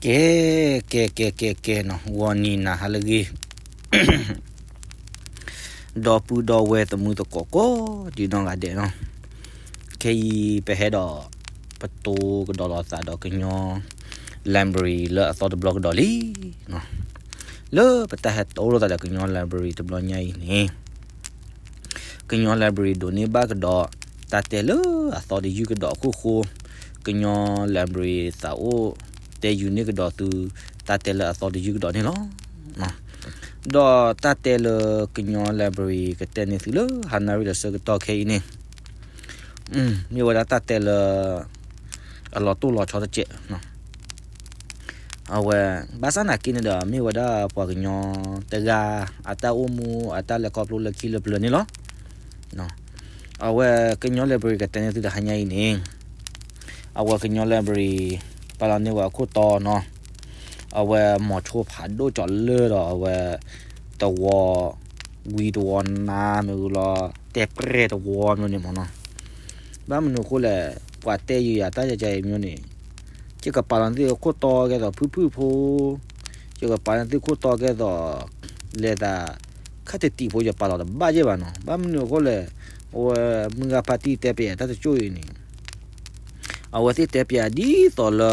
ကဲ, ကဲ ကဲ ကဲ ကဲနီၤ, ဂီၤနံၤနၤဟါလၢအဂ့ၤ, ဒီပုၢ်ဒီဝဲၢ်သမုၢ်သကိးကိးဒံးနီၢ်ဂၤဒဲးနီၤ, ခဲအံၤပဟဲဒီး ပတိၢ်ကဒီးလိာ်သးဒီးကညီ library လၢအသီတဘျီကဒီးလံနီၤ, လၢပတၢ်ဟဲတိၢ်လိာ်သးဒီးကညီ library တဘျီညါအံၤန့ၣ် ကညီ library ဒိးန့ၢ်ဘၣ်ကဒီး တၢ်တဲလၢအသီတယုၢ်ကဒီးအခိၣ်ဃိ, ကညီ library သးအိၣ် တဲယူၤန့ၢ်ကဒီးသု တၢ်တဲလၢအသီတယုၢ်ကဒီးန့ၣ်လီၤ. ဒီးတၢ်တဲလၢကညီ library ကတဲန့ၢ်သုလၢဟါနၣ်ရံၣ်လၢဆၢကတီၢ်ခဲအံၤန့ၣ်, မ့ၢ်ဝဲဒၣ်တၢ်တဲလၢ အလီၤတိၢ်လီၤဆီတစဲး အဝဲ ဘၣ်ဆၣ်နာ်က့န့ၣ်ဒီး မ့ၢ်ဝဲဒၣ်ပှၤကညီတဂၤ အတၢ်အိၣ်မူအတၢ်လဲၤခီဖျိလၢခံလၢပျၢၤန့ၣ်လီၤ. အဝဲကညီ library ကတဲန့ၢ်သုတဟါညါအံၤန့ၣ်, အဝဲကညီ library ပာ်လီၤန့ၢ်ဝဲအခိၣ်တီနီၤ, အဝဲမိၤဆိဖးဒိၣ်ကၠီၤလၢၢ်ဒီးအဝဲ တဝီ ဝံတဝီနါမ့ၢ်ဂ့ၤလီၤ, တဲပြဲၢ်တဝီမ့ၢ်န့ၣ်မ့ၢ်နီၤ, ဘၣ်မနုၤအဃိလဲၣ်, ပှၤတဲယံာ်ယၤတၢ်ယၤယၤအံၤမ့ၢ်န့ၣ်, ယကပာ်လီၤန့ၢ်သုခိၣ်တီကဲသိးဖုၣ်ဖုၣ်ဖိ, ယကပာ်လီၤန့ၢ်သုခိၣ်တီကဲသိး လဲၤသး ခါတံၢ်ဖိ ယပာ်လီၤတဘၣ်ယဲၢ်ဘၣ်နီၤ, ဘၣ်မနုၤအဃိလဲၣ်, အဝဲမုၢ်ဂၤဖါတံၢ်တဲပယဲတၢ်တကၠိၢ်အံၤန့ၣ် အဝဲသ့ၣ်တဲပယဲဒ်သိးလၢ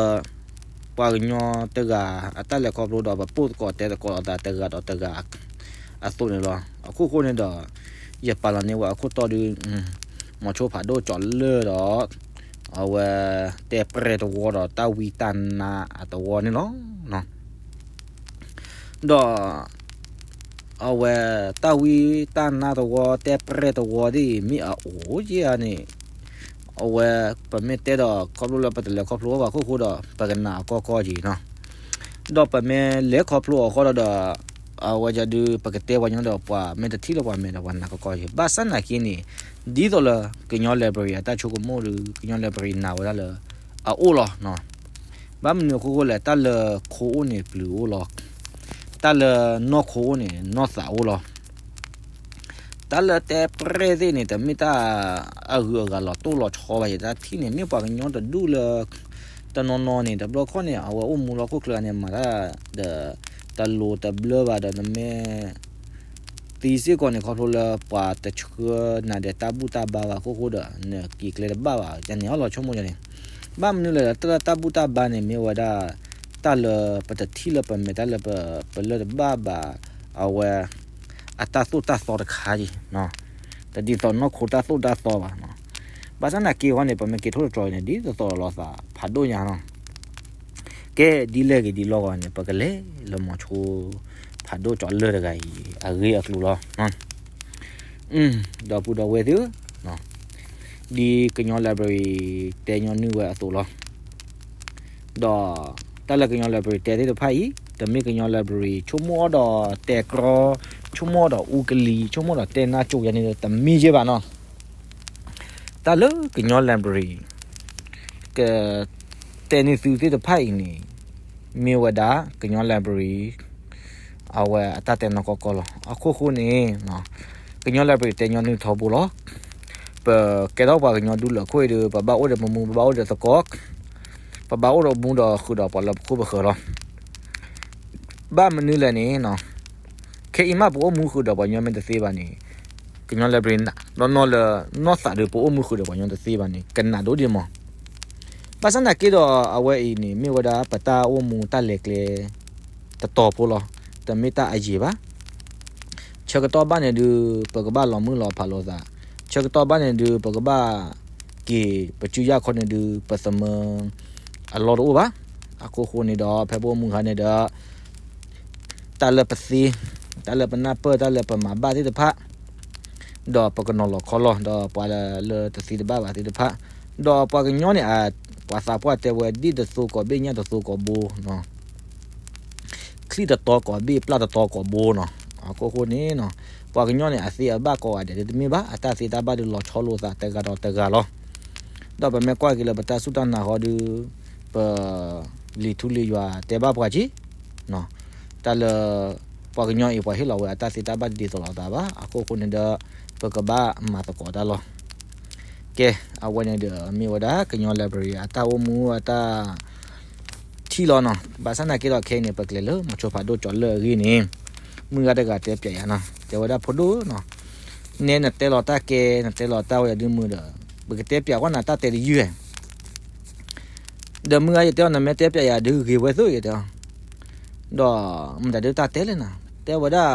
ပှၤကညီတဂၤအတၢ်လဲၤခီဖျိဒီး ပပိာ်သကိးတဲသကိးလိာ်သးတဂၤဒီးတဂၤအသိးန့ၣ်လီၤ. အခိၣ်ဃိန့ၣ်ဒီး ယပာ်လီၤန့ၢ်ဝဲအခိၣ်တီဒုး မိၤဆိဖးဒိၣ်ကၠီၤလၢၢ်ဒီး အဝဲတဲပြဲၢ်တဝီဒီးတၢ်ဝံတၢ်နါအတဝီန့ၣ်လီၤ. ဒီး အဝဲတၢ်ဝံတၢ်နါတဝီ တဲပြဲၢ်တဝီသ့ၣ် မ့ၢ်အအိၣ်ယဲၢ်ဧါန့ၣ်, အဝဲပမ့ၢ်တဲဒီးခီဖျိလၢပတလဲၤခီဖျိဘၣ်အခိၣ်ဃိဒီး ပကနၣ်အကီကီက့ၤနီၤ. ဒီးပမ့ၢ်လဲၤခီဖျိအီၤဃီဒီး အဝဲဒုး ပကတဲပှၤကညီဒီး ပှၤမ့ၢ်တထံၣ်လၢပှၤမဲာ်ဒီးပှၤနၢ်ကီကီက့ၤ, ဘၣ်ဆၣ်နာ်က့န့ၣ် ဒ်သိးလၢကညီ library အတၢ်ဆိကမိၣ်ဒီး ကညီ library နာ်ဝဲဒၣ်လၢအအိၣ်လီၤ. ဘၣ်မနုၤအခိၣ်ဃိလဲၣ်, တၢ်လၢခိအိၣ်န့ၣ်ပျုၤအိၣ်လီၤ, တၢ်လၢနီၢ်ခိအိၣ်န့ၣ် နီၢ်သးအိၣ်လီၤ. တၢ်လၢတဲပြဲၢ်သ့ၣ်န့ၣ် တမ့ၢ်တၢ်အဂုၤအဂၤလီၤတိၢ်လီၤဆီဘၣ်, ယတၢ်ထံၣ်န့ၣ် မ့ၢ်ပှၤကညီတဒူၣ်လၢ တနီၤနီၤန့ၣ် တဘျီခီၣ်န့ၣ် အဝဲအိၣ်မူလၢဟီၣ်ခိၣ်ချၢန့ၣ် မၤတၢ်ဒီး တလိၤတဘျၢဘၣ်ဒီး နမ့ၢ်သံစ့ၢ်ကီးန့ၣ် ခီဖျိလၢပှၤတဆှၢနၤဒီးတၢ်ဘူၣ်တၢ်ဘါဘၣ်အခိၣ်ဃိဒီး နက့ၤကျဲတဘၣ်ဘၣ်န့ၣ် အလီၤဆိကမိၣ်ယၤန့ၣ်. ဘၣ်မနုၤလဲၣ်ဒီး တၢ်လၢတၢ်ဘူၣ်တၢ်ဘါန့ၣ် မ့ၢ်ဝဲဒၣ် တၢ်လၢပတထံၣ်လၢပမဲာ် တၢ်လၢပ ပလၢၢ်တဘၣ်ဘၣ် အဝဲ အတၢ်သိၣ်တၢ်သီတခါအံၤ, တဒ်သိးနီၢ်ခိတၢ်သိၣ်တၢ်သီဘၣ်. ဘၣ်ဆၣ်နာ်က့အဂီၢ်န့ၣ် ပမ့ၢ်က့ၤထိၣ်သတြီၤအံၤန့ၣ် ဒ်သိးသိးလိာ်သးဖးဒိၣ်ညါနီၤ. ကဲ ဒ်လဲၣ်ဂ့ၤဒ်လဲၣ်ဂ့ၤန့ၣ် ပကလဲၤလၢမိၤဆိဖးဒိၣ်ကၠီၤလၢၢ်တဂၤအံၤ အဂ့ၢ်အကျိၤလီၤ. ဒီပုၢ်ဒီဝဲၢ်သ့ၣ်ဧၢ, ဒ်ကညီ library တဲညီနုၢ်ဝဲအသိးလီၤ. ဒီးတၢ်လၢကညီ library တဲသ့ၣ်တဖၣ်အံၤ တမ့ၢ်ကညီ library ဆိကမိၣ်အီၤဒီးတဲကြီ, ဆိကမိၣ်အီၤဒီးအူကလံၤ, ဆိကမိၣ်ဒီးတဲနၢ်ကၠိယၤန့ၣ်ဒီး တမ့ၢ်ယဲၢ်ဘၣ်နီၤ. တၢ်လၢကညီ library ကတဲန့ၢ်သုသ့ၣ်တဖၣ်အံၤန့ၣ် မ့ၢ်ဝဲဒၣ်ကညီ library အဝဲအတၢ်တဲနီၢ်ကီၢ်ကီၢ်လီၤ. အခိၣ်ဃိန့ၣ် ကညီ library တဲညီနုၢ်ထီဘိလီၤ. ပကဲထီၣ်ပှၤကညီဒူလၢာ်ခိၣ်အံၤဒီး ပဘၣ်အိၣ်ဒီးပမူ ပဘၣ်အိၣ်ဒီးသကိး, ပဘၣ်အိၣ်ဒီးမူဒီးဃုာ်ဒီးပှၤလၢပခိၣ်ပဃၢၤလီၤ. ဘၣ်မနုၤလဲၣ်န့ၣ် ခဲအံၤမးပအိၣ်မူဃုာ်ဒီးပှၤကညီမ့ၢ်တသ့ဘၣ်န့ၣ်, ကညီ library နီၢ်နီၢ်လၢ နီၢ်သးဒီးပအိၣ်မူဃုာ်ဒီးပှၤကညီတသ့ဘၣ်န့ၣ် ကနးဒိၣ်ဒံးမး. ဘၣ်ဆၣ်နာ်က့ဒီးအဝဲအံၤန့ၣ် မ့ၢ်ဝဲဒၣ် ပတၢ်အိၣ်မူတၢ်လဲၤကျဲ တတီၤဖိလီၤ. တမ့ၢ်တၢ်အယံာ်ဘၣ်. ဆၢကတီၢ်ဘၣ်န့ၣ်ဒုး ပကဘၣ်လီၤမုၢ်လီၤဖးလိာ်သး, ဆၢကတီၢ်ဘၣ်န့ၣ်ဒုး ပကဘၣ်က့ၤ ပစုယၢ်ခီန့ၣ်ဒုး ပသမၢအလီၢ်တအိၣ်ဘၣ်. အခိၣ်ဃိန့ၣ်ဒီး ဖဲပအိၣ်မူခါန့ၣ်ဒီး တၢ်လၢပသ့, တၢ်လၢပနၢ်ပၢၢ်, တၢ်လၢပမၤဘၣ်သ့ၣ်တဖၣ် ဒီးပကနီၤလီၤခီလီၤ ဒီးပှၤလၢတသ့တဘၣ်ဘၣ်သ့ၣ်တဖၣ်, ဒီးပှၤကညီန့ၣ် ပှၤသးပှၢ်တဲဝဲ ဒ့ၣ်တသိကီးဘ့ၣ် ညၣ်တသိကီးဘိ, ချံၣ်တတီကီးဘ့ၣ် ပျၢ်တတီကီးဘိနီၤ. အခိၣ်ဃိန့ၣ် ပှၤကညီန့ၣ် အသ့အဘၣ်ကိးဂၤဒဲး တမ့ၢ်ဘၣ်, အတၢ်သ့တၢ်ဘၣ်ဒုးလီၤဆီလိာ်သးတဂၤဒီးတဂၤလီၤ. ဒီးပမ့ၢ်ကွၢ်က့ၤလၢပတၢ်စူၢ်တၢ်နာ်ဃီဒီး ပ လံာ်ထူလံာ်ယွၤတဲဘၣ်ပှၤက့ၤ တၢ်လၢ ပှၤကညီအံၤ ပှၤဟ့ၣ်လီၤဝဲအတၢ်သ့တၢ်ဘၣ်တဒ်သိးလိာ်သးဘၣ်. အခိၣ်ဃိန့ၣ်ဒီး ပကဘၣ်မၤသကိးတၢ်လီၤ. ကဲ, အဝဲန့ၣ်ဒီးမ့ၢ်ဝဲဒၣ် ကညီ library အတၢ်အိၣ်မူအတၢ် ဆ ထံၣ်လီၤနီၤ. ဘၣ်ဆၣ်သနာ်က့ဒီးခဲအံၤန့ၣ် ပကလဲၤလၢမီၤဆိဖးဒိၣ်ကၠီၤလၢၢ်အဂ့ၢ်န့ၣ် မုၢ်ဂၤတဂၤတဲပၠးယၤနီၤ, တဲဝဲဒၣ်ဖိဒိၣ်နီၤ, နဲနတဲလီၤတၢ်ကဲ နတဲလီၤတၢ်ဝဲဒုးမုာ်ဒီး ပကတဲပၠးကွၢ်နၤတၢ်တဲတယုၢ်ဧါ. ဒီးမုၢ်ဂၤယတဲအီၤ နမ့ၢ်တဲပၠးယၤဒုးဂ့ၤဝဲသိး ယတဲအီၤ, ဒီးမတၤဒုးတၢ်တဲလဲၣ်နၤ, တဲဝဲဒၣ်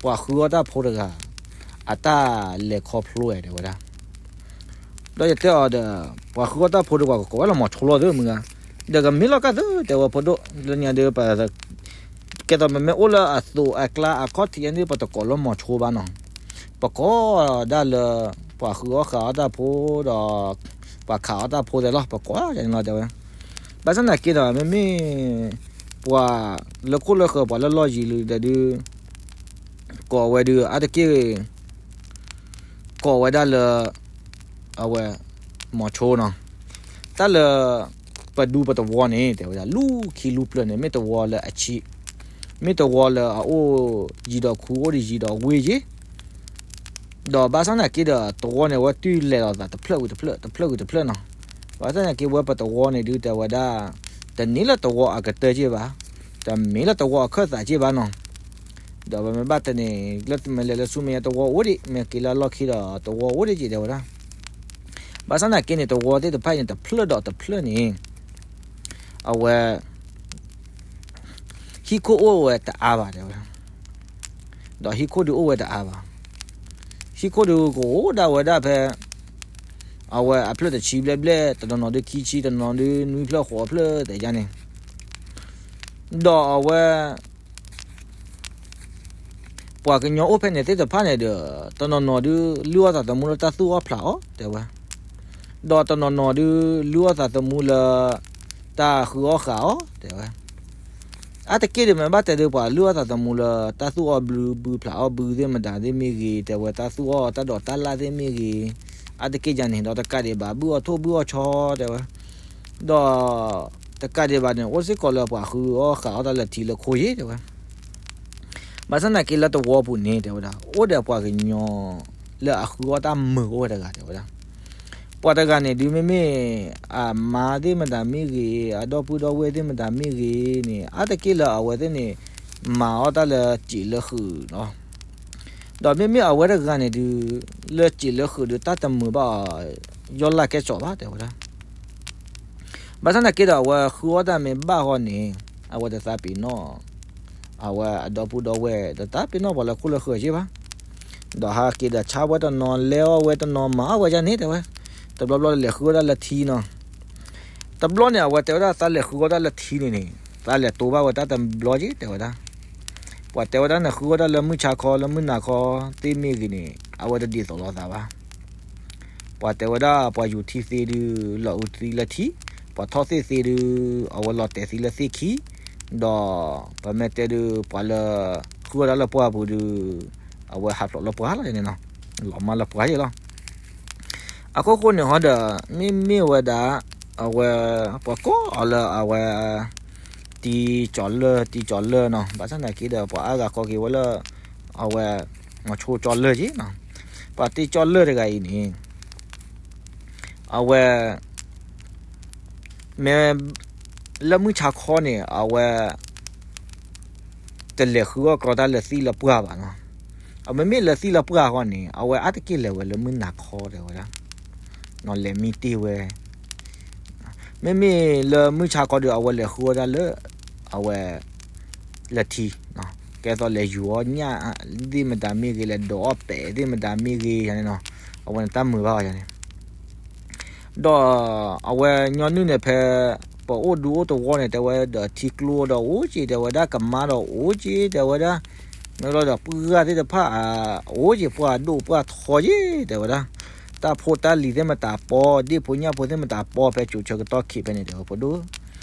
ပှၤဃုအီၣ်တၢ်ဖိတဂၤ အတၢ်လဲၤခီဖျိဝဲ တဲဝဲဒၣ်. ဒီးယတဲအီၤဒီး ပှၤဃုအီၣ်တၢ်ဖိဒီး ပှၤကကိးဝဲလၢမီၤဆိလီၤသ့ မုၢ်ဂၤ, ဒီးကမ့ၢ်လီၤကၢ်သ့ တဲဝဲဖိဒိၣ်, လၢညါဒီး ကဲသိးပမ့ၢ်အိၣ်လၢအသိးအကျါအခီၣ်ထံးန့ၣ် ပတကိးလၢမီၤဆိဘၣ်နီၤ, ပကိးဒၣ်လၢ ပှၤဃုအီၣ်ဃာ်အီၣ်တၢ်ဖိဒီး ပှၤခးအီၣ်တၢ်ဖိသ့လီၤ ပကိးဒၣ်န့ၣ်လီၤ တဲဝဲ. ဘၣ်ဆၣ်သနာ်က့ဒီး မ့မ့ၢ် ပှၤလၢခိၣ်လၢဃၢၤ ပှၤလၢလီၢ်ယံၤလံဒီးဒုး ကိးဝဲဒုး အါတက့ၢ် ကိးဝဲဒၣ်လၢ အဝဲ မီၤဆိနီၤ, တၢ်လၢ ပဒူပတဝီန့ၣ် တဲဝဲဒၣ် လူၤခံလူၤဖျၢၣ်န့ၣ် မ့ၢ်တဝီလၢအဆံး, မ့ၢ်တဝီလၢအအိၣ်ယံၤဒီးခူ အိၣ်ဒီးယံၤဒီးဝ့ၢ်ယ့ၢ် ဒီးဘၣ်ဆၣ်သနာ်က့ဒီး တဝီန့ၣ် အဝဲတုၤလဲၤလီၤသးတဖျၢၣ်ဝံၤတဖျၢၣ် တဖျၢၣ်ဝံၤတဖျၢၣ်နီၤ. ဘၣ်ဆၣ်သနာ်က့ ဝဲပတဝီန့ၣ်ဒုး တဲဝဲဒၣ် တန့ၢ်လၢတဝီအကတၢၢ်က့ၢ်ဘၣ်, တမ့ၢ်လၢတဝီအခၢၣ်သးက့ၢ်ဘၣ်နီၤ. ဒီးပမ့ၢ်ဘၣ်တဲန့ၣ် လၢမ့ၢ်လဲၤလၢဆူမဲာ်ညါ တဝီအိၣ်ဒံး, မ့ၢ်က့ၤလၢအလီၢ်ခံဒီး တဝီအိၣ်ဒံးက့ၢ် တဲဝဲဒၣ်. ဘၣ်ဆၣ်သနာ်က့န့ၣ် တဝီသ့ၣ်တဖၣ်အံၤန့ၣ် တဖျၢၣ်ဒီးတဖျၢၣ်န့ၣ် အဝဲ ဟံၣ်ခိၣ်အိၣ်ဝဲတအါဘၣ် တဲဝဲ, ဒီးဟံၣ်ခိၣ်ဒုးအိၣ်ဝဲတအါဘၣ်. ဟံၣ်ခိၣ်ဒုးကအိၣ်ဒၣ်ဝဲဒၣ်ဖဲ အဝဲအဖျၢၣ်တဆံဘျဲၣ်ဘျဲၣ်, တနီၤနီၤဒုးခံဆံ, တနီၤနီၤဒုးနွံဖျၢၣ်ဃိးဖျၢၣ် တဲယါန့ၣ်, ဒီးအဝဲ ပှၤကညီအိၣ်ဖဲန့ၣ်သ့ၣ်တဖၣ်န့ၣ်ဒီး တနီၤနီၤဒုးလုၢ်အီၣ်သးသမူလၢတၢ်သူၣ်အီၣ်ဖျးအီၣ် တဲဝဲ, ဒီးတနီၤနီၤဒုးလုၢ်အီၣ်သးသမူလၢ တၢ်ဃုအီၣ်ဃာ်အီၣ် တဲဝဲ. အါတက့ၢ်ဒုးမ့ၢ်ဘၣ်တဲဒုး ပှၤလုၢ်အီၣ်သးသမူလၢ တၢ်သူၣ်အီၣ်ဘုဘုဖျးအီၣ်ဘုသ့ၣ်မတၤသ့ၣ်မ့ၢ်ဂ့ၤ တဲဝဲ, တၢ်သူၣ်အီၣ်တၢ်ဒိးတၢ်လၣ်သ့ၣ်မ့ၢ်ဂ့ၤ, အါတက့ၢ်ယါန့ၣ် ဒီးတကးဒံးဘၣ် ဘုၣ်အီၣ်ထိၣ်ဘုၣ်အီၣ်ဆီ တဲဝဲ, ဒီး တကးဒံးဘၣ်န့ၣ် အိၣ်စ့ၢ်ကီးလၢပှၤဃုအီၣ်ဃာ်အီၣ်တၢ်လၢထံလၢခိၣ်ယ့ၢ် တဲဝဲ. ဘၣ်ဆၣ်သနာ်က့လၢတဝီပူၤန့ၣ် တဲဝဲဒၣ် အိၣ်ဒီးပှၤကညီလၢအဃုအီၣ်တၢ်မုာ်အိၣ်ဝဲတဂၤ တဲဝဲဒၣ်. ပှၤတဂၤန့ၣ်ဒုးမ့မ့ၢ် အမါသ့ၣ်မတၤမ့ၢ်ဂ့ၤ, အဒီပုၢ်ဒီဝဲၢ်သ့ၣ်မတၤမ့ၢ်ဂ့ၤန့ၣ် အါတက့ၢ်လၢအဝဲသ့ၣ်န့ၣ် မၤအီၣ်တၢ်လၢစံာ်လၢဃုာ်လီၤ. ဒီးမ့မ့ၢ်အဝဲတဂၤန့ၣ်ဒုး လၢစံာ်လၢဃုာ်ဒုး တၢ်တမုာ်ဘၣ်အီၤ ယီၢ်လၢ်ကဲစိးဘၣ် တဲဝဲဒၣ်. ဘၣ်ဆၣ်သနာ်က့ဒီး အဝဲဃုအီၣ်တၢ်မ့ၢ်ဘၣ်ဃီန့ၣ် အဝဲတသးပ့ၤနီၣ် အဝဲအဒီပုၢ်ဒီဝဲၢ် တသးပ့ၤနီၣ်ပှၤလၢခိၣ်လၢဃၢၤက့ၢ်ဘၣ်. ဒီးဟးက့ၤဒီးဆါဝဲတနီၤ လဲၤအီၣ်ဝဲတနီၤ မၤအီၣ်ဝဲဒ်န့ၣ် တဲဝဲ. တဘျီဘျီလဲၤဃုအီၣ်တၢ်လၢထံနီၤ. တဘျီန့ၣ် အဝဲတဲဝဲဒၣ်သးလဲၤဃုအီၣ်တၢ်လၢထံန့ၣ်န့ၣ် သးလဲၤတိဘၣ်ဝဲတၢ်တဘျီက့ၢ် တဲဝဲဒၣ်. ပှၤတဲဝဲဒၣ်နဃုအီၣ်တၢ်လၢမုၢ်ဆါခီ လၢမုၢ်နၤခီသ့ၣ်မ့ၢ်ဂ့ၤန့ၣ် အဝဲတဒ်သိးလိာ်သးဘၣ်. ပှၤတဲဝဲဒၣ် ပှၤယူၤထံသ့ဒုး လီၤအုးသံလၢထံ, ပှၤထီၣ်သ့ၣ်သ့ဒုး အဝဲလီၤတဲာ်သံလၢသ့ၣ်ခံ, ဒီးပမ့ၢ်တဲဒုး ပှၤလၢ ဃုအီၣ်တၢ်လၢပှၢ်ပူၤဒုး အဝဲဟးဖျိးလၢပှၢ်လီၤန့ၣ်နီၤ, လီၤမၢ်လၢပှၢ်ယ့ၢ်လီၤ. အခိၣ်ဃိန့ၣ်ဟီဒီး မ့မ့ၢ်ဝဲဒၣ် အဝဲ ပှၤကိးအီၤလၢအဝဲ တံကၠီၤလၢၢ် တံကၠီၤလၢၢ်နီၤ, ဘၣ်ဆၣ်သနာ်က့ဒီး ပှၤအါဂၤကိးက့ၤဝဲလၢ အဝဲ မီၤဆိကၠီၤလၢၢ်က့ၢ်နီၤ. ပှၤတံကၠီၤလၢၢ်တဂၤအံၤန့ၣ် အဝဲ မ့ၢ် လၢမုၢ်ဆါခီန့ၣ် အဝဲ တလဲၤဃုအီၣ်ကြီတၢ်လၢသ့ၣ်လၢပှၢ်ဘၣ်နီၤ. အမ့မ့ၢ်လၢသ့ၣ်လၢပှၢ်ဃီန့ၣ် အဝဲအါတက့ၢ်လဲၤဝဲလၢမုၢ်နၤခီတဲဝဲဒၣ်, နီၤလဲၤမံတ့ၢ်ဝဲ မ့မ့ၢ်လၢမုၢ်ဆါခီဒီး အဝဲလဲၤဃုအီၣ်တၢ်လၢ အဝဲ လၢထံ, ကဲသိးလဲၤယူၤအီၣ်ညၣ်သ့ၣ်မတၤမ့ၢ်ဂ့ၤ, လဲၤဒိးအီၣ်ပဲာ်သ့ၣ်မတၤမ့ၢ်ဂ့ၤယါန့ၣ်နီၤ, အဝဲန့ၣ်တၢ်မုာ်ဘၣ်အီၤယါန့ၣ်. ဒီးအဝဲညီနုၢ်န့ၣ်ဖဲ ပအိၣ်ဒူအိၣ်တဝီန့ၣ် တဲဝဲဒီးထံကျိဒီးအိၣ်က့ၤ တဲဝဲဒၣ်, ကမါဒီးအိၣ်က့ၤ တဲဝဲဒၣ်, မ့ၢ်လီၤဒီးပှၢ်ဂၤသ့ၣ်တဖၣ် အိၣ်က့ၤပှၢ်ဒိၣ်ပှၢ်ထီယ့ၢ် တဲဝဲဒၣ်, တၢ်ဖိတၢ်လံၤသ့ၣ်မတၤပီ, ဒ့ၣ်ဖိညၣ်ဖိသ့ၣ်မတၤပီ ဖဲကၠိၤဆၢကတီၢ်ခံးဖဲန့ၣ် တဲဝဲဖိဒိၣ်.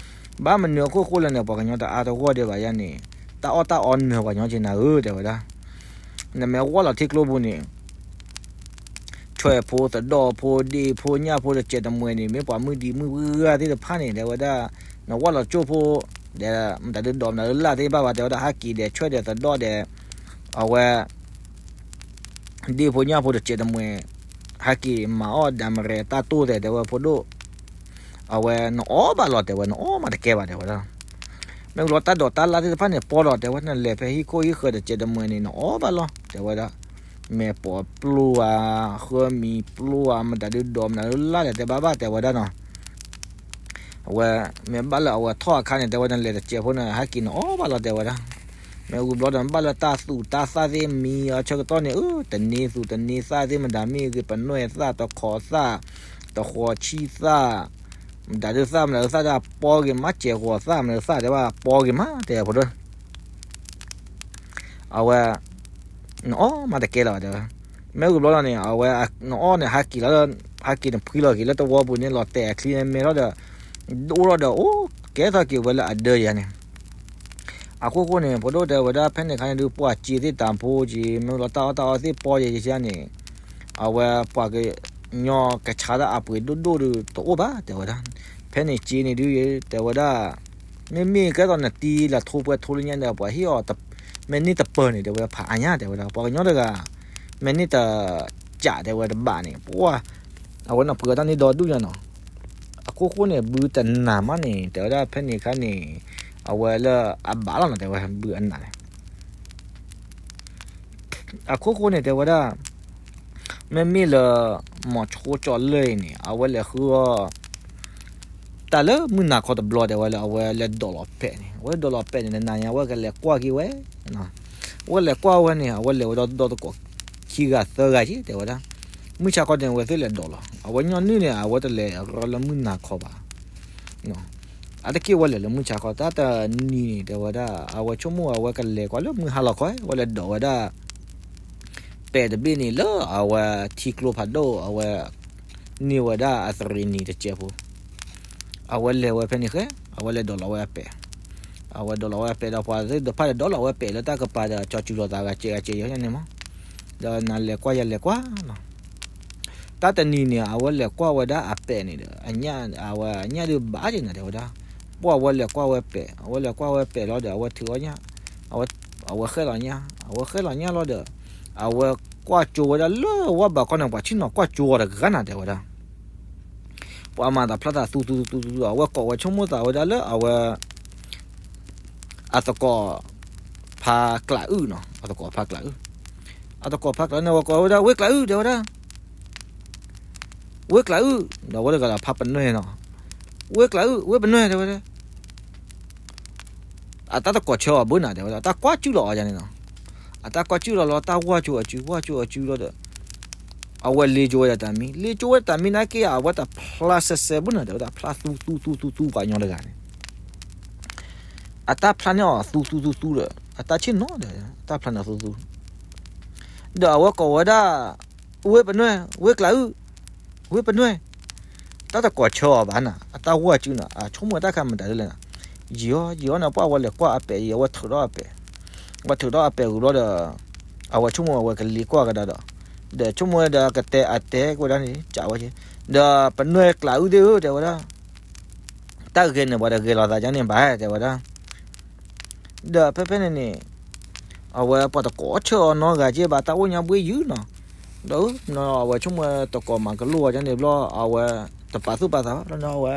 ဘၣ်မနုၤအခိၣ်ဃိလဲၣ်န့ၣ် ပှၤကညီတအါတဂီၢ်ဒံးဘၣ်ယါန့ၣ်, တၢ်အီၣ်တၢ်အီနၢၤပှၤကညီက့ၤနၤဧၢ တဲဝဲဒၣ်. နမ့ၢ်ဝီၣ်လီၤထံကျိပူၤန့ၣ် ဆွဲၣ်ဖိ သဒီၣ်ဖိ ဒ့ၣ်ဖိညၣ်ဖိတစဲးတမှဲၤန့ၣ် မ့ၢ်ပှၤမုၢ်ဒံးမုၢ်ဂၤသ့ၣ်တဖၣ်န့ၣ် တဲဝဲဒၣ်, နဝီၣ်လီၤကၠိၣ်ဖိ ဒီး မတၤဒုးဒိးမတၤဒုးလၢ်သ့ၣ်တဖၣ်ဘၣ် တဲဝဲဒၣ်, ဟဲက့ၤဒီးဆွဲၣ်ဒီးသဒီၣ်ဒီး အဝဲ ဒ့ၣ်ဖိညၣ်ဖိတစဲးတမှဲၤ ဟဲက့ၤမၤအီၣ်ဒၣ်မရဲတၢ်တိၢ်သဲး တဲဝဲဖိဒိၣ်. အဝဲနအီၣ်ဘၣ်လီၤ တဲဝဲ, နအီၣ်မးတကဲဘၣ် တဲဝဲဒၣ်. မ့ၢ်ဝံၤလီၤတၢ်ဒိးတၢ်လၢ်သ့ၣ်တဖၣ်န့ၣ် ပီလီၤ တဲဝဲ, နလဲၤဖဲဟံၣ်ခိၣ်ဟံၣ်ဃၢၤတစဲးတမှဲၤန့ၣ် နအီၣ်ဘၣ်လီၤ တဲဝဲဒၣ်. မဲာ်ပိာ်ပျိဧါ, ဃၢမံၤပျိဧါ, မတၤဒုးဒိး မတၤဒုးလၢ်ဒီး တဲဘၣ်ဘၣ် တဲဝဲဒၣ်နီၤ. အဝဲ မ့ၢ်ဘၣ်လၢအဝဲထီၣ်အခါန့ၣ် တဲဝဲ နလဲၤတစဲးဖိန့ၣ် ဟဲက့ၤနအီၣ်ဘၣ်လီၤ တဲဝဲဒၣ်. မ့ၢ်ဝံၤဘျီဒီး ဘၣ်လၢတၢ်သူးတၢ်သၣ်သ့ၣ်မံၤအဆၢကတီၢ်န့ၣ် အၢ တန့ၤသူးတန့ၤသၣ်သ့ၣ် မတၤမ့ၢ်ဂ့ၤ ပနွဲၣ်သၣ် တခီသၣ် တဃီၤဆံသၣ် မတၤဒုးသၣ် မတၤဒုးသၣ်ဒၣ် ပီဂ့ၤမး စဲးဃီၤသၣ် မတၤဒုးသၣ်ဒၣ် ပီဂ့ၤမး တဲဖိဒိၣ် အဝဲ နအီၣ်မးတကဲလၢၤဘၣ် တဲဝဲ. မ့ၢ်ဝံၤဘျီလီၤန့ၣ် အဝဲ နအီၣ်န့ၣ် ဟးက့ၤလီၤ ဟးက့ၤနဖှံလီၤက့ၤလၢတဝီပူၤန့ၣ် လီၤတဲာ်အချံမဲထီၣ်ဒီး ဒိၣ်ထီၣ်ဒီး အိၣ်ကဲထီၣ်က့ၤဝဲလၢအဒၢယၤန့ၣ်. အခိၣ်ဃိန့ၣ် ဖိဒိၣ်တဲဝဲဒၣ် ဖဲန့ၣ်အခါန့ၣ်ဒုး ပှၢ်စ့သ့ၣ်တၢ်ဖိက့ၤ မ့ၢ်လီၤတၢ်အီၣ်တၢ်အီသ့ၣ်ပီယဲယဲန့ၣ် အဝဲပှၤကညီကဆါတၢ်အပှ့ၤဒိၣ်ဒိၣ်ဒုးတအိၣ်ဘၣ် တဲဝဲဒၣ်. ဖဲန့ၣ်စ့န့ၣ်ဒုး တဲဝဲဒၣ် မ့မ့ၢ်ကဲသိးနတံၤလၢထိပှဲၤထိလၢညါဒီး ပှၤဟ့ၣ်အီၤ မ့ၢ်န့ၢ်တပၢၢ်န့ၣ် တဲဝဲဒၣ် ဖးအါညါ တဲဝဲဒၣ် ပှၤကညီတဂၤ မ့ၢ်န့ၢ်တကး တဲဝဲတဘးန့ၣ် ပှၢ် အဝဲန့ၣ်ပှ့ၤအီၤတၢ်န့ၢ်ဒီဒူၣ်ညါနီၤ. အခိၣ်ဃိန့ၣ် ဘုတနၤမးန့ၣ် တဲဝဲဒၣ် ဖဲန့ၣ်အခါန့ၣ် အဝဲလၢအဘၣ်လီၤနီၤ တဲဝဲ ဘုအနးန့ၣ် အခိၣ်ဃိန့ၣ် တဲဝဲဒၣ် မ့မ့ၢ်လၢ မီၤဆိကၠီလၢၢ်အံၤန့ၣ် အဝဲလဲၤဃုအီၣ် တၢ်လၢမုၢ်နၤခီတဘျီ တဲဝဲလၢ အဝဲလဲၤဒိးလီၤပဲာ်န့ၣ် အဝဲဒိးလီၤပဲာ်န့ၣ် နၤညါ အဝဲကလဲၤကွၢ်က့ၤဝဲ အဝဲလဲၤကွၢ်ဝဲန့ၣ် အဝဲလဲၤဝဲဒီးဒီသကိးခံဂၤသၢဂၤက့ၤ တဲဝဲဒၣ်. မုၢ်ဆါခီန့ၣ် အဝဲသ့ၣ်လဲၤဒိးလီၤ အဝဲညီနုၢ်န့ၣ် အဝဲတလဲၤရၢလၢမုၢ်နၤခီဘၣ် အတက့ၢ်ဝဲလဲၤလၢမုၢ်ဆါခီ တၢ်တနံၤန့ၣ် တဲဝဲဒၣ် အဝဲဆိကမိၣ် အဝဲကလဲၤကွၢ်လၢမုၢ်ဟါလီၤခီ အဝဲလဲၤဒိးဝဲဒၣ် ပဲာ်တဘ့ၣ်န့ၣ်လၢအဝဲထံကျိဖးဒိၣ် အဝဲ န့ၢ်ဝဲဒၣ်အသရံးနံၤတစဲးဖိ အဝဲလဲၤဝဲဖဲန့ၣ်ဃဲ အဝဲလဲၤဒိးလီၤဝဲအပဲာ် အဝဲဒိးလီၤဝဲအပဲာ်ဒီး ပှၤသ့ၣ်တဖၣ်ဒီးဒိးလီၤဝဲပဲာ်လၢတၢ်ကပၤဒီး ကၠီၤစူၤလိာ်သးဂၤစဲးဂၤစဲးယဲန့ၣ်မး ဒီးနၤလဲၤကွၢ်ယၤလဲၤကွၢ်နီၤ တၢ်တနံၤန့ၣ် အဝဲလဲၤကွၢ်ဝဲဒၣ်အပဲာ်န့ၣ်ဒီး အညၣ် အဝဲအညၣ်ဒုးဘၣ်က့ၤနၤ တဲဝဲဒၣ်. ပှၢ်အဝဲလဲၤကွၢ်ဝဲပဲာ် အဝဲလဲၤကွၢ်ဝဲပဲာ်လီၤဒီး အဝဲထုးအီၣ်ညၣ် အဝဲဃဲလီၤညၣ် အဝဲဃဲလီၤညၣ်လီၤဒီး အဝဲကွၢ်ကၠိဝဲဒၣ်လၢဝၢ်ဘးခီန့ၣ် ပှၤဆ့ၣ်နီၤကွၢ်ကၠိအီၤတဂၤနၤ တဲဝဲဒၣ်. ပှၤမၤသးဖျါသးသူသူသူသူသူ အဝဲကိးဝဲဆိကမိၣ်သးဝဲဒၣ်လၢအဝဲ အသကိးဖးကျးအုၣ်နီၤ အသကိးဖးကျးအုၣ် အသကိးဖးကျးအုၣ်န့ၣ် အဝဲကိးဝဲဒၣ် ဝ့ၢ်ကျးအုၣ် တဲဝဲဒၣ် ဝ့ၢ်ကျးအုၣ် ဒီးဝဲတဂၤဒီးဖးပနွဲၣ်နီၤ ဝ့ၢ်ကျးအုၣ် ဝ့ၢ်ပနွဲၣ် တဲဝဲဒၣ် အတၢ်တကိးဆၢအီၤဘၣ်နၤ တဲဝဲဒၣ် တၢ်ကွၢ်ကၠူၣ်လီၤအီၤယါန့ၣ်နီၤ အတၢ်ကွၢ်ကၠူၣ်လီၤလီၤ တၢ်ဝၢ်ကၠိအစု ဝၢ်ကၠိအစုလီၤဒီး အဝဲလ့ကၠိဝဲဒၣ်တၢ်မံ လ့ကၠိဝဲတၢ်မံနာ်က့ အဝဲတဖျါစဲစဲဘၣ်နၤ တဲဝဲဒၣ် ဖျါသူသူသူသူသူ ပှၤကညီတဂၤန့ၣ် အတၢ်ဖျါန့ၢ်အီၤသူသူသူသူဒီး အတၢ်ဆ့ၣ်နီၤဒီး အတၢ်ဖျါန့ၢ်သူသူ ဒီးအဝဲကိးဝဲဒၣ် ဝ့ၢ်ပနွဲၣ် ဝ့ၢ်ကျးအုၣ် ဝ့ၢ်ပနွဲၣ် တၢ်တကိးဆၢအီၤဘၣ်နၤ အတၢ်ဝၢ်စုနၤ အဆိကမိၣ်တၢ်ခါမတၤဒ်လဲၣ်နၤ ယံာ်အီၤ ယံာ်အီၤန့ၣ် ပှၢ်အဝဲလဲၤကွၢ်အပဲာ်အံၤ အဝဲထုးထီၣ်အပဲာ် အဝဲထုးထီၣ်အပဲာ်ဂုၤဘျီဒီး အဝဲဆိကမိၣ်အဝဲကလ့ၤကွၢ်ကဒါဒီး ဒီးဆိကမိၣ်ဝဲဒီးကတဲအတဲကဝဲဒၣ်န့ၣ် ကးဝဲက့ၤ ဒီးပနွဲၣ်ကျးအုၣ်သ့ၣ်ဧၢ တဲဝဲဒၣ် တၢ်ဂဲၤန့ၣ် ပှၤတဂဲၤလီၤသးဒ်န့ၣ်ဘၣ် တဲဝဲဒၣ် ဒီးဖဲဖဲန့ၣ်န့ၣ် အဝဲပှၤတကိးဆၢအီၤနီတဂၤက့ဘၣ် တၢ်အိၣ်ညါဘှ့ၣ်ယုာ်နီၤ ဒီးအဝဲဆိကမိၣ်တကိးမၤကလိၢ်ဝဲဒ်န့ၣ်ဘျီ အဝဲတပာ်သူၣ်ပာ်သးဘၣ် ဒီးအဝဲ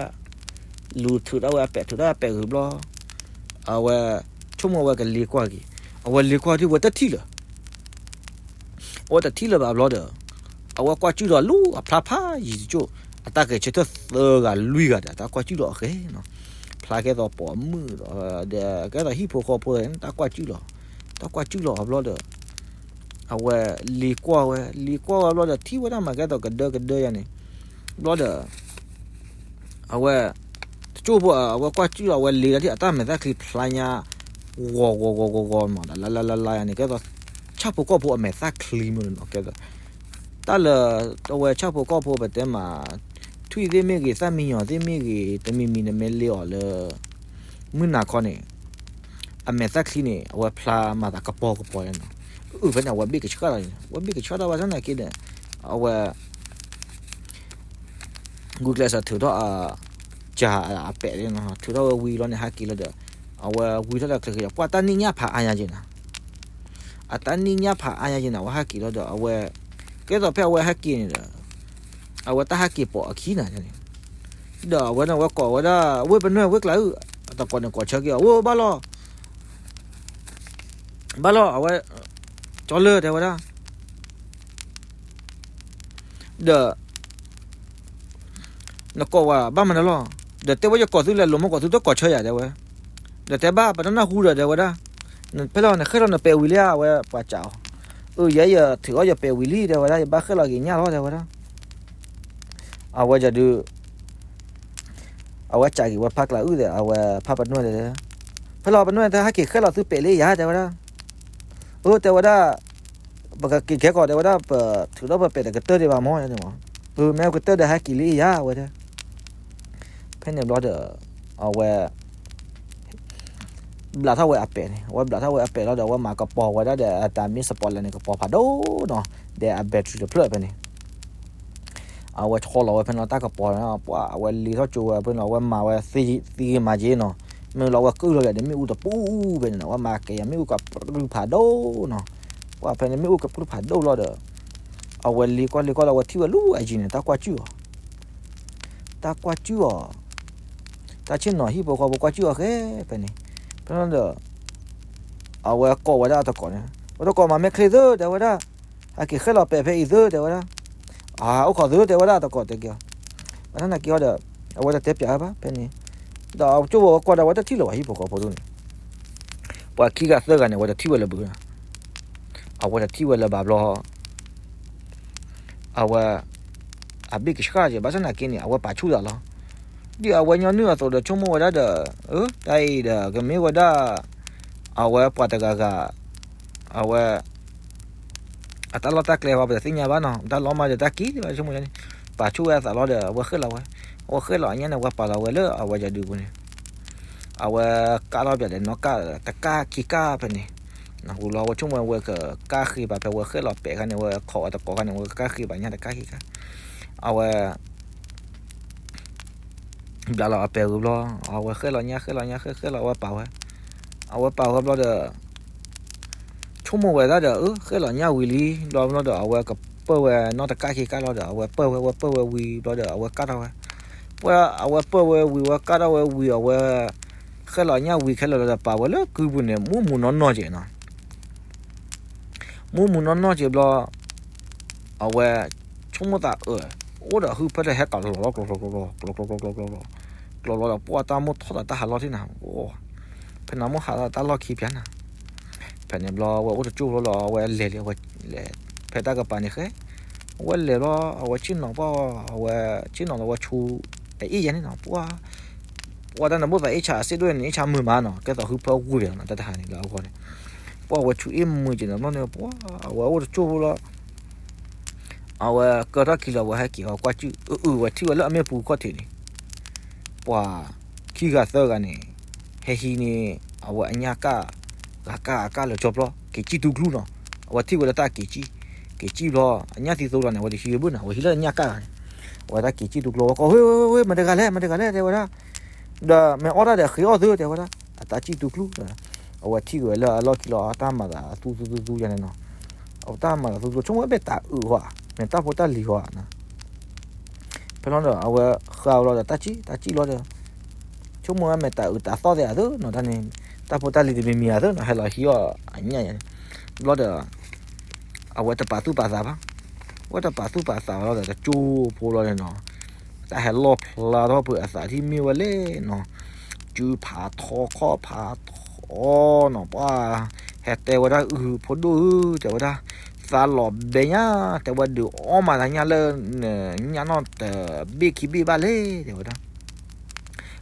လူၤထုးထီၣ်ဝဲအပဲာ် ထုးထီၣ်အပဲာ်ဂုၤဘျီ အဝဲဆိကမိၣ်ဝဲကလ့ၤကွၢ်က့ၤ အဝဲလ့ၤကွၢ်ဒ်ဝဲတထံၣ်လၢၤ အဝဲတထံၣ်လၢၤဘၣ်ဘျီဒီး အဝဲကွၢ်ကၠူၣ်ဒီးလူၤအဖျါဖးယံၤတကၠိၣ် အတၢ်ဂဲၤဆၢထၢၣ်သၢဂၤလွံၢ်ဂၤဒီး အတၢ်ကွၢ်ကၠူၣ်ဒီးအဂဲၤနီၤ ဖျါကဲသိးပိာ်မုၣ်ဒီး ဒီးကဲသိးဟံၣ်ဖိဃီဖိ တၢ်ကွၢ်ကၠူၣ်လီၤ တၢ်ကွၢ်ကၠူၣ်လီၤအဘျီဒီး အဝဲလ့ၤကွၢ်ဝဲ လ့ၤကွၢ်ဝဲဘျီဒီး ထံၣ်ဝဲဒၣ်မၤကဲသိးကဒၢကဒၢယါန့ၣ် ဘျီဒီး အဝဲ တကၠိၣ်ဖိ အဝဲကွၢ်ကၠူၣ်လီၤ အဝဲလ့ၤလီၤဒ်အတၢ်မဲာ်သၣ်ချံဖျါညါ ဂီၤဂီၤဂီၤဂီၤဂီၤမး လါလါလါလါယါန့ၣ် ကဲသိးဆၣ်ဖိကီၢ်ဖိအမဲာ်သၣ်ချံမ့ၢ်နီၤ ကဲသိး တၢ်လၢ အဝဲဆၣ်ဖိကီၢ်ဖိပတဲမး ထွံၣ်သ့ၣ်မ့ၢ်ဂ့ၤ သၣ်မံယီၤသ့ၣ်မ့ၢ်ဂ့ၤ တမံၤမံၤနမ့ၢ်လ့ၤအီၤလၢ မုၢ်နၤခီန့ၣ် အမဲာ်သၣ်ချံန့ၣ် အဝဲဖျါမၤသးကပီၤကပီၤယါန့ၣ် အုၣ်ဖဲန့ၣ် အဝဲဘ့ၣ်ကဆှၣ်လီၤန့ၣ် အဝဲဘ့ၣ်ကဆှၣ်တၢ်ဘၣ်ဆၣ်သနာ်က့ဒီး အဝဲ ဂုာ်ကျဲးစၢးထုးထီၣ်အ ကၢ်အပဲာ်န့ၣ် ထုးထီၣ်ဝဲဝံၤလီၤန့ၣ် ဟးက့ၤလီၤဒီး အဝဲဝံၤထီၣ်လၢချၢဃံဒီး ပှၢ်တၢ်နံၣ်ညၣ်ဖးအါညါက့ၤနၤ အတၢ်နံၣ်ညၣ်ဖးအါညါက့ၤနၤ အဝဲဟးက့ၤလီၤဒီး အဝဲ ကဲသိးဖဲအဝဲဟဲက့ၤန့ၣ်ဒီး အဝဲတၢ်ဟးက့ၤပိာ်အခံနၤန့ၣ် ဒီးအဝဲန့ၣ် အဝဲကိးဝဲဒၣ် ဝ့ၢ်ပနွဲၣ် ဝ့ၢ်ကျးအုၣ် တကိးန့ၣ်ကိးဆၢက့ၤအီၤ, အိၣ်ဘၣ်လီၤ, ဘၣ်လီၤ, အဝဲ, ကၠီလၢတဲဝဲဒၣ်, ဒီး နကိးဝဲဘၣ်မနုၤလီၤ, ဒီးတဲဝဲယကိးသုလဲၣ်, လိာ်မ့ၢ်ကိးသုတကိးဆၢယၤတဲဝဲ, ဒီးတဲဘၣ်ပတနၢ်ဟူဒီးတဲဝဲဒၣ်, ဖဲလီၤနဃဲၣ်လီၤနပဲာ်ဝံၤလံဧါ, အဝဲပှၤစံးအီၤ, အၢ ယဲယထုးအီၣ်ယပဲာ်ဝံၤလံတဲဝဲဒၣ်, ယဘၣ်ဃဲၣ်လီၤက့ၤညၣ်လီၤတဲဝဲဒၣ်, အဝဲဒုး အဝဲစံးက့ၤဝဲဖးကျးအုၣ်ဒီး အဝဲဖးပနွဲၣ်ဒီး, ဖဲလီၤပနွဲၣ်တဲ ဟဲက့ၤဃဲၣ်လီၤသုပဲာ်လံယၤတဲဝဲဒၣ်, အၢ တဲဝဲဒၣ်, ပကက့ၤခဲကီးတဲဝဲဒၣ် ပထုးထီၣ်ပပဲာ်တကတၢၢ်ဒံးဘၣ်မ့ၢ်န့ၣ်မး, အၢ မ့ၢ်ကတၢၢ်ဒီးဟဲက့ၤလံယၤဝဲတဲ, ဖဲန့ၣ်ဘျီဒီး အဝဲ ဘျးထီၣ်ဝဲအပဲာ်န့ၣ်, အဝဲဘျးထီၣ်ဝဲအပဲာ်လီၤဒီး အဝဲမၤကပီၤဝဲဒၣ်ဒီး အတၢ်မ့ၢ်စပီးလဲၣ်န့ၣ် ကပီၤဖးဒိၣ်နီၤ, ဒီးအ battery တဖျၢၣ်ဖဲန့ၣ်, အဝဲဆီလီၤဝဲဖဲန့ၣ်လီၤ တၢ်ကပီၤန့ၣ်, ပှၤအဝဲလ့ထီၣ်ကၠိဝဲဖဲန့ၣ်လီၤ, အဝဲမၤဝဲသံဂ့ၤမၤက့ၤနီၤ, မ့ၢ်လီၤအဝဲကုၢ်လီၤဒီးမ့ၣ်အူတပူၤဖဲန့ၣ်နီၤ, အဝဲမၤကဲၤယၤမ့ၣ်အူကပြုၢ်ဖးဒိၣ်နီၤ, ပှၤဖဲန့ၣ်မ့ၣ်အူကပြုၢ်ဖးဒိၣ်လီၤဒီး အဝဲလ့ကွၢ်လ့ကွၢ်လီၤ အဝဲထံၣ်ဝဲလၢအယံၤန့ၣ် တၢ်ကွၢ်ကၠူၣ်အီၤ, တၢ်ကွၢ်ကၠူၣ်အီၤ, တၢ်ဆ့ၣ်နီၤဟံၣ်ဖိဃီဖိကွၢ်ကၠူၣ်အီၤဃဲဖဲန့ၣ်, ဖဲန့ၣ်ဒီး အဝဲကိးဝဲဒၣ်အတကိးန့ၣ်, ပတကိးမၤမ့ၢ်ချ့သုတဲဝဲဒၣ်, ဟဲက့ၤဃဲၣ်လီၤပဲာ်ဖဲအံၤသုတဲဝဲဒၣ်, အအိၣ်ခိးသုတဲဝဲဒၣ်အတကိးတဲက့ၤအီၤ, ဘၣ်ဆၣ်သနာ်က့အီၤဒီး အဝဲတတဲပျးဝဲဘၣ်ဖဲန့ၣ်, ဒီးအကၠိဖိဝဲကွၢ်ဒီး အဝဲတထံၣ်လၢၤဘၣ်ဟံၣ်ဖိဃီဖိဒိၣ်န့ၣ်, ပှၤခံဂၤသၢဂၤန့ၣ် အဝဲတထံၣ်ဝဲလၢၤဘၣ်, အဝဲတထံၣ်ဝဲလၢၤဘၣ်ဘျီ အဝဲ အဘ့ၣ်ကဆှၣ်က့ၤ ဘၣ်ဆၣ်သနာ်က့န့ၣ် အဝဲပာ်ဆူၣ်သးလီၤ, ဒ်အဝဲညီနုၢ်အသိးဒီး ဆိကမိၣ်ဝဲဒၣ်ဒီး, တၢ်အံၤဒီး ကမ့ၢ်ဝဲဒၣ် အဝဲပှၤတဂၤဂၤ, အဝဲ အတၢ်လီၢ်တၢ်ကျဲဘၣ် ပတသ့ၣ်ညါဘၣ်နီၤ, တၢ်လီၤမၢ်ဒီးတၢ်က့ၤဘၣ် ဆိကမိၣ်န့ၣ်, ပာ်ဆူၣ်ဝဲအသးလီၤဒီး အဝဲဃဲၣ်လီၤဝဲ, အဝဲဃဲၣ်လီၤအညၣ်န့ၣ် အဝဲပာ်လီၤဝဲလၢအဝဲယၤဒုးပူၤန့ၣ်, အဝဲကၣ်ထီၣ်ပၠးဒီးနီၢ်ကၣ်တကၣ်ခံကၣ်ဖဲန့ၣ်, နၢ်ဟူလီၤ အဝဲဆိကမိၣ်ဝဲကကၣ်ဃ့ဘၣ် ဖဲဝဲဃဲၣ်လီၤပဲာ်ခါန့ၣ် ဝဲခိးဝဲတကိးခါန့ၣ် ဝဲကကၣ်ဃ့ဘၣ်ညၣ်တကၣ်ခံကၣ်, အဝဲ ဘျးလီၤအပဲာ်ဝံၤဘျီ, အဝဲဃဲၣ်လီၤညၣ် ဃဲၣ်လီၤညၣ် ဃဲၣ်ဃဲၣ်လီၤ အဝဲပာ်ဝဲ, အဝဲပာ်ဝဲဘျီဒီး ဆိကမိၣ်ဝဲဒၣ်ဒီး အၢ ဃဲၣ်လီၤညၣ်ဝံၤလံ ဘျီဘျီဒီး အဝဲကပၢၢ်ဝဲနီၢ်တကၣ်ခံကၣ်လီၤဒီး အဝဲပၢၢ်ဝဲ အဝဲပၢၢ်ဝဲဝံၤဘျီဒီး အဝဲကၣ်ထီၣ်ဝဲ, ပှၤအဝဲပၢၢ်ဝဲဝံၤ အဝဲကၣ်ထီၣ်ဝဲဝံၤ အဝဲ ဃဲၣ်လီၤညၣ်ဝံၤခဲလၢာ်လီၤဒီး ပာ်ဝဲလၢကုပူၤန့ၣ် မူးမူးနီၢ်နီၢ်က့ၤနီၤ မူးမူးနီၢ်နီၢ်က့ၤဘျီ, အဝဲဆိကမိၣ်သးအၢ, အိၣ်ဒီးဟုဖၢတၢ်ဟဲကလီၤလီၤ ကျီၤကျီၤကျီၤကျီၤ ကျီၤကျီၤကျီၤကျီၤကျီၤ, ကျီၤလီၤဒီး ပှၤတၢ်မိၣ်ထီၣ်သးတၢ်ဟးလီၢ်ထံၣ်နၤ, ဖဲနၤမိၣ်ဟးလီၤတၢ်လီၢ်ခံပၠးနၤ, ဖဲန့ၣ်ဘျီ အဝဲအိၣ်တကၠိၢ်လီၤလီၤ အဝဲလဲၤလံ အဝဲလဲၤ ဖဲတၢ်ကပၤန့ၣ်ဃဲ, အဝဲလဲၤဘျီ အဝဲဆ့ၣ်နီၤပှၢ် အဝဲဆ့ၣ်နီၤလီၤ အဝဲဆူ အအ့ၣ်ယဲန့ၣ်နီၤ ပှၤ ပှၤတၢ်နဘိၣ်သးအ့ၣ်ဆါအစ့ၣ်ဒိၣ်န့ၣ် အ့ၣ်ဆါမုာ်မးနီၤ ကဲသိးဟုဖၢဝံၤဘၣ်နီၤ တၢ်တဟါန့ၣ်လၢအဂီၢ်န့ၣ်, ပှၤဝဲဆူအ့ၣ်မုာ်က့ၤန့ၣ်ဘျီန့ၣ် ပှၤ အဝဲအိၣ်တကၠိၢ်ဖိလီၤ, အဝဲကၢထီၣ်ခံလီၤ အဝဲဟဲက့ၤအီၤကွၢ်စုၣ် အုၣ်အုၣ် အဝဲထံၣ်ဝဲလၢအမ့ၣ်ပူၤခီၣ်ထံးန့ၣ်, ပှၤခံဂၤသၢဂၤန့ၣ် ဟဲဟံးန့ၢ် အဝဲအညၣ်ကၣ် ဂၤကၣ်အကၣ်လၢကၠီပျီ က့ၤစံၣ်တူၢ်ကျူနီၤ, အဝဲထံၣ်ဝဲလၢတၢ်က့ၤစံၣ်, က့ၤစံၣ်ဘျီ အညၣ်သံသိလီၤန့ၣ် အဝဲတဟံးဝဲဘၣ်န့ၣ် အဝဲဟံးလၢအညၣ်ကၣ်ဂၤန့ၣ်, အဝဲတၢ်က့ၤစံၣ်တူၢ်ကျူ ဝဲကိး ဝဲ ဝဲ ဝဲ မတၤတဂၤလဲၣ် မတၤတဂၤလဲၣ် တဲဝဲဒၣ်, ဒီးမ့ၢ်အီၣ်တၢ်ဒီးဃ့အီၣ်သု တဲဝဲဒၣ်, အတၢ်စံၣ်တူၢ်ကျူ, အဝဲထံၣ်က့ၤဝဲလၢအလီၢ်ခံလီၤ အတၢ်မၤသးသူသူသူသူယါန့ၣ်နီၤ, အတၢ်မၤသးသူသူ ဆိကမိၣ်ဝဲမ့ၢ်တၤအုးဟီဧါ မ့ၢ်တၢ်ဖိတၢ်လံၤဟီဧါ, ဖဲလီၤဒီး အဝဲဃါဝဲလီၤဒီး တၢ်စံၣ် တၢ်စံၣ်လီၤဒီး ဆိကမိၣ်ဝဲမ့ၢ်တၤအုးတၤသီၣ်သ့ၣ်ဧါသုနီၤ တၢ်န့ၣ် တၢ်ဖိတၢ်လံၤတမံၤမံၤဧါသုနီၤ ဟဲလီၤဟံးအီၣ်အညၣ်ယါန့ၣ်, ဘျီဒီး အဝဲတပာ်သူၣ်ပာ်သးဘၣ်, အဝဲတပာ်သူၣ်ပာ်သးဘၣ်လီၤဒီး တကၠိၢ်ဖိလီၤန့ၣ်နီၤ, တၢ်ဟဲလီၣ်ဖျါထီၣ်ဖုးအသးထံၣ်မ့ၢ်ဝဲလဲၣ်နီၤ, စုဖးထီခီၣ်ဖးထီနီၤ ပှၤ ဟဲတဲဝဲဒၣ် အုး ဖိဒိၣ်ဧၢ တဲဝဲဒၣ်, သးလီၤဘဲညါ တဲဝဲဒုးအီၣ်မးတၢ်ညၣ်လၢ ညၣ်နီၢ်တဘ့ၣ်ခံဘ့ၣ်ဘၣ်လဲၣ် တဲဝဲဒၣ်,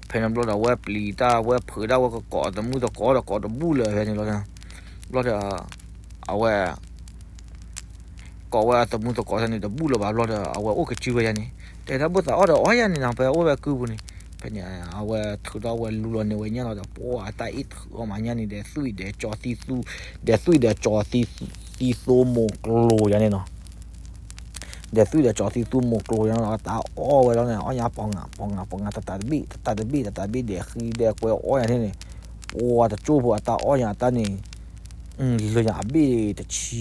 ဖဲန့ၣ်ဘျီဒီး အဝဲပျံၤတၢ် အဝဲဖုးဒၣ်ဝဲကကိးသမူသကိးဒီးကိးတဘူၣ်လၢာ်ဖဲန့ၣ်လီၤ, ဘျီဒီး အဝဲ ကိးဝဲအသမူသကိးန့ၣ် တဘူၣ်လၢၤဘၣ်ဘျီဒီး အဝဲအိၣ်ကစုဝဲယါန့ၣ်, တဲတၢ်ဘိၣ်သးအီၣ်ဒီးအီၣ်ယါန့ၣ်နီၤ ဖဲအိၣ်ဝဲကုပူၤန့ၣ်, ဖဲန့ၣ် အဝဲထုးထီၣ်ဝဲလူလီၤန့ၢ်ဝဲညၣ်လီၤဒီး ပှၤအတၢ်အ့ၣ်ထုးအီၣ်မးညၣ်န့ၣ် ဒဲးသွံၣ်ဒဲးကၠီသံသူ, ဒဲးသွံၣ်ဒဲးကၠီသံသူမိၢ်ကျိၤယါန့ၣ်နီၤ ဒဲးသွံၣ်ဒဲးကၠီသံသူမိၢ်ကျိၤယါန့ၣ်လီၤ အတၢ်အီၣ်ဝဲလီၤန့ၣ် အီၣ်ညါပှၤငါ ပှၤငါ ပှၤငါ တတးတဘ့ၣ် တတးတဘ့ၣ် တတးတဘ့ၣ် ဒဲးဃံဒဲးကွဲအီၣ်ယါန့ၣ်န့ၣ်, ပှၤတကၠိၢ်ဖိအတၢ်အီၣ်ယါအတၢ်န့ၣ် လၢယၤအဘ့ၣ်တဆံ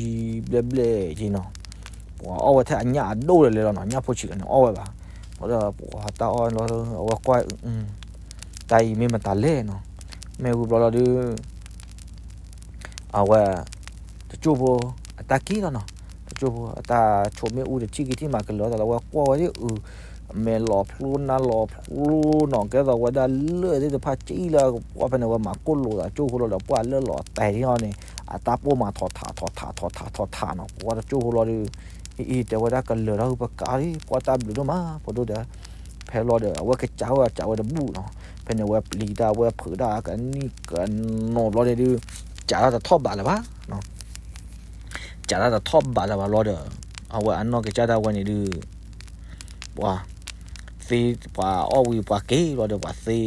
ဘျဲၣ်ဘျဲၣ်က့နီၤ, ပှၤအီၣ်ဝဲထဲအညၣ်အဒိၣ်လၢလဲၤလီၤနီၤ ညၣ်ဖိဆံးလီၤန့ၣ်အီၣ်ဝဲဘၣ်, ဘျီဒီးပှၤတၢ်အီၣ်လီၤ အဝဲကွၢ် တၢ်အံၤမ့ၢ်မတၤလဲၣ်နီၤ, မ့ၢ်ဝံၤဘျီလီၤဒုး အဝဲ တကၠိၢ်ဖိ အတၢ်က့ၤလီၤနီၤ, တကၠိၢ်ဖိအတၢ်ဆိးမ့ၣ်အူတထံၣ်က့ၤထံၣ်မးကလၢာ်သးလၢအဝဲကွၢ်ဝဲဒၣ်အုး မဲာ်လီၤဖျိနါလီၤဖျိနီၤ ကဲသိးဝဲဒၣ်လၢၢ်သ့ၣ်တဖၣ်ကံလၢပှၢ်ဖဲန့ၣ် ဝဲမၤကိၢ်လိာ်သးကၠိၢ်ဖိလီၤဒီး ပှၢ်လၢလီၤတဲာ်ထံအီၤန့ၣ် အတၢ်ပိာ်မၤထီၣ်ထးထီၣ်ထးထီၣ်ထးထီၣ်ထးနီၤ ပှၢ်တကၠိၢ်ဖိလီၤဒုး အံၤတဲဝဲဒၣ်ကလၢာ်ထီၣ်ဟုပကးလံ ပှၢ်တၢ်ဘျုးဒိၣ်မး ဖိဒိၣ်ဒီး ဖဲလီၤဒီး အဝဲကစးဝဲကစးဝဲတဘူၣ်နီၤ ဖဲန့ၣ်ဝဲပျံၤတၢ်ဝဲဖုးတၢ်ကနံၣ်ကနီၤဘျီန့ၣ်ဒုး ကးတၢ်တထီၣ်ဘးလၢၤဘၣ် ကးတၢ်တထီၣ်ဘးလၢၤဘၣ်ဘျီဒီး အဝဲအနီၢ်ကစၢ်ဒၣ်ဝဲန့ၣ်ဒုး ပှၤ သ့ ပှၤအီၣ်ဝံၤပှၤက့ၤဘျီဒီး ပှၤသ့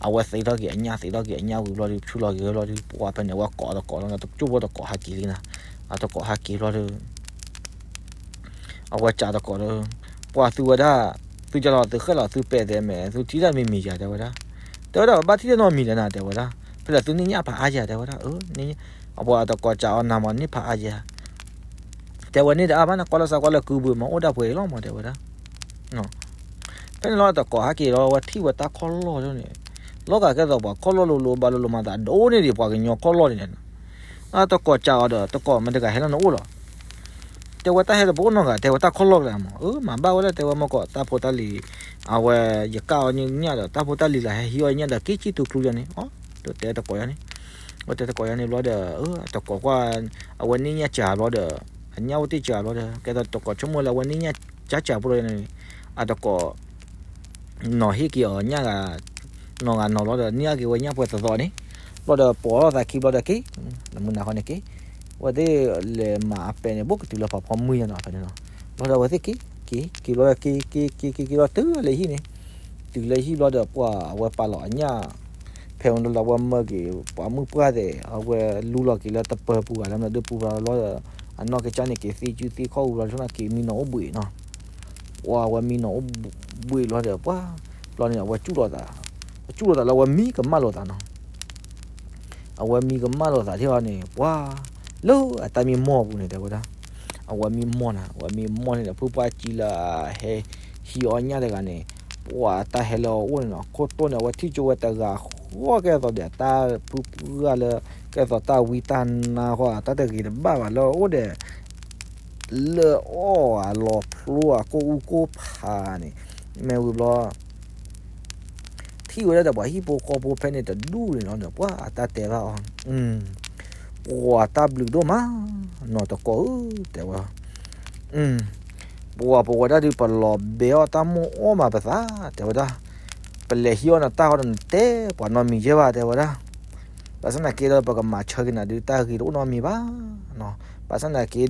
အဝဲသ့ထီၣ်က့ၤအညၣ် သ့ထီၣ်က့ၤအညၣ်ဝံၤဘျီဒီး ဆူလီၤက့ၤဘျီဒီး ပှၢ်ဖဲန့ၣ် အဝဲကိးတကိးလီၤ တကၠိၢ်ဖိတကိးဟဲက့ၤလံနၤ အတကိးဟဲက့ၤဘျီဒီး အဝဲကးတကိးဒီး ပှၢ်သုဝဲဒၣ် သုကလီၤသုဃဲၣ်လီၤသုပဲာ်သဲမဲာ် သုထံၣ်တၢ်မံၤမံၤယၤတဲဝဲဒၣ် တဲဝဲဒၣ်ဘၣ်ထံၣ်တၢ်နီတမံၤလဲၣ်နၤ တဲဝဲဒၣ် ဖဲလဲၣ်သုန့ၢ်ညၣ်ဖးအါယၤတဲဝဲဒၣ် အပှၤတကိးကးအီၤနၤမးန့ၢ်ဖးအါယၤ တဲဝဲန့ၣ်တအါဘၣ်နကွၢ်လီၤစးကွၢ်လၢကုဘုးမး အိၣ်ဒၣ်ပှဲၤအံၤလီၤမး တဲဝဲဒၣ် ဖဲန့ၣ်လီၤတကိးဟဲက့ၤလီၤ ဝဲထံၣ်ဝဲတၢ်ခီၣ်လီၢ်န့ၣ် လီၤဂာ်ကဲသိးပှၤခီၣ်လီၢ်လိၤလိၤဘၣ်လိၤလိၤမၤသးဒိၣ်န့ၢ်ဒံးပှၤကညီခီၣ်လီၢ်န့ၣ် တကိးကးအီၤဒီး တကိးမ့ၢ်တဂၤဟဲလၢနအိၣ်လီၤ တဲဝဲတၢ်ဟဲတဘိနီၢ်ဂၤ တဲဝဲတၢ်ခီၣ်လီၢ်ကလဲၣ်မး အၢ မၤဘၣ်ဝဲလၢတဲဝဲမ့ၢ်ကီးတၢ်ဖိတၢ်လံၤ အဝဲ ယကၣ်အီၤညၣ်ဒီး တၢ်ဖိတၢ်လံၤလၢဟဲဟံးအီၤညၣ်ဒီး က့ၤကံၢ်ထူကျူယၤန့ၣ် အတဲတကိးယၤန့ၣ် ဝဲတဲတကိးယၤန့ၣ်ဘျီဒီး တကိးကွၢ် အဝဲန့ၢ်ညၣ်စှၤဘျီဒီး အညၣ်အိၣ်တ့ၢ်စှၤဘျီဒီး ကဲသိးတကိးဆိကမိၣ်လၢအဝဲန့ၢ်ညၣ်စှၤစှၤဖိလီၤန့ၣ် အတကိး နီၤဟ့ၣ်က့ၤအီၤညၣ်ဂၤ နီၤဂၤနီၤဘျီဒီး န့ၢ်အက့ၤဝဲညၣ်ပှဲၤသီသီန့ၣ် ဘျီဒီးပိာ်ထီၣ်သးခံဘျီဒီးက့ၤ နမုၢ်နၤဃီန့ၣ်က့ၤ ဝဲသ့ၣ်လဲၤမၤအပဲန့ၣ် ဘိၣ်ကတုၤလၢဖးဖီမုၢ်ယၤနီၤ ဖဲန့ၣ်နီၤ ဘျီဒီးအဝဲသ့ၣ်က့ၤ က့ၤ က့ၤဘျီဒီးက့ၤ က့ၤ က့ၤ က့ၤ က့ၤဘျီတုၤလၢဟံၣ်န့ၣ် တုၤလၢဟံၣ်ဘျီဒီးပှၢ်အဝဲပာ်လီၤအညၣ် ဖဲန့ၣ်လီၤလၢအဝဲမၢက့ၤ ပှၤမုၢ်ပှၢ်သဲး အဝဲလူလီၤက့ၤလၢတပၢၤပူၤဂၤလၢမနုၤဒုးပူၤဘျီလီၤဒီး အနီၢ်ကစၢ်န့ၣ်က့ၤသ့ၣ်ကူသ့ၣ်ခီၣ်ဝံၤဘျီဒီး က့ၤမံနီၤအိၣ်ဘှံးနီၤ ပှၤဝဲမံနီၤအိၣ်ဘှံးလီၤဒီး ပှၤ ဘျီန့ၣ် အဝဲကၠူၣ်လိာ်သး ကၠူၣ်လိာ်သးလၢအဝဲမံကမၣ်လိာ်သးနီၤ အဝဲမံကမၣ်လိာ်သးထံၣ်အီၤန့ၣ် ပှၤ လၢအတၢ်မံမီၢ်အပူၤန့ၣ် တဲဝဲဒၣ် အဝဲမံမီၢ်န့ၣ် အဝဲမံမီၢ်န့ၣ်ဒီး ဖုပှၢ်ကံလၢအဟဲဟံးအီၤညၣ်တဂၤန့ၣ် ပှၤတၢ်ဟဲလၢအအိၣ်န့ၣ်နီၤ ခိၣ်တိၢ်န့ၣ် အဝဲထံၣ်ကၠိဝဲတဂၤဃီကဲသိးဒီး တၢ်ဖုပှၢ်လၢ ကဲသိးတၢ်ဝံတၢ်နါဃီ တၢ်တဂ့ၤတဘၣ်ဘၣ်လၢအအိၣ်ဒီး လၢအီၣ်အလီၤဖျိအကိၢ်အူကိၢ်ဖးန့ၣ် မ့ၢ်ဝံၤဘျီ ထံၣ်ဝဲဒၣ်ဒီးပှၤဟံၣ်ဖိဃီဖိဖဲန့ၣ်တဒူၣ်န့ၣ်လီၤဒီး ပှၤအတၢ်တဲဘၣ်အီၤ ပှၤတၢ်ဘျုးဒိၣ်မး နီၢ်တကိးဧၢ တဲဝဲ ပှၤပဝဲဒၣ်ဒုး ပလီၤဘဲအီၣ်တၢ်မိၣ်အီၣ်မးပသး တဲဝဲဒၣ် ပလဲၤဟံးအီၣ်နတၢ်ဃီဒီး နတဲပှၤနီတမံၤယဲၢ်ဘၣ် တဲဝဲဒၣ် ဘၣ်ဆၣ်သနာ်က့ဒီး ပကမၤဆၢက့ၤနၤဒုး တၢ်ဂ့ၤတအိၣ်နီတမံၤဘၣ် ဘၣ်ဆၣ်သနာ်က့ဒီး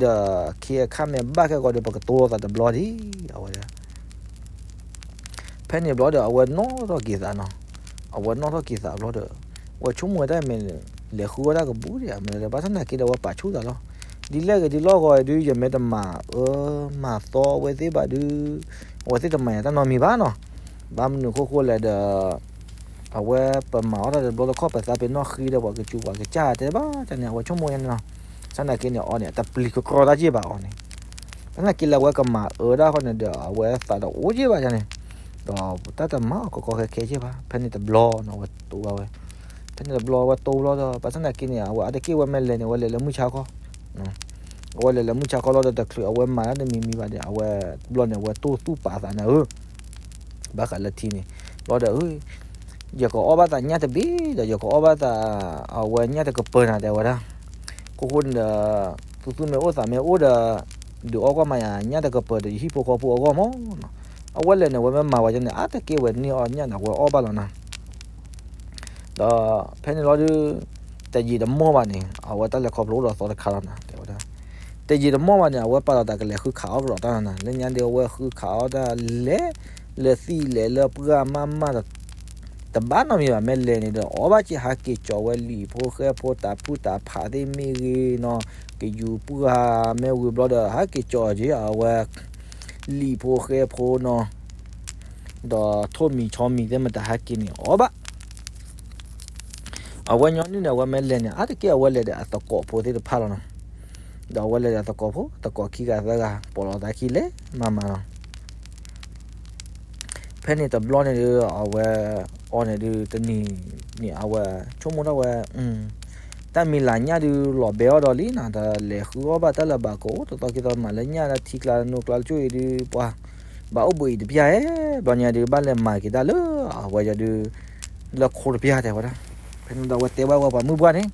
ခဲအခါမ့ၢ်ဘၣ်ခဲဂီၤဒီး ပကတိၤလိာ်သးတဘျီဒံး အဝဲ ဖဲန့ၣ်ဘျီဒီး အဝဲနီၣ်ထီၣ်က့ၤသးနီၤ, အဝဲနီၣ်ထီၣ်က့ၤသးဘျီဒီး အဝဲဆိကမိၣ်ဝဲတၢ်မ့ၢ် လဲၤဃုဝဲဒၣ်ကဘူၣ်ဒံးဧါ မ့ၢ်လဲၣ် ဘၣ်ဆၣ်သနာ်က့ဒီး အဝဲပာ်ဆူၣ်သးလီၤ. ဒ်လဲၣ်ဂ့ၤဒ်လဲၣ်ဂ့ၤဒုး ယမ့ၢ်တမၤအၢမၤသီအဝဲသ့ၣ်ဘၣ်ဒုး အဝဲသ့ၣ်တမၤယၤတၢ်နီတမံၤဘၣ်နီၤ. ဘၣ်မနုၤဃိဃိလဲၣ်ဒီး အဝဲပမၤအီၣ်တၢ်တဘျီတခီၣ် ပသးပ့ၤနီၣ်ဃ့ဒီး ပှၤကစူၤပှၤကစၢ်တဲဘၣ်န့ၣ် အဝဲဆိကမိၣ်ယါန့ၣ်နီၤ. ဘၣ်ဆၣ်သနာ်က့န့ၣ် အီၤန့ၣ် အတပျံၤကကြီတၢ်က့ၢ်ဘၣ်အီၤန့ၣ် ဘၣ်ဆၣ်သနာ်က့လၢအဝဲကမၤအၢဒၣ်ဃီန့ၣ်ဒီး အဝဲသးတအိၣ်က့ၢ်ဘၣ်ယါန့ၣ်, ဒီးတၢ်တမၤအီၤကီကီခဲခဲက့ၢ်ဘၣ်. ဖဲန့ၣ်တဘျီနီၤ အဝဲတိဝဲ, ဖဲန့ၣ်တဘျီအဝဲတိဘျီဒီး ဘၣ်ဆၣ်သနာ်က့န့ၣ် အဝဲအါတက့ၢ်ဝဲမ့ၢ်လဲၤန့ၣ် အဝဲလဲၤလၢမုၢ်ဆါခီ, အဝဲလဲၤလၢမုၢ်ဆါခီလီၤဒီး တချုးအဝဲမၤတၢ်တမံၤမံၤဘၣ်ဒီး အဝဲတဘျီန့ၣ် အဝဲတိၢ်သူၣ်ပာ်သးန့ၣ်ဧၢ ဘၣ်ဃးလၢထံန့ၣ်, ဘျီဒီး ယကအီၣ်ဘၣ်သးညၣ်တဘ့ၣ်ဒီး ယကအီၣ်ဘၣ်သး အဝဲညၣ်တကပၤနၤ တဲဝဲဒၣ်. ဃိဃိန့ၣ်ဒီး သူသူမ့ၢ်အိၣ်သးမ့ၢ်အိၣ်ဒီး ဒုးအီၣ်ကွၢ်မၤယၤညၣ်တကပၤဒီး ယဟံၣ်ဖိဃီဖိအဂီၢ်မးနီၤ. အဝဲလဲၤန့ၣ် အဝဲမ့ၢ်မၤဝဲန့ၣ် အါတက့ၢ်ဝဲန့ၢ်အီၣ်ညၣ်န့ၣ် အဝဲအီၣ်ဘၣ်လီၤနၤ. ဒီးဖဲန့ၣ်လီၤဒုး တယံာ်တမီၢ်ဘၣ်န့ၣ် အဝဲတၢ်လဲၤခီဖျိအိၣ်ဒီးသီတခါလီၤနၤ တဲဝဲဒၣ်. တယံာ်တမီၢ်ဘၣ်န့ၣ် အဝဲပာ်လီၤသးကလဲၤဃုခးအီၣ်ကဒီးတၢ်နၤ လၢညါဒုး အဝဲဃုခးအီၣ်တၢ်လဲၤ လၢသံၣ်လဲၤလၢပှၢ်မးမး တဘၣ်နီတမံၤဘၣ် မ့ၢ်လဲၤန့ၣ်ဒီး အီၣ်ဘၣ်က့ၤဟးက့ၤကၠီဝဲလံာ်ဖိဃဲဖိတၢ်ဖုၣ်တၢ်ဖးသ့ၣ်မ့ၢ်ဂ့ၤနီၤ ကယူၤပှၢ်မ့ၢ်ဝံၤဘျီဒီး ဟးက့ၤကၠီက့ၤအဝဲ လံာ်ဖိဃဲဖိနီၤ ဒီးထိၣ်မံၤဆီမံၤသ့ၣ်မတၤဟဲက့ၤန့ၣ် အီၣ်ဘၣ် အဝဲညီနုၢ်န့ၣ် အဝဲမ့ၢ်လဲၤန့ၣ် အါတက့ၢ်အဝဲလဲၤဒီးအသကိးဖိသ့ၣ်တဖၣ်လီၤနီၤ. ဒီးအဝဲလဲၤဒီးအသကိးဖိ သကိးခံဂၤသၢဂၤ ပိာ်လီၤသးခံလဲၤမၤမၤလီၤ. ဖဲန့ၣ်တဘျီန့ၣ်ဒီး အဝဲ အီၤန့ၣ်ဒုးတနံၤန့ၣ် အဝဲဆိကမိၣ်ထီၣ်ဝဲ တၢ်မံၤလၤညၣ်ဒုးလီၤဘဲအီၤဒီးလံနီၤ, တလဲၤဃုအီၣ်ဘၣ်တၢ်လၢၤဘၣ် ကအိၣ်တသီခံသီမၤလၢညၣ်လၢထံကျါလၢနိကျါလၢကၠိအံၤဒုး ပှၤဘၣ်အိၣ်ဘှံးအံၤတပျၢ်ဧဲ, ဘျီညါဒုးဘၣ်လဲၤမၤက့ၤတၢ်လၢအဝဲဒုး လၢခိတပျၢ်တဲဝဲဒၣ်. ဖဲန့ၣ်ဒီးအဝဲတဲဘၣ်ဝဲပှၤမုၣ်ပှၢ်န့ၣ်,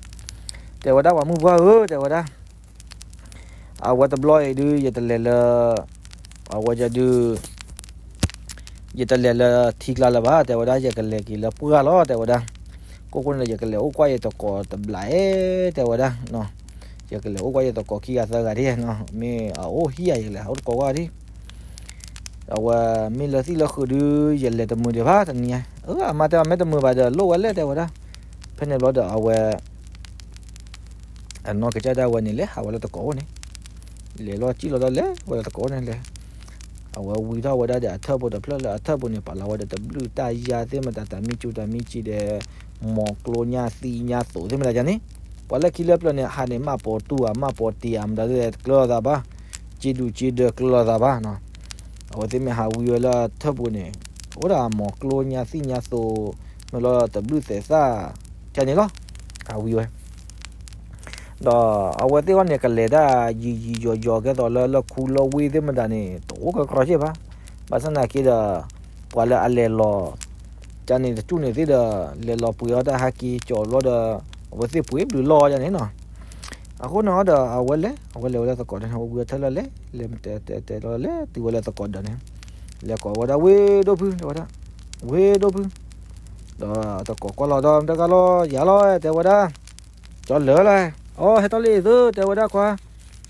တဲဝဲဒၣ်ပှၤမုၣ်ပှၢ်ဧၢ တဲဝဲဒၣ် အဝဲတဘျီအံၤဒုး ယတလဲၤလၢ အဝဲဒုး ယတလဲၤလၢထံကျါလၢၤဘၣ် တဲဝဲဒၣ်, ယကလဲၤက့ၤလၢပှၢ်လီၤ တဲဝဲဒၣ်. ကိးဃိန့ၣ်ဒီး ယကလဲၤအိၣ်ကွၢ်ယသကိးတဘျီဧဲ တဲဝဲဒၣ်, ယကလဲၤအိၣ်ကွၢ်ယသကိးခံဂၤသၢဂၤဒၣ်နီၤ, မ့ၢ်အအိၣ်ဟံၣ်ဧါ ယကလဲၤဟးအိၣ်သကိးကွၢ်ဒၣ်. အဝဲမ့ၢ်လၢသံၣ်လၢဃုာ်ဒုး ယလဲၤတမုာ်ဒံးဘၣ်တနံၤညါ, အမါတဲမ့ၢ်တမုာ်ဘၣ်ဒီး လိၣ်ဝဲလဲၣ် တဲဝဲဒၣ်. ဖဲန့ၣ်ဘျီဒီးအဝဲ အနီၢ်ကစၢ်ဒၣ်ဝဲန့ၣ် လဲၤဟးဝဲလၢသကိးအိၣ်န့ၣ်, လဲၤလီၤစံၣ်လီၤဒီးလဲၤဝဲလၢသကိးအိၣ်န့ၣ်လဲၤ, အဝဲဝံထီၣ်ဝဲဒၣ်ဒီးအထၢၣ်ပူၤတဖျၢၣ်လၢအထၢၣ်ပူၤန့ၣ် ပာ်လီၤဝဲဒီးတဘျုးတၢ်ယါသ့ၣ်မတၤ တၢ်မံကၠူတၢ်မံစံးဒီး မိၢ်ကျိညၣ်သံညၣ်သိးသ့ၣ်မတၤန့ၣ်, ပှၤလၢခံလၢပျၢၤန့ၣ် ဟးန့ၣ် မၢ်ပိာ်တူၢ်ဧါ မၢ်ပိာ်တံၢ်ဧါ မတၤဒ်လဲၣ် တကျၢၤလိာ်သးဘၣ်, စ့ဒူၣ်စ့ဒၢကျၢၤလိာ်သးဘၣ်နီၤ. အဝဲသ့ၣ်မ့ၢ်ဟးဝံဝဲလၢအထၢၣ်ပူၤန့ၣ် အိၣ်ဒၣ်မိၢ်ကျိညါသံညါသိး မ့ၢ်လီၤတဘျုးသဲးသၣ် ကန့ၣ်လီၤ, ဟးဝံဝဲ ဒီးအဝဲသ့ၣ်အီၤန့ၣ် ကလဲၤတၢ်ယံာ်ယံာ်ယီၤယီၤ ကဲသိးလၢလၢခူလၢဝ့ၢ်သ့ၣ်မတၤန့ၣ် တအိၣ်ကကြီက့ၢ်ဘၣ်. ဘၣ်ဆၣ်သနာ်က့ဒီး ပှၤလၢအလဲၤလီၤ ကန့ၣ်တစူၣ်န့ၣ်သ့ၣ်ဒီး လဲၤလီၤပှ့ၤအီၣ်တၢ်ဟးက့ၤကၠီၤဘျီဒီး အဝဲသ့ၣ်ပှ့ၤဘျုးလီၢ်အီၤန့ၣ်နီၤ. အဃိန့ၣ်ဒီး အဝဲလဲၤ အဝဲလဲၤဝဲလၢသကိးဒီး ဝံအထၢၣ်လၢလဲၤ လဲၤတဲတဲတဲလီၤလဲၤတုၤဝဲလၢသကိးဒီးန့ၣ် လဲၤကိးဝဲဒၣ် ဝ့ၢ်ဒိၣ်ဖု တဲဝဲဒၣ်, ဝ့ၢ်ဒိၣ်ဖု ဒီးသကိးကွၢ်လီၤဒီး တဂၤလီၤ ယၤလီၤ တဲဝဲဒၣ်, ကၠီလၢာ်လဲၣ်, အိ ဟဲထီၣ်လံသု တဲဝဲဒၣ်ခွါ,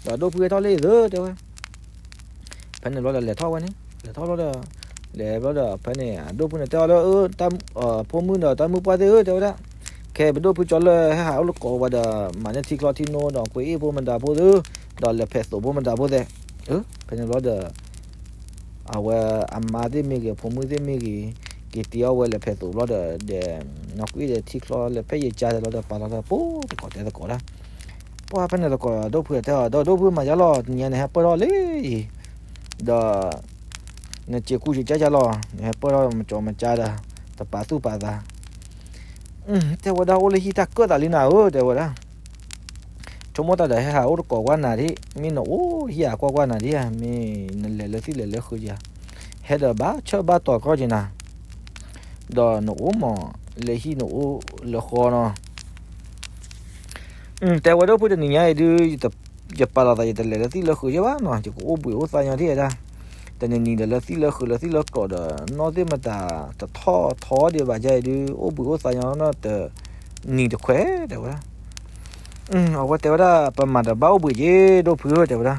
ဒီးဒိၣ်ဖုဟဲထီၣ်လံသု တဲဝဲ. ဖဲန့ၣ်ဘျီဒီးလဲၤထီၣ်ဝဲန့ၣ် လဲၤထီၣ်ဘျီဒီး လဲၤဘျီဒီး ဖဲန့ၣ် အဒိၣ်ဖုန့ၣ်တဲအီၤလၢ ဖိမုၣ်ဒီးတၢ်မုၣ်ပှၢ်သ့ၣ်ဧၢ တဲဝဲဒၣ်, ခဲအံၤပဒိၣ်ဖုကၠီလၢာ်ဟဲဟးအိၣ်လၢကိးဝဲဒီး မၤန့ၢ်ထံချီထံနိဒီး ကွ့ၤအ့ၣ်ဖိမတၤဖိသ့ၣ်ဧၢ, ဒီးလဲၤဖဲးသိးဖိမတၤဖိသ့ၣ်ဧၢ, ဖဲန့ၣ်ဘျီဒီး အဝဲအမါသ့ၣ်မ့ၢ်ဂ့ၤ ဖိမုၣ်သ့ၣ်မ့ၢ်ဂ့ၤ က့ၤတ့အီၣ်ဝဲလဲၤဖဲးသိးဘျီဒီး ဒီး နီၢ်ကွံာ်ဒီးထံချီလၢဖဲယကါသ့ၣ်လီၤဒီး ပာ်လီၤဒီး ပသကိးတဲသကိးဒၣ်, ပှၢ်ဖဲန့ၣ်သကိးဒိၣ်ဖုတဲအီၤ ဒီးဒိၣ်ဖုမၤယါလီၤ တနံၤညါန့ၣ် ဟဲပၢၢ်ထီၣ်လံအံၤ, ဒီး နစ့းကူစ့းကါယါလီၤ နဟဲပၢၢ်ထီၣ်မကၠီမကါဒီး တပာ်သူၣ်ပာ်သး တဲဝဲဒၣ် အိၣ်လၢဟံၣ်တၢ်ကၢၣ်သးလံနၤဧၢ တဲဝဲဒၣ်, ဆိကမိၣ်တၢ်ဒီးဟဲဟးအိၣ်တကိးကွၢ်နၤဒံး မ့ၢ်နအိၣ်ဟံၣ်အကွၢ်ကွၢ်နၤဒံးဧါ မ့ၢ်နလဲၤလၢသံၣ်လဲၤလၢဃုာ်ဧါ, ဟဲဒီးဘၣ်ဆၢဘၣ်တီၤကီၢ်က့ၤနၤ, ဒီးနအိၣ်မးလၢဟံၣ်နအိၣ်လၢဃီနီၤ တဲဝဲဒၣ်ဒိၣ်ဖုတနံၤညါအံၤဒုး ယပာ်လီၤသး ယတလဲၤလၢသံၣ်လၢဃုာ်ယဲဘၣ်နီၤ ယကအိၣ်ဘှံးအိၣ်သါညီထံၣ်ဝဲဒၣ်, တနံၤနံၤဒီးလၢသံၣ်လၢဃုာ်လၢသံၣ်လၢကျိးဒီး နီၢ်သ့ၣ်မတၤတထီၣ်ထီဒံးဘၣ်ယဲအံၤဒုး အိၣ်ဘှံးအိၣ်သါညီနီၤ တနံၤတခွဲးတဲဝဲဒၣ် အဝဲတဲဝဲဒၣ် ပမၤတဘၣ်အိၣ်ဘှံးက့ၤ ဒိၣ်ဖုဧၢ တဲဝဲဒၣ်,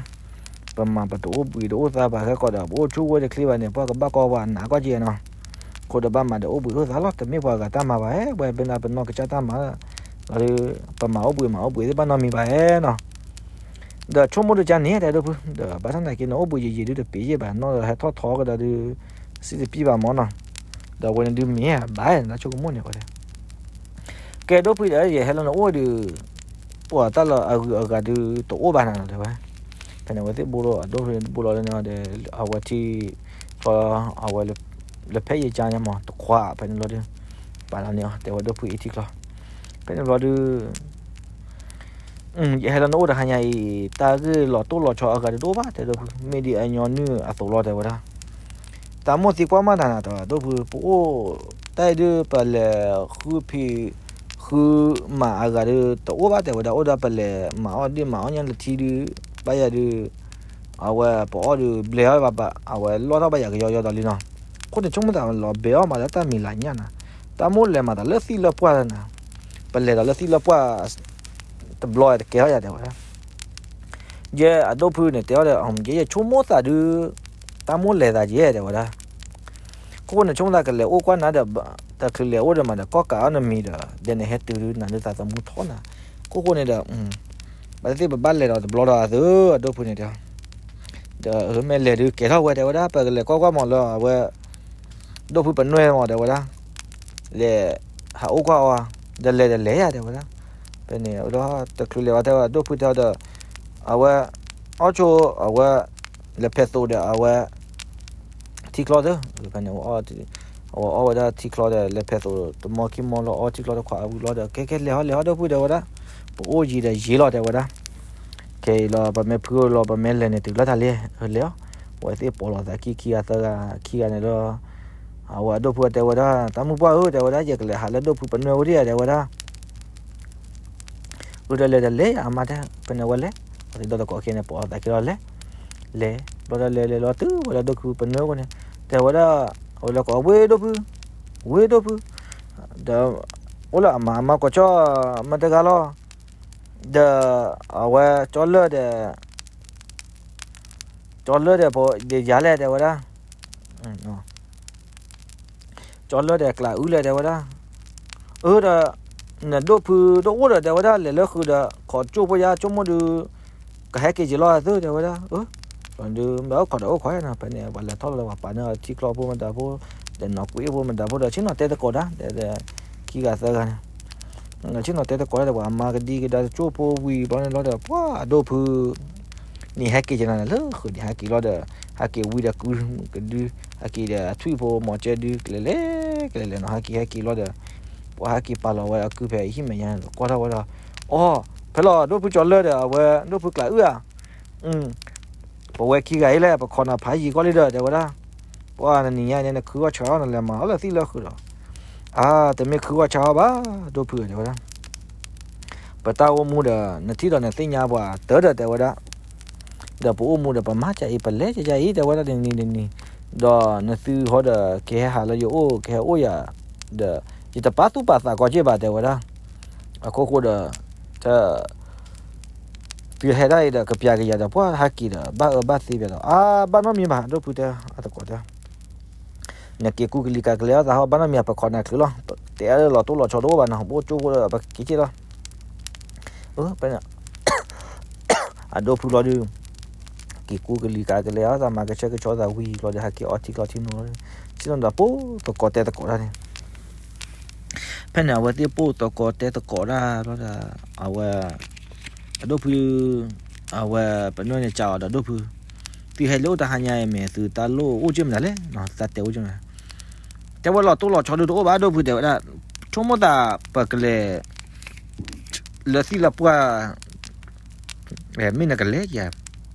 ပမၤပတအိၣ်ဘှံးတအိၣ်သါဘၣ် ခဲကီးဒီး ပအိၣ်ဆူၣ်ဝဲတချ့ဘၣ်န့ၣ် ပှၤကဘၣ်ကီပှၤနးကီၢ်က့ၤနီၤ, ခိၣ်ဒီးဘၣ်မၤဒီးအိၣ်ဘှံးအိၣ်သါလီၤ တမ့ၢ်ပှၤဂၤတၢ်မၤဘၣ် ဝဲပနီၢ်ကစၢ်တၢ်မၤလီၤ, ပမၤအိၣ်ဘှံးမၤအိၣ်ဘှံးသ့ၣ်ဘၣ်နီတမံၤဘၣ်နီၤ ဒီးဆိကမိၣ်တကါန့ၣ် တဲဒိၣ်ဖု ဒီးဘၣ်ဆၣ်သနာ်က့န့ၣ် အိၣ်ဘှံးယံာ်ယံာ်ဒုးတပှ့ၤယဲၢ်ဘၣ် နီၢ်ဒီးဟဲထီၣ်ထီကဒီးဒုး စံၣ်တပျံၢ်ဘၣ်မၢ်နီၤ, ဒီးအဝဲန့ၣ်ဒုးမ့ၢ်ဘၣ်နီၤ ဆိကမိၣ်န့ၣ်ဝဲ ကဲဒိၣ်ဖုဒီး ယဟဲလၢနအိၣ်ဒုး ပှၤတၢ်လၢအဂုၤအဂၤဒုးတအိၣ်ဘၣ်နၤနီၤ တဲဝဲ, ဖဲန့ၣ် အဝဲသ့ၣ်ဘိလီၤ အဒိၣ်ဖုဘိလီၤလၢန့ၣ်ဒီး အဝဲထံချီ အဝဲ လၢဖဲယကါန့ၣ်မၢ် တခွါ ဖဲန့ၣ်ဘျီဒုး ပာ်လီၤန့ၢ်အီၤ တဲဝဲဒိၣ်ဖုအံၤထံချီ ဖဲန့ၣ်ဘျီဒုး ယဟဲလၢနအိၣ်တဟါညါအံၤ တၢ်ဂ့ၢ်လီၤတိၢ်လီၤဆီအဂၤဒုးတအိၣ်ဘၣ် တဲဒိၣ်ဖု မ့ၢ်ဒ်အညီနုၢ်အသိးလီၤ တဲဝဲဒၣ်, တၢ်မိၣ်သံကွၢ်မးတၢ်နၤ တဲဝဲဒိၣ်ဖု ပအိၣ် တၢ်အံၤဒုး ပလဲၤဃုဖံး ဃုမၤအဂၤဒုး တအိၣ်ဘၣ် တဲဝဲဒၣ် အိၣ်ဒၣ်ပလဲၤမၤအီၣ်ဒ့ၣ်မၤအီၣ်ညၣ်လၢထံဒုး ဘၣ်ယၤဒုး အဝဲပအီၣ်ဒုးဘျဲးအီၣ်ဘၣ် အဝဲလီၢ်ထီၣ်ဘၣ်ယၤကယီယီဒီးလံနီၤ, အဃိန့ၣ်ဆိကမိၣ်သးလီၤဘဲအီၣ်မးလၢတၢ်မံၤလၤညၣ်နၤ, တၢ်မိၣ်လဲၤမၤသးလၢသံၣ်လၢပှၢ်နၤ, ပလဲၤဒီးလၢသံၣ်လၢပှၢ် တဘျီတကဲထီၣ်ယၤ တဲဝဲဒၣ် ယဲအဒိၣ်ဖုန့ၣ် တဲအီၤဒီး ယဲယဆိကမိၣ်သးဒုး တၢ်မိၣ်လဲၤသးယဲ တဲဝဲဒၣ်, ခိၣ်ဃိန့ၣ် ဆိကမိၣ်သးကလဲၤအိၣ်ကွၢ်နၤဒီး တချုးလဲၤအိၣ်ဒီးမးဒီး ကီၢ်ကးအီၣ်နမံၤဒီး ဒဲန့ၣ်ဟဲတုၤဒုး နၤဒုးသးသမူထီၣ်နၤ, ခိၣ်ဃိန့ၣ်ဒီး ဘၣ်သ့ၣ်သ့ၣ်ပဘၣ်လဲၤဒီးတဘျီဒီးအသု အဒိၣ်ဖုန့ၣ်တဲ ဒီးမ့ၢ်လဲၤဒုးကဲထီၣ်ဝဲ တဲဝဲဒၣ် ပကလဲၤကွၢ်ကွၢ်မးလၢအဝဲ ဒိၣ်ဖုပနွဲၢ်မး တဲဝဲဒၣ်, လဲၤဟးအိၣ်ကွၢ်အီၤ ဒီးလဲၤဒီးလဲၤယၤ တဲဝဲဒၣ်, ဖဲန့ၣ် တချုးလဲၤဝဲတဲဝဲ ဒိၣ်ဖုတဲအီၤဒီး အဝဲ အီၣ်ဆိ အဝဲ လဲၤဖဲးသိးဒီးအဝဲ ထံချီသၢ ဖဲန့ၣ် အီၣ် အဝဲအီၣ်ဝဲဒၣ်ထံချီဒီး လဲၤဖဲးသိးတမီခံမီလီၤ အီထံချီတခွးဝံၤလီၤဒီး ကဲကဲလဲၤဟီလဲၤဟီ ဒိၣ်ဖု တဲဝဲဒၣ်, ပအိၣ်ယံၤဒီးယံၤလီၤ တဲဝဲဒၣ်, ခဲအံၤလီၤ ပမ့ၢ်ဖုလီၤ ပမ့ၢ်လဲၤန့ၣ်တုၤလၢတၢ်လဲၣ်, လဲၤအီၤ, ဝဲသ့ၣ်ပိာ်လိာ်သးခံခံဂၤသၢဂၤခံဂၤန့ၣ်ဒီး အဝဲအဒိၣ်ဖုတဲဝဲဒၣ် တၢ်မုၣ်ပှၢ်ဧၢ တဲဝဲဒၣ် ယကလဲၤဟးလၢဒိၣ်ဖုပနွဲအိၣ်ဒံးဧါ တဲဝဲဒၣ် အၢ ဒီးလဲၤဒီးလဲၤ အမါတဲ ဖဲန့ၣ်ဝဲလဲၤ, အဝဲသ့ၣ်ဒီသကိးခံဂၤန့ၣ် ပိာ်လိာ်သးခံလီၤလဲၤ, လဲၤ, ဘျီဒီးလဲၤလဲၤလီၤတုၤဝဲလၢဒိၣ်ဖုပနွဲအဃိန့ၣ်, တဲဝဲဒၣ်, အဝဲလဲၤကိး ဝ့ၢ်ဒိၣ်ဖု, ဝ့ၢ်ဒိၣ်ဖု, ဒီး, အိၣ်လၢအမါ အမါကိးကၠီၣ်မတဂၤလီၤ, ဒီး, အဝဲကၠီလၢၢ်ဒီး ကၠီလၢၢ်ဒီး ပယၤလဲၣ် တဲဝဲဒၣ်, ကၠီလၢၢ်ဒီးကျးအုလဲၣ် တဲဝဲဒၣ်, အၢ ဒီး, နဒိၣ်ဖုတအိၣ်ဒီး တဲဝဲဒၣ် လဲၤလၢဃုာ်ဒီး ခိးကၠိၣ်ဖိယါကၠိၣ်မိၢ်ဒုး, ကဟဲက့ၤက့ၤလီၤသု တဲဝဲဒၣ်, အၢ, ဒီးမ့ၢ်အိၣ်ခိးဒီးအိၣ်ခိးနီၤ ဖဲန့ၣ် ပှၤလဲၤထီၣ်လီၤလၢပှၤပာ်န့ၢ်အီၤထံချီဖိမတၤဖိ, ဒီးနီၢ်ကွံာ်ဖိမတၤဖိဒီး ဆ့ၣ်နီၤတဲသကိးတၢ် ဒီး, ခံဂၤသၢဂၤန့ၣ် ဆ့ၣ်နီၤတဲသကိးတၢ်ဒီး ပှၤအမါကဒံကဒါတကၠိၣ်ဖိဝံၤဘျီန့ၣ်လီၤဒီး ပှၤအဒိၣ်ဖု န့ၣ်ဟဲက့ၤက့ၤနၤန့ၣ်လၢဃုာ်န့ၣ် ဟဲက့ၤလီၤဒီး, ဟဲက့ၤဝံၤဒီးကုကဒု, ဟဲက့ၤဒီးထွံၣ်ဖိမီၤကဲဒု ကလဲၤလဲၤ, ကလဲၤလဲၤနီၤ ဟဲက့ၤဟဲက့ၤလီၤဒီး, ပှၤဟဲက့ၤပာ်လီၤဝဲအကုဖဲအဟံၣ်မဲာ်ညါန့ၣ် ကွၢ်ထီၣ်ဝဲဒီး, အိ, ဖဲလီၤဒိၣ်ဖုကၠီလၢၢ်ဒီး အဝဲဒိၣ်ဖုကျးအုဧါ ပဝဲခံဂၤအံၤလဲၣ် ပခိးနၤဖးယံာ်ကီလံဒီး တဲဝဲဒၣ်, ပှၤနနံၤညါန့ၣ် နခုဂီၢ်ဆၢအီၣ်နလဲၤမၤအီၣ်လၢသံၣ်လၢဃုာ်ဒီး, အါ တမ့ၢ်ခုဂီၢ်ဆၢအီၣ်ဘၣ် ဒိၣ်ဖုဧၢ တဲဝဲဒၣ်, ပတၢ်အိၣ်မူဒီး နထံၣ်ဒီးနသ့ၣ်ညါပှၤတၢ်ဒီး တဲဝဲဒၣ်, ဒီးပအိၣ်မူဒီးပမၤကၢအံၤ ပလဲၤကၢအံၤ တဲဝဲဒၣ် တနံၤတနံၤ, ဒီးနသုဟီဒီး ကဟဲဟးလၢယအိၣ် ကဟဲအိၣ်ယၤ, ဒီး, ယတပာ်သူၣ်ပာ်သးကီးက့ၢ်ဘၣ် တဲဝဲဒၣ်, အခိၣ်ဃိဒီး, တ သုဟဲဒၣ်အံၤဒီး ကပျးကယၤဒီး ပှၤဟဲက့ၤဒီး ဘၣ်အၢဘၣ်သီပျးဒီး အါ ဘၣ်နီတမံၤဘၣ် ဒိၣ်ဖုတဲ အသကိးတဲ, နက့ၤကူကလံၤကၤကလဲၤအီၣ်သးဟီ ဘၣ်နီတမံၤ ပခိးနၤချုးလီၤ, တဲလၢလီၤတိၢ်လီၤဆီတအိၣ်ဘၣ်နီၤ ပအိၣ်ကၠိဖိဒီး ပက့ၤက့ၤလီၤ, အၢ ဖဲန့ၣ် အဒိၣ်ဖုလီၤဒုး, က့ၤကူကလံၤကၤကလဲၤအီၣ်သး မၤကဆှဲကဆှီသးဝံၤလီၤဒီး ဟဲက့ၤအီထံချီထံနိ, ဆ့ၣ်နီၤဒီးပိၢ်သကိးတဲသကိးတၢ်န့ၣ် ဖဲန့ၣ် အဝဲသ့ၣ်ပိၢ်သကိးတဲသကိးတၢ်ဘျီဒီး, အဝဲ, အဒိၣ်ဖု, အဝဲပနွဲန့ၣ် ကးအီၤဒီးဒိၣ်ဖု, သုဟဲလၢအိၣ်တဟါညါအံၤ မ့ၢ်သုတၢ်လိၣ်အိၣ်က့ၢ်မနုၤလဲၣ်, သုတၢ်တဲအိၣ်က့ၢ်မနုၤလဲၣ်, တဲဝဲလီၤတိၢ်လီၤဆီဒုးတအိၣ်ဘၣ် ဒိၣ်ဖုတဲဝဲဒၣ်, ဆိကမိၣ်သးပကလဲၤ လၢသံၣ်လၢပှၢ် မ့ၢ်နကလဲၤယၤ,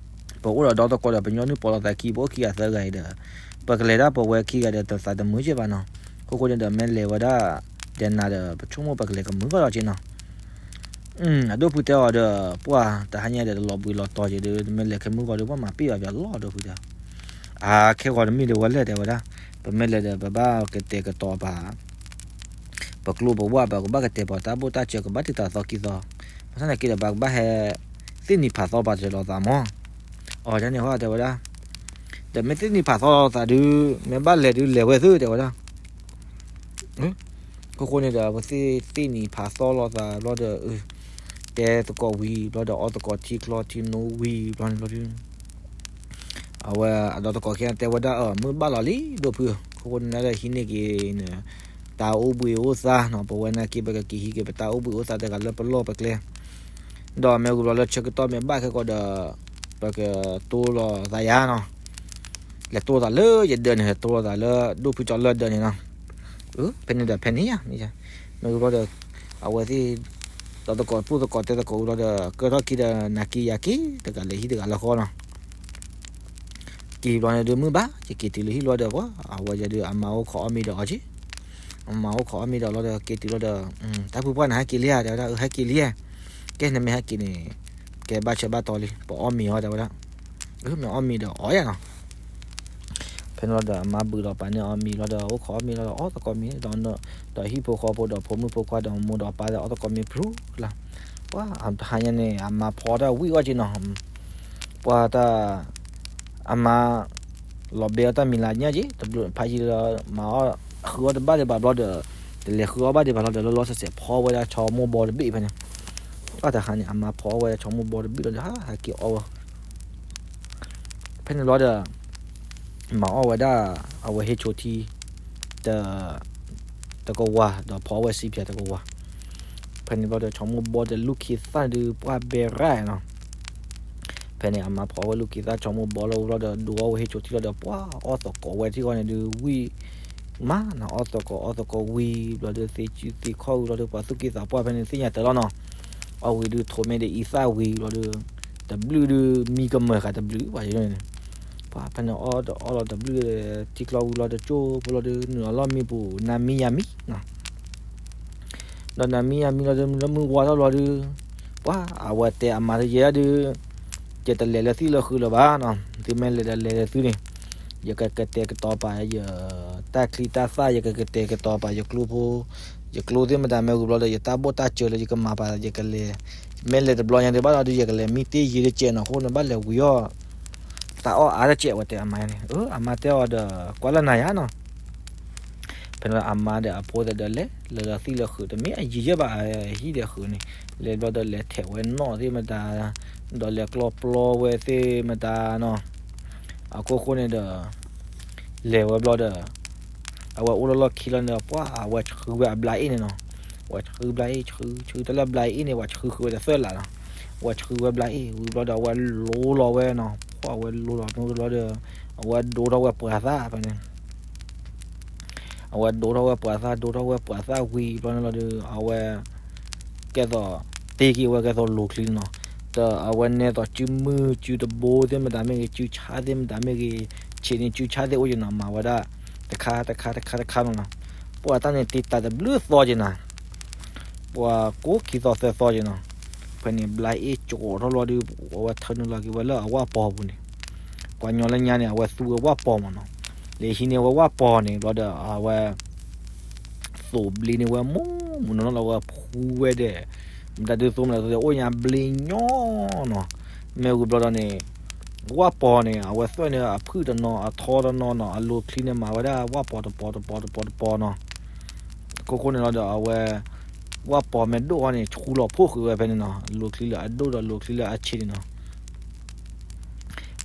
ပအိၣ်ဒီးဒီသကိးဒီး ပညီနုၢ်ပိာ်လိာ်သးခံ ပအိၣ်ခံဂၤသၢဂၤအံၤဒီး, ပကလဲၤဒၣ်ပဝဲခံဂၤဒီး တသးတမုာ်က့ၢ်ဘၣ်နီၤ, အခိၣ်ဃိန့ၣ်ဒီး မ့ၢ်လဲၤဝဲဒၣ်, ဒီးနၤဒီး ပဆိကမိၣ်ပကလဲၤကမုာ်ကီၢ်လီၤက့ၢ်နီၤ, အဒိၣ်ဖုတဲအီၤဒီး ပှၢ်တဟါညါဒီး တလီၤဘှံးလီၤတီၤက့ၤဒီး မ့ၢ်လဲၤကမုာ်ကီၢ်ဒီး ပှၢ်မၤပ့ၢ်ဘၣ်ပှၤလီၤ ဒိၣ်ဖုတဲ, အါ ခဲဂီၤတမ့ၢ်ဒီးဝဲလဲၣ်တဲဝဲဒၣ်, ပမ့ၢ်လဲၤဒီး ပဘၣ်ကတဲာ်ကတီၤပာ် ပကျိပဝၢ် ပကဘၣ်ကတဲာ်ပာ်တၢ်ဘိၣ်တၢ်စၢၤ ကဘၣ်တံာ်တာ်သီခံသီ, ဘၣ်ဆၣ်သနာ်က့ဒီး ပကဘၣ်ဟဲ သ့ၣ်နံၤဖးသီပာ်တၢၢ်လိာ်သးမး, အီၤဒ်န့ၣ်ဟီတဲဝဲဒၣ်, ဒီးမ့ၢ်သ့ၣ်နံၤဖးသီလိာ်သးဒုး မ့ၢ်ဘၣ်လဲၤဒုးလဲၤဝဲသုတဲဝဲဒၣ်, အခိၣ်ဃိန့ၣ်ဒီး ပသ့ၣ်သ့ၣ်နံၤဖးသီလိာ်သးဘျီဒီး, တဲသကိးဝံၤဘျီဒီး အီၣ်သကိးထံချီထံနိဝံၤဘျီန့ၣ်ဘျီဒုး အဝဲအဒီသကိးခံဂၤတဲဝဲဒၣ်အီၤ မုၢ်ဘၣ်လီၤလံ ဒိၣ်ဖု, အခိၣ်ဃိန့ၣ်ဒီး ဟံးန့ၢ်က့ၤန့ၣ်, တၢ်အိၣ်ဘှံးအိၣ်သါနီၤ, ပဝဲနာ်က့ ပကက့ၤဟံးက့ၤ ပတၢ်အိၣ်ဘှံးအိၣ်သါတဂၤလၢပလီၢ်ပကျဲ, ဒီးမ့ၢ်ဝံၤဘျီလၢဆၢကတီၢ်မ့ၢ်ဘၣ်ခဲကီးဒီး, ပကတိလိာ်သးယါနီၤ, လဲၤတိလိာ်သးလၢယဒၢးန့ၣ် တိလိာ်သးလၢဒိၣ်ဖုကၠီလၢၢ်ဒၢးန့ၣ်နီၤ, ဖဲန့ၣ်ဒီးဖဲန့ၣ်ယါ, မ့ၢ်ဝံၤဘျီဒီး, အဝဲသ့ၣ် ဒီသကိးပိၢ်သကိးတဲသကိးဝံၤဘျီဒီး ကၢထီၣ်ခံဒီး နၤက့ယၤက့ၤ တဂၤလဲၤဟံၣ်တဂၤလဲၤဃီနီၤ, က့ၤဘျီန့ၣ်ဒုးမုၢ်ဘၣ် ယက့ၤတုၤလၢဟံၣ်ဘျီဒီး ပှၤ အဝဲယၤဒုး အမါအိၣ်ခိးအီၣ်မ့ၤဒီးအီၤက့ၤ, အမါအိၣ်ခိးအီၣ်မ့ၤဒီးလီၤဒီး က့ၤတုၤလီၤဒီး, တၢ်ဖုပှၢ်န့ၣ် ဟဲက့ၤလံဧါ တဲဝဲဒၣ်, အဟဲက့ၤလံဧါ, ကဲနမ့ၢ်ဟဲက့ၤန့ၣ်, ကဲဘၣ်ဆၢဘၣ်တီၤလံ ပအီၣ်မ့ၤအီၤ တဲဝဲဒၣ်, မ့ၢ်အီၣ်မ့ၤဒီးအီၣ်ယၤနီၤ ဖဲန့ၣ်လီၤဒီး အမါဘုးဒီးပာ်န့ၢ်အီၣ်မ့ၤလီၤဒီး အိၣ်ခိးအီၣ်မ့ၤလီၤဒီး အီၣ်သကိးမ့ၤဒီး, ဒီးဟံၣ်ဖိဃီဖိဒီး ဖိမုၣ်ဖိခွါဒီး မိၢ်ဒီးပၢ်ဒီး အီၣ်သကိးမ့ၤဖျိလၢ်, ပှၤတဟါညါန့ၣ် အမါဖီတၢ်ဝံၣ်အီၣ်က့နီၤ, ပှၤတၢ်, အမါ လီၤဘဲအီၣ်တၢ်မံၤလၢညါက့ တဘျုးဖးယံၤလီၤ မၤအီၣ်, ဃုအီၣ်တဘၣ်ဒံးဘၣ်ဘျီဒီး, တလဲၤဃုအီၣ်ဘၣ်ဒံးဘၣ်လီၤဒီး လီၤလီၤဆဲးဆဲးဖီဝဲဒၣ်ဆီမိၢ်ဘီတဘ့ၣ်ဖဲန့ၣ်, အတဟါန့ၣ် အမါဖီအီၣ်ဝဲဒၣ်ဆီမိၢ်ဘီတဘ့ၣ်လီၤဒီး ဟးဟဲက့ၤအီၣ်ဝဲ ဖဲန့ၣ်ဘျီဒီး, မၤအီၣ်ဝဲဒၣ်, အဝဲဟ့ၣ်ဆိထံ, တ, တကဝၤ ဒီးဖီအီၣ်ဝဲစံးဖျဲးတကဝၤ, ဖဲန့ၣ်ဘျီဒီး ဆီမိၢ်ဘီဒီးလူၢ်ခံသၣ်ဒုးပှၢ်ဘဲရၣ်နီၤ, ဖဲန့ၣ် အမါဖီအီၣ်ဝဲလူၢ်ခံသၣ်ဆီမိၢ်ဘီလီၤဘျီဒီး ဒိးအီၣ်ဝဲဟ့ၣ်ဆိထံလီၤဒီး ပှၤအီၣ်သကိးဝဲထံၣ်ဃီန့ၣ်ဒုးဝံၣ်, မၤနၤအီၣ်သကိးအီသကိးဝံၤဘျီဒီး သ့စုသ့ခီၣ်ဝံၤဘျီဒီး ပှၤသူၣ်က့သးပှၢ်ဖဲန့ၣ် သ့ၣ်ညါတၢ်လီၤနီၤ. အီၣ်ဝံၤဒုးထိးမ့ၢ်ဒီးအံသၣ်ဝံၤဘျီဒီး တဘျုးဒုးမံကမၢၢ်ဃာ်တဘျုးဘၣ်န့ၣ်. ပှၤဖဲန့ၣ်အီၣ်ဒီးအီၣ်လီၤတဘျုးဒီး ထံကျီဝံၤလီၤတကၠိဖိလီၤဒီး နုာ်လီၤလီၢ်မံပူၤ နၤမံယၤမံနီၤ. ဒီးနၤမံယၤမံလီၤဒီး လၢမုၢ်ဝါထီၣ်လီၤဒုး ပှၤအဝဲတဲအမါတယဲၢ်ဒုး ယတလဲၤလၢသံၣ်လၢဃုာ်လၢၤဘၣ်နီၤ. သုမ့ၢ်လဲၤဒီးလဲၤလၢသုန့ၣ် ယကကတဲာ်ကတီၤပာ်ယ တၢ်ချံတၢ်သၣ် ယကကတဲာ်ကတီၤပာ်ယကျိဖိ, ယကျိသ့ၣ်မတၤမ့ၢ်ဂ့ၤဘျီဒီး ယတၢ်ဘိၣ်တၢ်စၢၤလၢယကမၤပာ် ယကလဲၤ, မ့ၢ်လဲၤတဘျီညါဒံးဘၣ်ဒီး ယကလဲၤမံတ့ၢ်ယံၤတကဲးနီၤ အဃိန့ၣ် ဘၣ်လဲၤဝံၤအီၣ် တၢ်အီၣ်အါတကဲး အဝဲတဲအမါန့ၣ်. အၢ အမါတဲအီၤဒီး ကွၢ်လၢနၤယါနီၤ. ဖဲန့ၣ်အမါဒီးအဖိသၣ်ဒီးလဲၤ လဲၤလၢသံၣ်လၢဃုာ် တမ့ၢ်အယံၤယဲၢ်ဘၣ် ဟံၣ်ဒီးဃုာ်န့ၣ်, လဲၤဘျီဒီးလဲၤထဲးဝဲနီၣ်သ့ၣ်မတၤ, ဒီးလဲၤကျီပျီဝဲသ့ၣ်မတၤနီၤ. အခိၣ်ဃိန့ၣ်ဒီး လဲၤဝဲဘျီဒီး အဝဲအိၣ်လၢလီၢ်ခံလီၤန့ၣ်ဒီး ပှၤအဝဲဆှုဝဲအဘျါအ့ၣ်န့ၣ်နီၤ. အဝဲဆှုဘျါအ့ၣ် ဆှု ဆှုတၢ်လၢဘျါအ့ၣ်န့ၣ် ပှၤဆှုဃုာ်ဝဲဒီးသၢလးနီၤ. အဝဲဆှုဝဲဘျါအ့ၣ်ဝံၤဘျီဒီး အဝဲလိလီၤဝဲနီၤ. ပှၤအဝဲလိလီၤမ့ၢ်ဘျီဒီး အဝဲဒိထီၣ်ဝဲပှၤသၣ်ဖဲန့ၣ် အဝဲဒိထီၣ်ဝဲပှၤသၣ် ဒိထီၣ်ဝဲပှၤသၣ်ဝံၤဘျီန့ၣ်လီၤဒီး အဝဲ ကဲသိး တ့က့ၤဝဲကဲသိးလိၤချံနီၤ. ဒီးအဝဲနဲသိးစုမုၢ်စုတဘိသ့ၣ်မတၤမ့ၢ်ဂ့ၤ စုဆါသ့ၣ်မတၤမ့ၢ်ဂ့ၤ ဆံးန့ၣ်စုဆါသ့ၣ်အိၣ်က့နီၤ မၤဝဲဒၣ် တခါတခါတခါတခါနီၤနီၤ. ပှၤတၢ်န့ၣ်တ့တၢ်တဘျုးသီက့နီၤ ပှၤကိးခံသီသၢသီက့နီၤ. ဖဲန့ၣ်ဘျါအ့ၣ်ကၠီထီၣ်လီၤဒီး အဝဲထၢနုာ်လီၤက့ၤဝဲလၢအဝၣ်ပီၤပူၤန့ၣ်, ပှၤညီလၢညါန့ၣ် အဝဲသူဝဲဝၣ်ပီၤမးနီၤ. လဲၤဟံးန့ၢ်ဝဲဝၣ်ပီၤန့ၣ် ဘျီဒီးအဝဲ သိးဘျ့န့ၢ်ဝဲမူမူနီၢ်နီၢ်လီၤ အဝဲဖှူဝဲဒီး မတၤဒုးသိးမတၤဒုးသိး အိၣ်ညါဘျ့ညီနီၤ. မ့ၢ်ဝံၤဘျီဒီးန့ၣ် ဝၣ်ပီၤန့ၣ် အဝဲသွဲၣ်န့ၢ်အဖုၣ်တနီၤအထီတနီၤနီၤ အလိၤချံန့ၣ် မၤဝဲဒၣ်ဝၣ်ပီၤတပီၤတပီၤတပီၤတပီၤနီၤ. အခိၣ်ဃိန့ၣ်လီၤဒီး အဝဲ ဝၣ်ပီၤမ့ၢ်ဒိၣ်ဃီန့ၣ် ဆှူလီၤဖှိၣ်ဃုာ်ဝဲဖဲန့ၣ်နီၤ လိၤချံလၢအဒိၣ်ဒီးလိၤချံလၢအဆံးန့ၣ်နီၤ.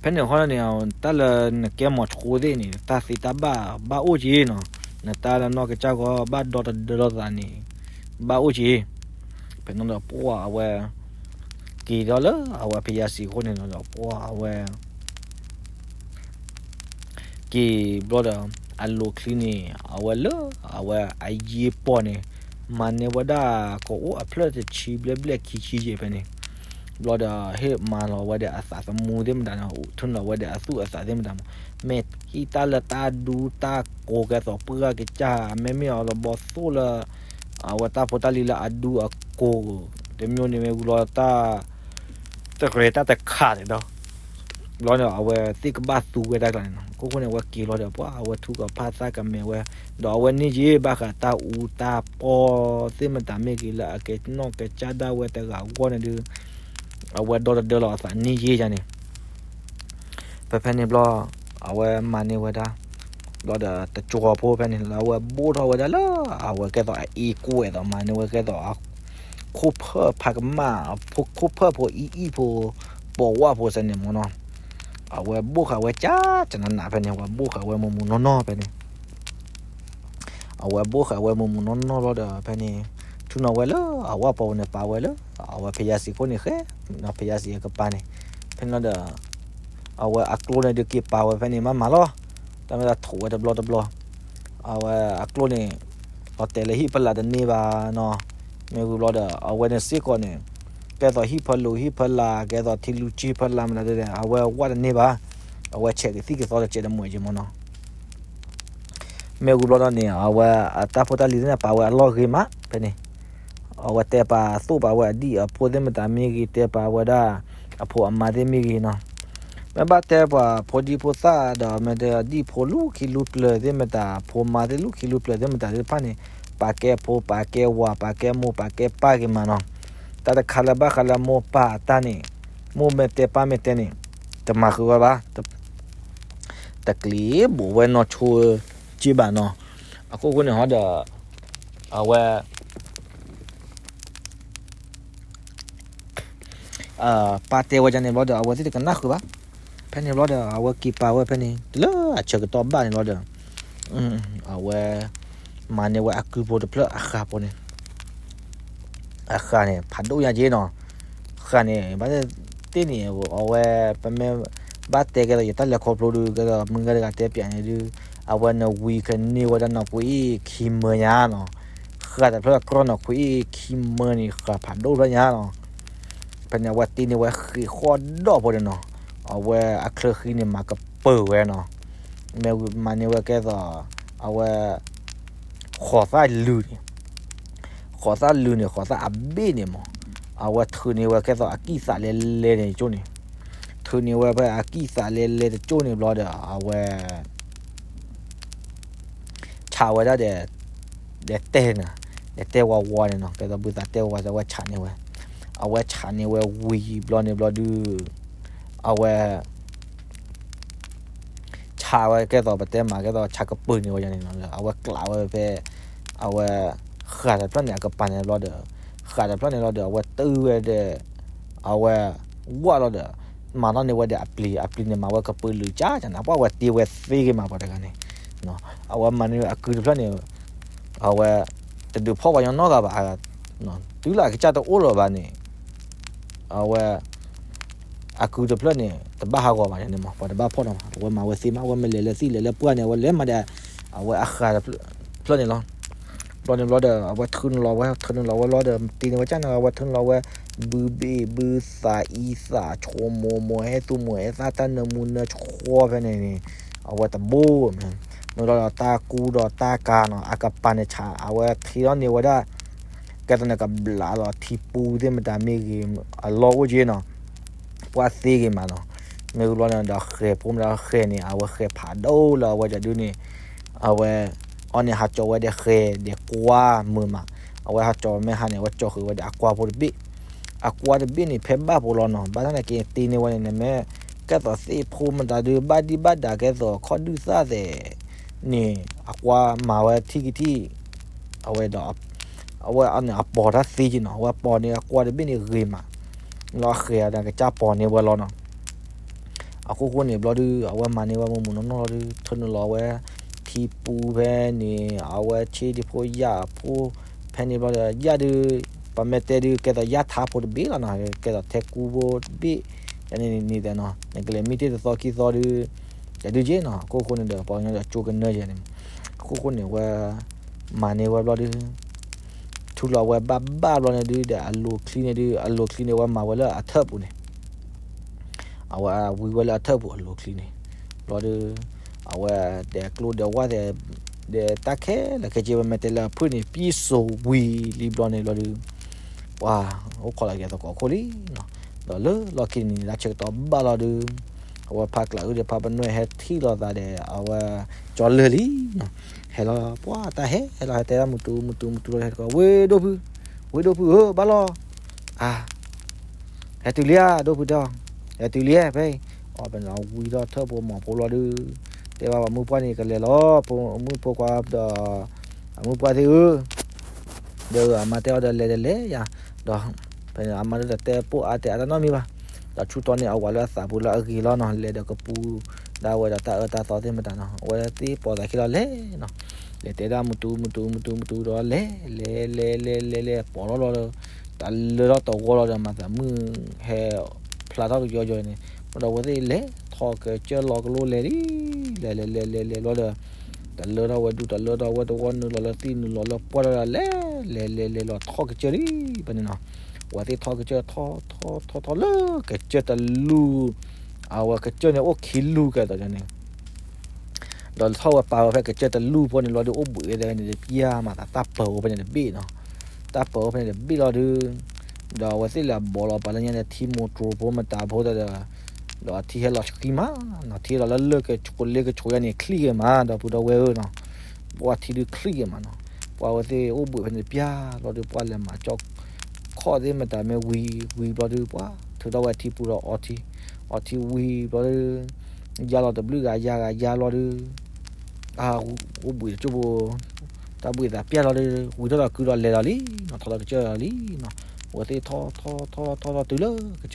ဖဲန့ၣ်ဃီန့ၣ် တၢ်လၢနကဲမီၤဆှိသ့ၣ်န့ၣ် တၢ်သ့တၢ်ဘၣ်ဘၣ်အိၣ်က့နီၤ. နတၢ်လၢနီၢ်ကစၢ်ဂီၢ်ဘၣ်ဒီတဒၢလိာ်သးန့ၣ် ဘၣ်အိၣ်က့. ဖဲန့ၣ်ဒီးပှၤအဝဲ က့ၤဒီးလၢအဝဲဖယါစံးအဃိန့ၣ်ဒီး ပှၤအဝဲ က့ၤဘျီဒီး အလိၤချံန့ၣ် အဝဲလၢအဝဲအယ့ပီၤန့ၣ် မၤန့ၢ်ဝဲဒၣ်ကအိၣ်အဖျၢၣ်တဆံဘျဲၣ်ဘျဲၣ်ခံဆံယဲၢ်ဖဲန့ၣ်, ဘျီဒီးဟ့ၣ်မၤလီၤဝဲဒီးအသးသမူသ့ၣ်မတၤန့ၣ် ထၢနုာ်လီၤဝဲဒီးအသူၣ်အသးသ့ၣ်မတၤမး, မ့ၢ်ဟံၣ်တၢ်လၢတၢ်ဒူတၢ်ကိးကဲသိးပှၢ်ကစၢ် မ့မ့ၢ်အီၤလီၤဘီသိၣ်လၢ အဝဲတၢ်ဖိတၢ်လံၤလၢအဒူအကိး တမျိုးန့ၣ်မ့ၢ်ဝံၤလီၤတၢ် တကြဲတၢ်တခးန့ၣ်ဒီး ဘျီန့ၣ် အဝဲသ့ၣ်ကဘၣ်သူဝဲတၢ်ကျါန့ၣ်နီၤ. အခိၣ်ဃိန့ၣ် အဝဲက့ၤလီၤဒီး ပှၤအဝဲထူကဖၣ်သၣ်ကမဲာ်ဝဲ, ဒီးအဝဲန့ၢ်ယ့ၢ်ဘၣ်ဃးတၢ်အူတၢ်ပီသ့ၣ်မတၤမ့ၢ်ဂ့ၤ လၢအကဲနီၢ်ကစၢ်ဒၣ်ဝဲတဂၤအဂီၢ်န့ၣ်ဒုး အဝဲဒီတဒၢလီၤအသးန့ၢ်ယ့ၢ်ယါန့ၣ် ဖဲဖဲန့ၣ်ဘျီ အဝဲမၤန့ၢ်ဝဲဒၣ် ဘျီဒီးတကၠီၤဖိဖဲန့ၣ် လၢအဝဲဘိၣ်ထီၣ်ဝဲဒၣ်လၢ အဝဲကဲသိးအအ့ကွဲးသိး မၤန့ၢ်ဝဲကဲသိး ခိၣ်ဖၢၣ်ဖးကမၣ် ခိၣ်ဖၢၣ်ဖိအံၣ်အံၣ်ဖိ ပိာ်ဝၣ်ဖိစဲန့ၣ်မ့ၢ်နီၤ. အဝဲဘိၣ်ဃာ်ဝဲကၠၢ်ကၠၢ်နးနးဖဲန့ၣ် အဝဲဘိၣ်ဃာ်ဝဲမူးမူးနီၢ်နီၢ်ဖဲန့ၣ် အဝဲဘိၣ်ဃာ်ဝဲမူးမူးနီၢ်နီၢ်ဘျီဒီး ဖဲန့ၣ် ထူၣ်နီၤဝဲလၢအဝၣ်ပီၤပူၤန့ၣ် ပာ်ဝဲလၢ အဝဲဖယါစံးခိၣ်န့ၣ်ဃဲ ဖယါစံးအကပၤန့ၣ် ဖဲန့ၣ်ဒီး အဝဲအကျိန့ၣ်ဒုးက့ၤပာ်ဝဲဖဲန့ၣ် မၤမၤလီၤ တၢ်မ့ၢ်တၢ်ထိးဝဲတဘျီတဘျီ အဝဲအကျိန့ၣ် လီၤတဲာ်လၢဟံၣ်ဖီလာ်တန့ၢ်ဘၣ်နီၤ. မ့ၢ်ဝံၤဘျီဒီး အဝဲန့ၣ်စ့ၢ်ကီးန့ၣ် ကဲသိးဟံၣ်ဖီလူၤဟံၣ်ဖီလာ် ကဲသိးထံလူၤကံၢ်ဖီလာ်မတၤဒ်လဲၣ် အဝဲဝၣ်တန့ၢ်ဘၣ်. အဝဲဆဲးကသံၣ်ကသီတကဲးတမှဲးက့ၤမ့ၢ်နီၤ. မ့ၢ်ဝံၤဘျီဒီးန့ၣ် အဝဲအတၢ်ဖိတၢ်လံၤသ့ၣ်န့ၣ် ပာ်ဝဲအလီၢ်ဂ့ၤမး ဖဲန့ၣ် အဝဲတဲပာ်သိၣ်ပာ်ဝဲအဒံၣ်အဖိသ့ၣ်မတၤမ့ၢ်ဂ့ၤ တဲပာ်ဝဲဒၣ် အဖိအမါသ့ၣ်မ့ၢ်ဂ့ၤနီၤ. မ့ၢ်ဘၣ်တဲပှၤဖိဒံဖိသၣ်ဒီး မ့ၢ်တဲဒံၣ်ဖိလူၢ်ခံလူၢ်ပျၢၤသ့ၣ်မတၤ ဖိမါသ့ၣ်လူၢ်ခံလူၢ်ပျၢၤသ့ၣ်မတၤသ့ၣ်တဖၣ်န့ၣ် ပာ်ကဲဖိ ပာ်ကဲဝၤ ပာ်ကဲမိၢ် ပာ်ကဲပၢ်က့ၤမးနီၤ. တၢ်တခါလၢဘၣ်ဃးလၢမိၢ်ပၢ်အတၢ်န့ၣ် မိၢ်မ့ၢ်တဲပၢ်မ့ၢ်တဲန့ၣ် တမၤဃုာ်ဝဲဘၣ် တကျ့ၤဘိးဝဲနီၢ်ဆိက့ဘၣ်နီၤ. အခိၣ်ဃိန့ၣ်ဟီဒီး အဝဲ ပၢ်တဲဝဲဒ်န့ၣ်ဘျီဒီး အဝဲသ့ၣ်တကနၣ်ဃုာ်ဘၣ်. ဖဲန့ၣ်ဘျီဒီး အဝဲက့ၤပာ်ဝဲဖဲန့ၣ် တုၤလၢအဆၢကတီၢ်ဘၣ်န့ၣ်ဘျီဒီး အဝဲ မၤန့ၢ်ဝဲအကုဖိတဖျၢၣ်အဃၢ်ဖိန့ၣ် အဃၢ်န့ၣ် ဖးဒိၣ်ညါက့နီၤ. ဃၢ်န့ၣ် ဘၣ်သ့ၣ်န့ၣ် အဝဲ ပမ့ၢ်ဘၣ်တဲကဲသိးယတၢ်လဲၤခီဖျိဒုး ကဲသိးမုၢ်ဂၤတဂၤတဲပၠးန့ၣ်ဒုး အဝဲနဝံၤကန့ၢ်ဝဲဒၣ်နီၢ်ကွံာ်အံၤခံမၢညါနီၤ, ဃၢ်တဖျၢၣ်ကြီနီၢ်ကွံာ်အံၤခံမၢန့ၣ် ဃၢ်ဖးဒိၣ်ဖျၢၣ်ညါနီၤ. ဖဲန့ၣ် အဝဲတ့န့ၢ်ဝဲဃ့ၢ်ဃီၣ်ဒီၣ်ဖိန့ၣ်နီၤ, အဝဲအချၢဃံန့ၣ် မၤကပၢၤဝဲနီၤ, မ့ၢ်မၤန့ၢ်ဝဲကဲသိး အဝဲ ဃိးသၣ်လုၢ်န့ၣ်, ဃိးသၣ်လုၢ်န့ၣ် ဃိးသၣ်အဘ့ၣ်န့ၣ်မး, အဝဲထုးန့ၢ်ဝဲကဲသိးအကံၢ်သးလဲလဲန့ၣ်ကၠိန့ၣ်, ထုးန့ၢ်ဝဲဖဲအကံၢ်သးလဲလဲတကၠိန့ၣ်ဘျီဒီး အဝဲ ဆးဝဲဒၣ်ဒီး ဒီးတဲန့ၣ်, ဒီးတဲဝါဝါန့ၣ်နီၤ, ကဲသိးဘုသးတဲဝါဝါ အဝဲဆးန့ၢ်ဝဲ, အဝဲဆးန့ၢ်ဝဲဝံၤဘျီန့ၣ်ဘျီဒုး အဝဲ ဆးဝဲကဲသိးပတဲမး ကဲသိးဆးကပၢၤန့ၢ်ဝဲန့ၣ်နီၤ, အဝဲကျးဝဲဖဲ အဝဲ ဃၢ်တဖျၢၣ်န့ၣ် အကပၤန့ၣ်ဘျီဒီး ဃၢ်တဖျၢၣ်န့ၣ်ဘျီဒီး အဝဲတုၤဝဲဒီး အဝဲ ဝၣ်လီၤဒီး မၤထီၣ်န့ၢ်ဝဲဒီးအပျံၤ, အပျံၤန့ၣ် မၤဝဲကပၢၤလုာ်ကၠၢ်ကၠၢ်န့ၣ်, ပှၢ်ဝဲတ့ဝဲသ့ဂ့ၤမးပှၤတဂၤန့ၣ်, အဝဲမၤန့ၢ်အကုတဖျၢၣ်န့ၣ် အဝဲ တဒုးဖီၣ်ပှၤညီနီတဂၤဘၣ်, တုၤလၢအကစၢ်တအိၣ်လၢၤဘၣ်န့ၣ် အဝဲ အကုတဖျၢၣ်န့ၣ် တဘၣ်ဟးဂီၤဘၣ်န့ၣ်မး, ပှၤတဘၣ်ဖီၣ်နီၤဘၣ်, အဝဲမၤဝဲသ့မး, အဝဲမ့ၢ်လဲၤလၢသံၣ်လဲၤလၢပှၢ်န့ၣ် အဝဲလဲၤမးဒီး အဝဲအဃၢ်တဖျၢၣ်န့ၣ်လီၤ. ဘျီန့ၣ်ဘျီဒီး အဝဲထုးန့ၢ်လီၤဝဲ ထုးန့ၢ်လီၤဝဲလီၤဒီး တ့န့ၢ်ဝဲကၠၢ်န့ၣ် အဝဲထုးန့ၢ်လီၤဝဲ ဘုဘ့ၣ်ဘုသးအံသး ဆိမိၢ်မိၢ်ဟဲသူၣ်မိၢ်ဟဲသၣ် တၢ်နၢမူနၢဆှီဖဲန့ၣ်န့ၣ် အဝဲတဘိ မ့ၢ်လီၤဒီးတၢ်ကူဒီးတၢ်ကၤနီၤ အကပၤန့ၣ်ဆး အဝဲထံထီၣ်န့ၢ်ဝဲဒၣ် ကဲသိးန့ၣ်ကဘျးလီၤထံပူသ့ၣ်မတၤမ့ၢ်ဂ့ၤ အလီၢ်အိၣ်က့နီၤ ပှၢ်သ့ဂ့ၤမးနီၤ. မ့ၢ်ဂ့ၤဘျီန့ၣ်ဒီးဃဲၤဖိမတၤဃဲၤန့ၣ် အဝဲဃဲၤဖးဒိၣ်လၢအဝဲဒုးန့ၣ် အဝဲ အီၤန့ၣ်ဟးကၠီၤဝဲဒီးဃဲၤဒီးကွါမုာ်မး အဝဲဟးကၠီၤဝဲမ့ၢ်ဟးန့ၣ် အဝဲကၠီၤဃုာ်ဝဲဒီးအကွါဖိတဘ့ၣ် အကွါတဘ့ၣ်န့ၣ် ဖဲဘၣ်ဖိလီၤနီၤ ဘၣ်ဆၣ်သနာ်က့တ့န့ၢ်ဝဲန့ၣ်န့ၣ် မ့ၢ်ကဲသိးသ့ၣ်ဖိမတၤဒုး ဘၣ်ဒံၣ်ဘၣ်ဒၣ်ကဲသိးခီၣ်ဒုၣ်သၣ်သဲးန့ၣ် အကွါမၤဝဲထံၣ်ကထံၣ် အဝဲဒီး အဝဲန့ၣ်အပီၤတၢ်သ့က့နီၤ အဝဲပီၤန့ၢ်အကွါတဘ့ၣ်န့ၣ်ဂ့ၤမး လီၤဃဲၤအီၤဒီးကစၢ်ပီၤန့ၢ်ဝဲလီၤနီၤ. အခိၣ်ဃိန့ၣ်ဘျီဒုး အဝဲမၤန့ၢ်ဝဲမုၢ်မုၢ်နီၢ်နီၢ်လီၤဒုး ထုးန့ၢ်လီၤဝဲ ထံပူဖဲန့ၣ် အဝဲဆ့ဒံဖိယၣ်ဖိ ဖဲန့ၣ်ဘျီဒီး ယၣ်ဒုး ပမ့ၢ်တဲဒုး ကဲသိးယၣ်ထါဖိတဘ့ၣ်လီၤနီၤ ကဲသိးထဲကူဖိတဘ့ၣ် ယန့ၣ်န့ၣ်သ့ၣ်နီၤ နကလဲၤမံတ့ၢ်တသီခံသီဒုး တဒုးက့နီၤ အခိၣ်ဃိန့ၣ်ဒီး ပှၤကညီဒီးကၠိကနၢယဲန့ၣ် အခိၣ်ဃိန့ၣ်ဝဲ မၤန့ၢ်ဝဲဘျီဒုး ထုးလီၤဝဲဘၣ်ဘၣ်ဘျီန့ၣ်ဒုး ဒီးအလိၤချံန့ၣ်ဒုး အလိၤချံန့ၣ် ဝဲမၤဝဲလၢအထၢၣ်ပူၤန့ၣ် အဝဲဝံဝဲလၢအထၢၣ်ပူၤအလိၤချံန့ၣ် ဘျီဒုး အဝဲဒဲးကျိဒဲးဝၣ်သဲး ဒီးတၢ်ခဲလၢာ်ခဲဆ့ ဝဲမ့ၢ်တဲလၢအဖုၣ်န့ၣ် ပံၣ်စိၤဝံၤလံဘျီန့ၣ်ဘျီဒုး ပှၤအိၣ်ခိးလီၤက့ၤသကိးခိၣ်လံနီၤ ဒီးလၢလီၢ်ခံန့ၣ် တၢ်ဆၢကတီၢ်ဘၣ်လီၤဒုး အဝဲဖးကျးအုၣ်ဒီးဖးပနွဲၣ်ဟဲထံၣ်လိာ်သးဒီး အဝဲ ကၠီလၢာ်လံနီၤ ဟဲလီၤ ပှၤတၢ်ဟဲလီၤ ဟဲတဲဒၣ်မုၢ်တူမုၢ်တူမုၢ်တူလီၤ ဟဲတကိး ဝ့ၢ်ဒိၣ်ဖု ဝ့ၢ်ဒိၣ်ဖုဧၢ ဘၣ်လီၤ အါ ဟဲတုၤလံဧါ ဒိၣ်ဖုတဲအီၤ ဟဲတုၤလံဧါ ဖဲအံၤ အီၤဖဲန့ၣ် ဝံထီၣ်ထၢၣ်ဖိမီၤဖိလီၤဒုး တဲဘၣ်ပှၤမုၣ်ပှၢ်န့ၣ် ကလဲၤလီၤ ဖိမုၣ်ဖိခွါဒီး အမုၣ်ပှၢ်သ့ၣ်ဧၢ ဒီးအမါတဲအီၤဒီးလဲၤဒီးလဲၤယၤ ဒီး ဖဲန့ၣ် အမါဒီးတဲပိာ်အါတဲအါတၢ်နီတမံၤဘၣ် ဒီးဆူတီန့ၣ် အဝၤလၢအသးပူၤလၢအဂ့ၤလီၤနီၤ လဲၤဒီးကပူၤဒၣ်ဝဲဒီးတၢ်အၢတၢ်သီသ့ၣ်မတၤနီၤ အဝဲသ့ၣ်ပိာ်သးခံလီၤလဲၤနီၤ လဲၤတဲဒၣ်မုၢ်တူမုၢ်တူမုၢ်တူမုၢ်တူဒီးလဲၤ လဲၤလဲၤလဲၤလဲၤလဲၤ ပိာ်လီၤလီၤဒီး တၢ်လၢထီၣ်တဝီလီၤဒီး မၤသးမုၢ်ဟဲ ဖျါထီၣ်ကယီကယီန့ၣ် မ့ၢ်ဒီးအဝဲသ့ၣ်လဲၤထီၣ်ကစၢၢ်လီၤကလိလဲၤလံ လဲၤလဲၤလဲၤလဲၤလဲၤလီၤဒီး တၢ်လၢထီၣ်ဝဲဒူတၢ်လၢထီၣ်ဝဲတဝီနုာ်လီၤလၢသံၣ်နုာ်လီၤလၢပှၢ်လီၤဒီးလဲၤ လဲၤလဲၤလဲၤလီၤထီၣ်ကစၢၢ်လံ ဖဲန့ၣ်နီၤ အဝဲသ့ၣ်ထီၣ်ကစၢၢ်ထီၣ်ထီၣ်ထီၣ်ထီၣ်လၢကစၢၢ်တလူၢ် အဝဲကစၢၢ်န့ၣ်အိၣ်ခံလူၢ်ကဲသိးန့ၣ် ဒီးထီၣ်ဝဲပာ်ဝဲဖဲကစၢၢ်တလူၢ်ဖိန့ၣ်လီၤဒုး အိၣ်ဘှံးဝဲဒၣ်န့ၣ်တပျၢ်မး တၢ်ပၢၤအိၣ်ဖဲန့ၣ်တဘ့ၣ်နီၤ တၢ်ပၢၤအိၣ်ဖဲန့ၣ်တဘ့ၣ်လီၤဒုး ဒီးအဝဲသ့ၣ်လဲၤဘီလီၤပာ်လၢညါန့ၣ် ထံမိၢ်တြိၤဖိမတၤဖိဒီး ဒီးထံဟဲလီၤဆှံမးနီၤ ထံဟဲလီၤလၢလၢကဆိးလ့ကဆိးယါန့ၣ် ချံၣ်က့ၤမး ဒီပုၢ်ဒီဝဲၢ်ဧၢနီၤ ပှၤထံဒုးချံၣ်က့ၤမးနီၤ ပှၤဝဲသ့ၣ်အိၣ်ဘှံးဖဲန့ၣ်တပျၢ်လီၤဒုး ပှၤလဲၤမၤကၠီ ခီၣ်သ့ၣ်မတၤမ့ၢ်ဝံၤ ဝံၤဘျီဒုး ပှၤထုးထီၣ်ဝဲထံပူၤဒီးအီထံ အီထံဝံၤဘျီဒုး ယါလီၤတဘျုးဂၤယါဂၤယါ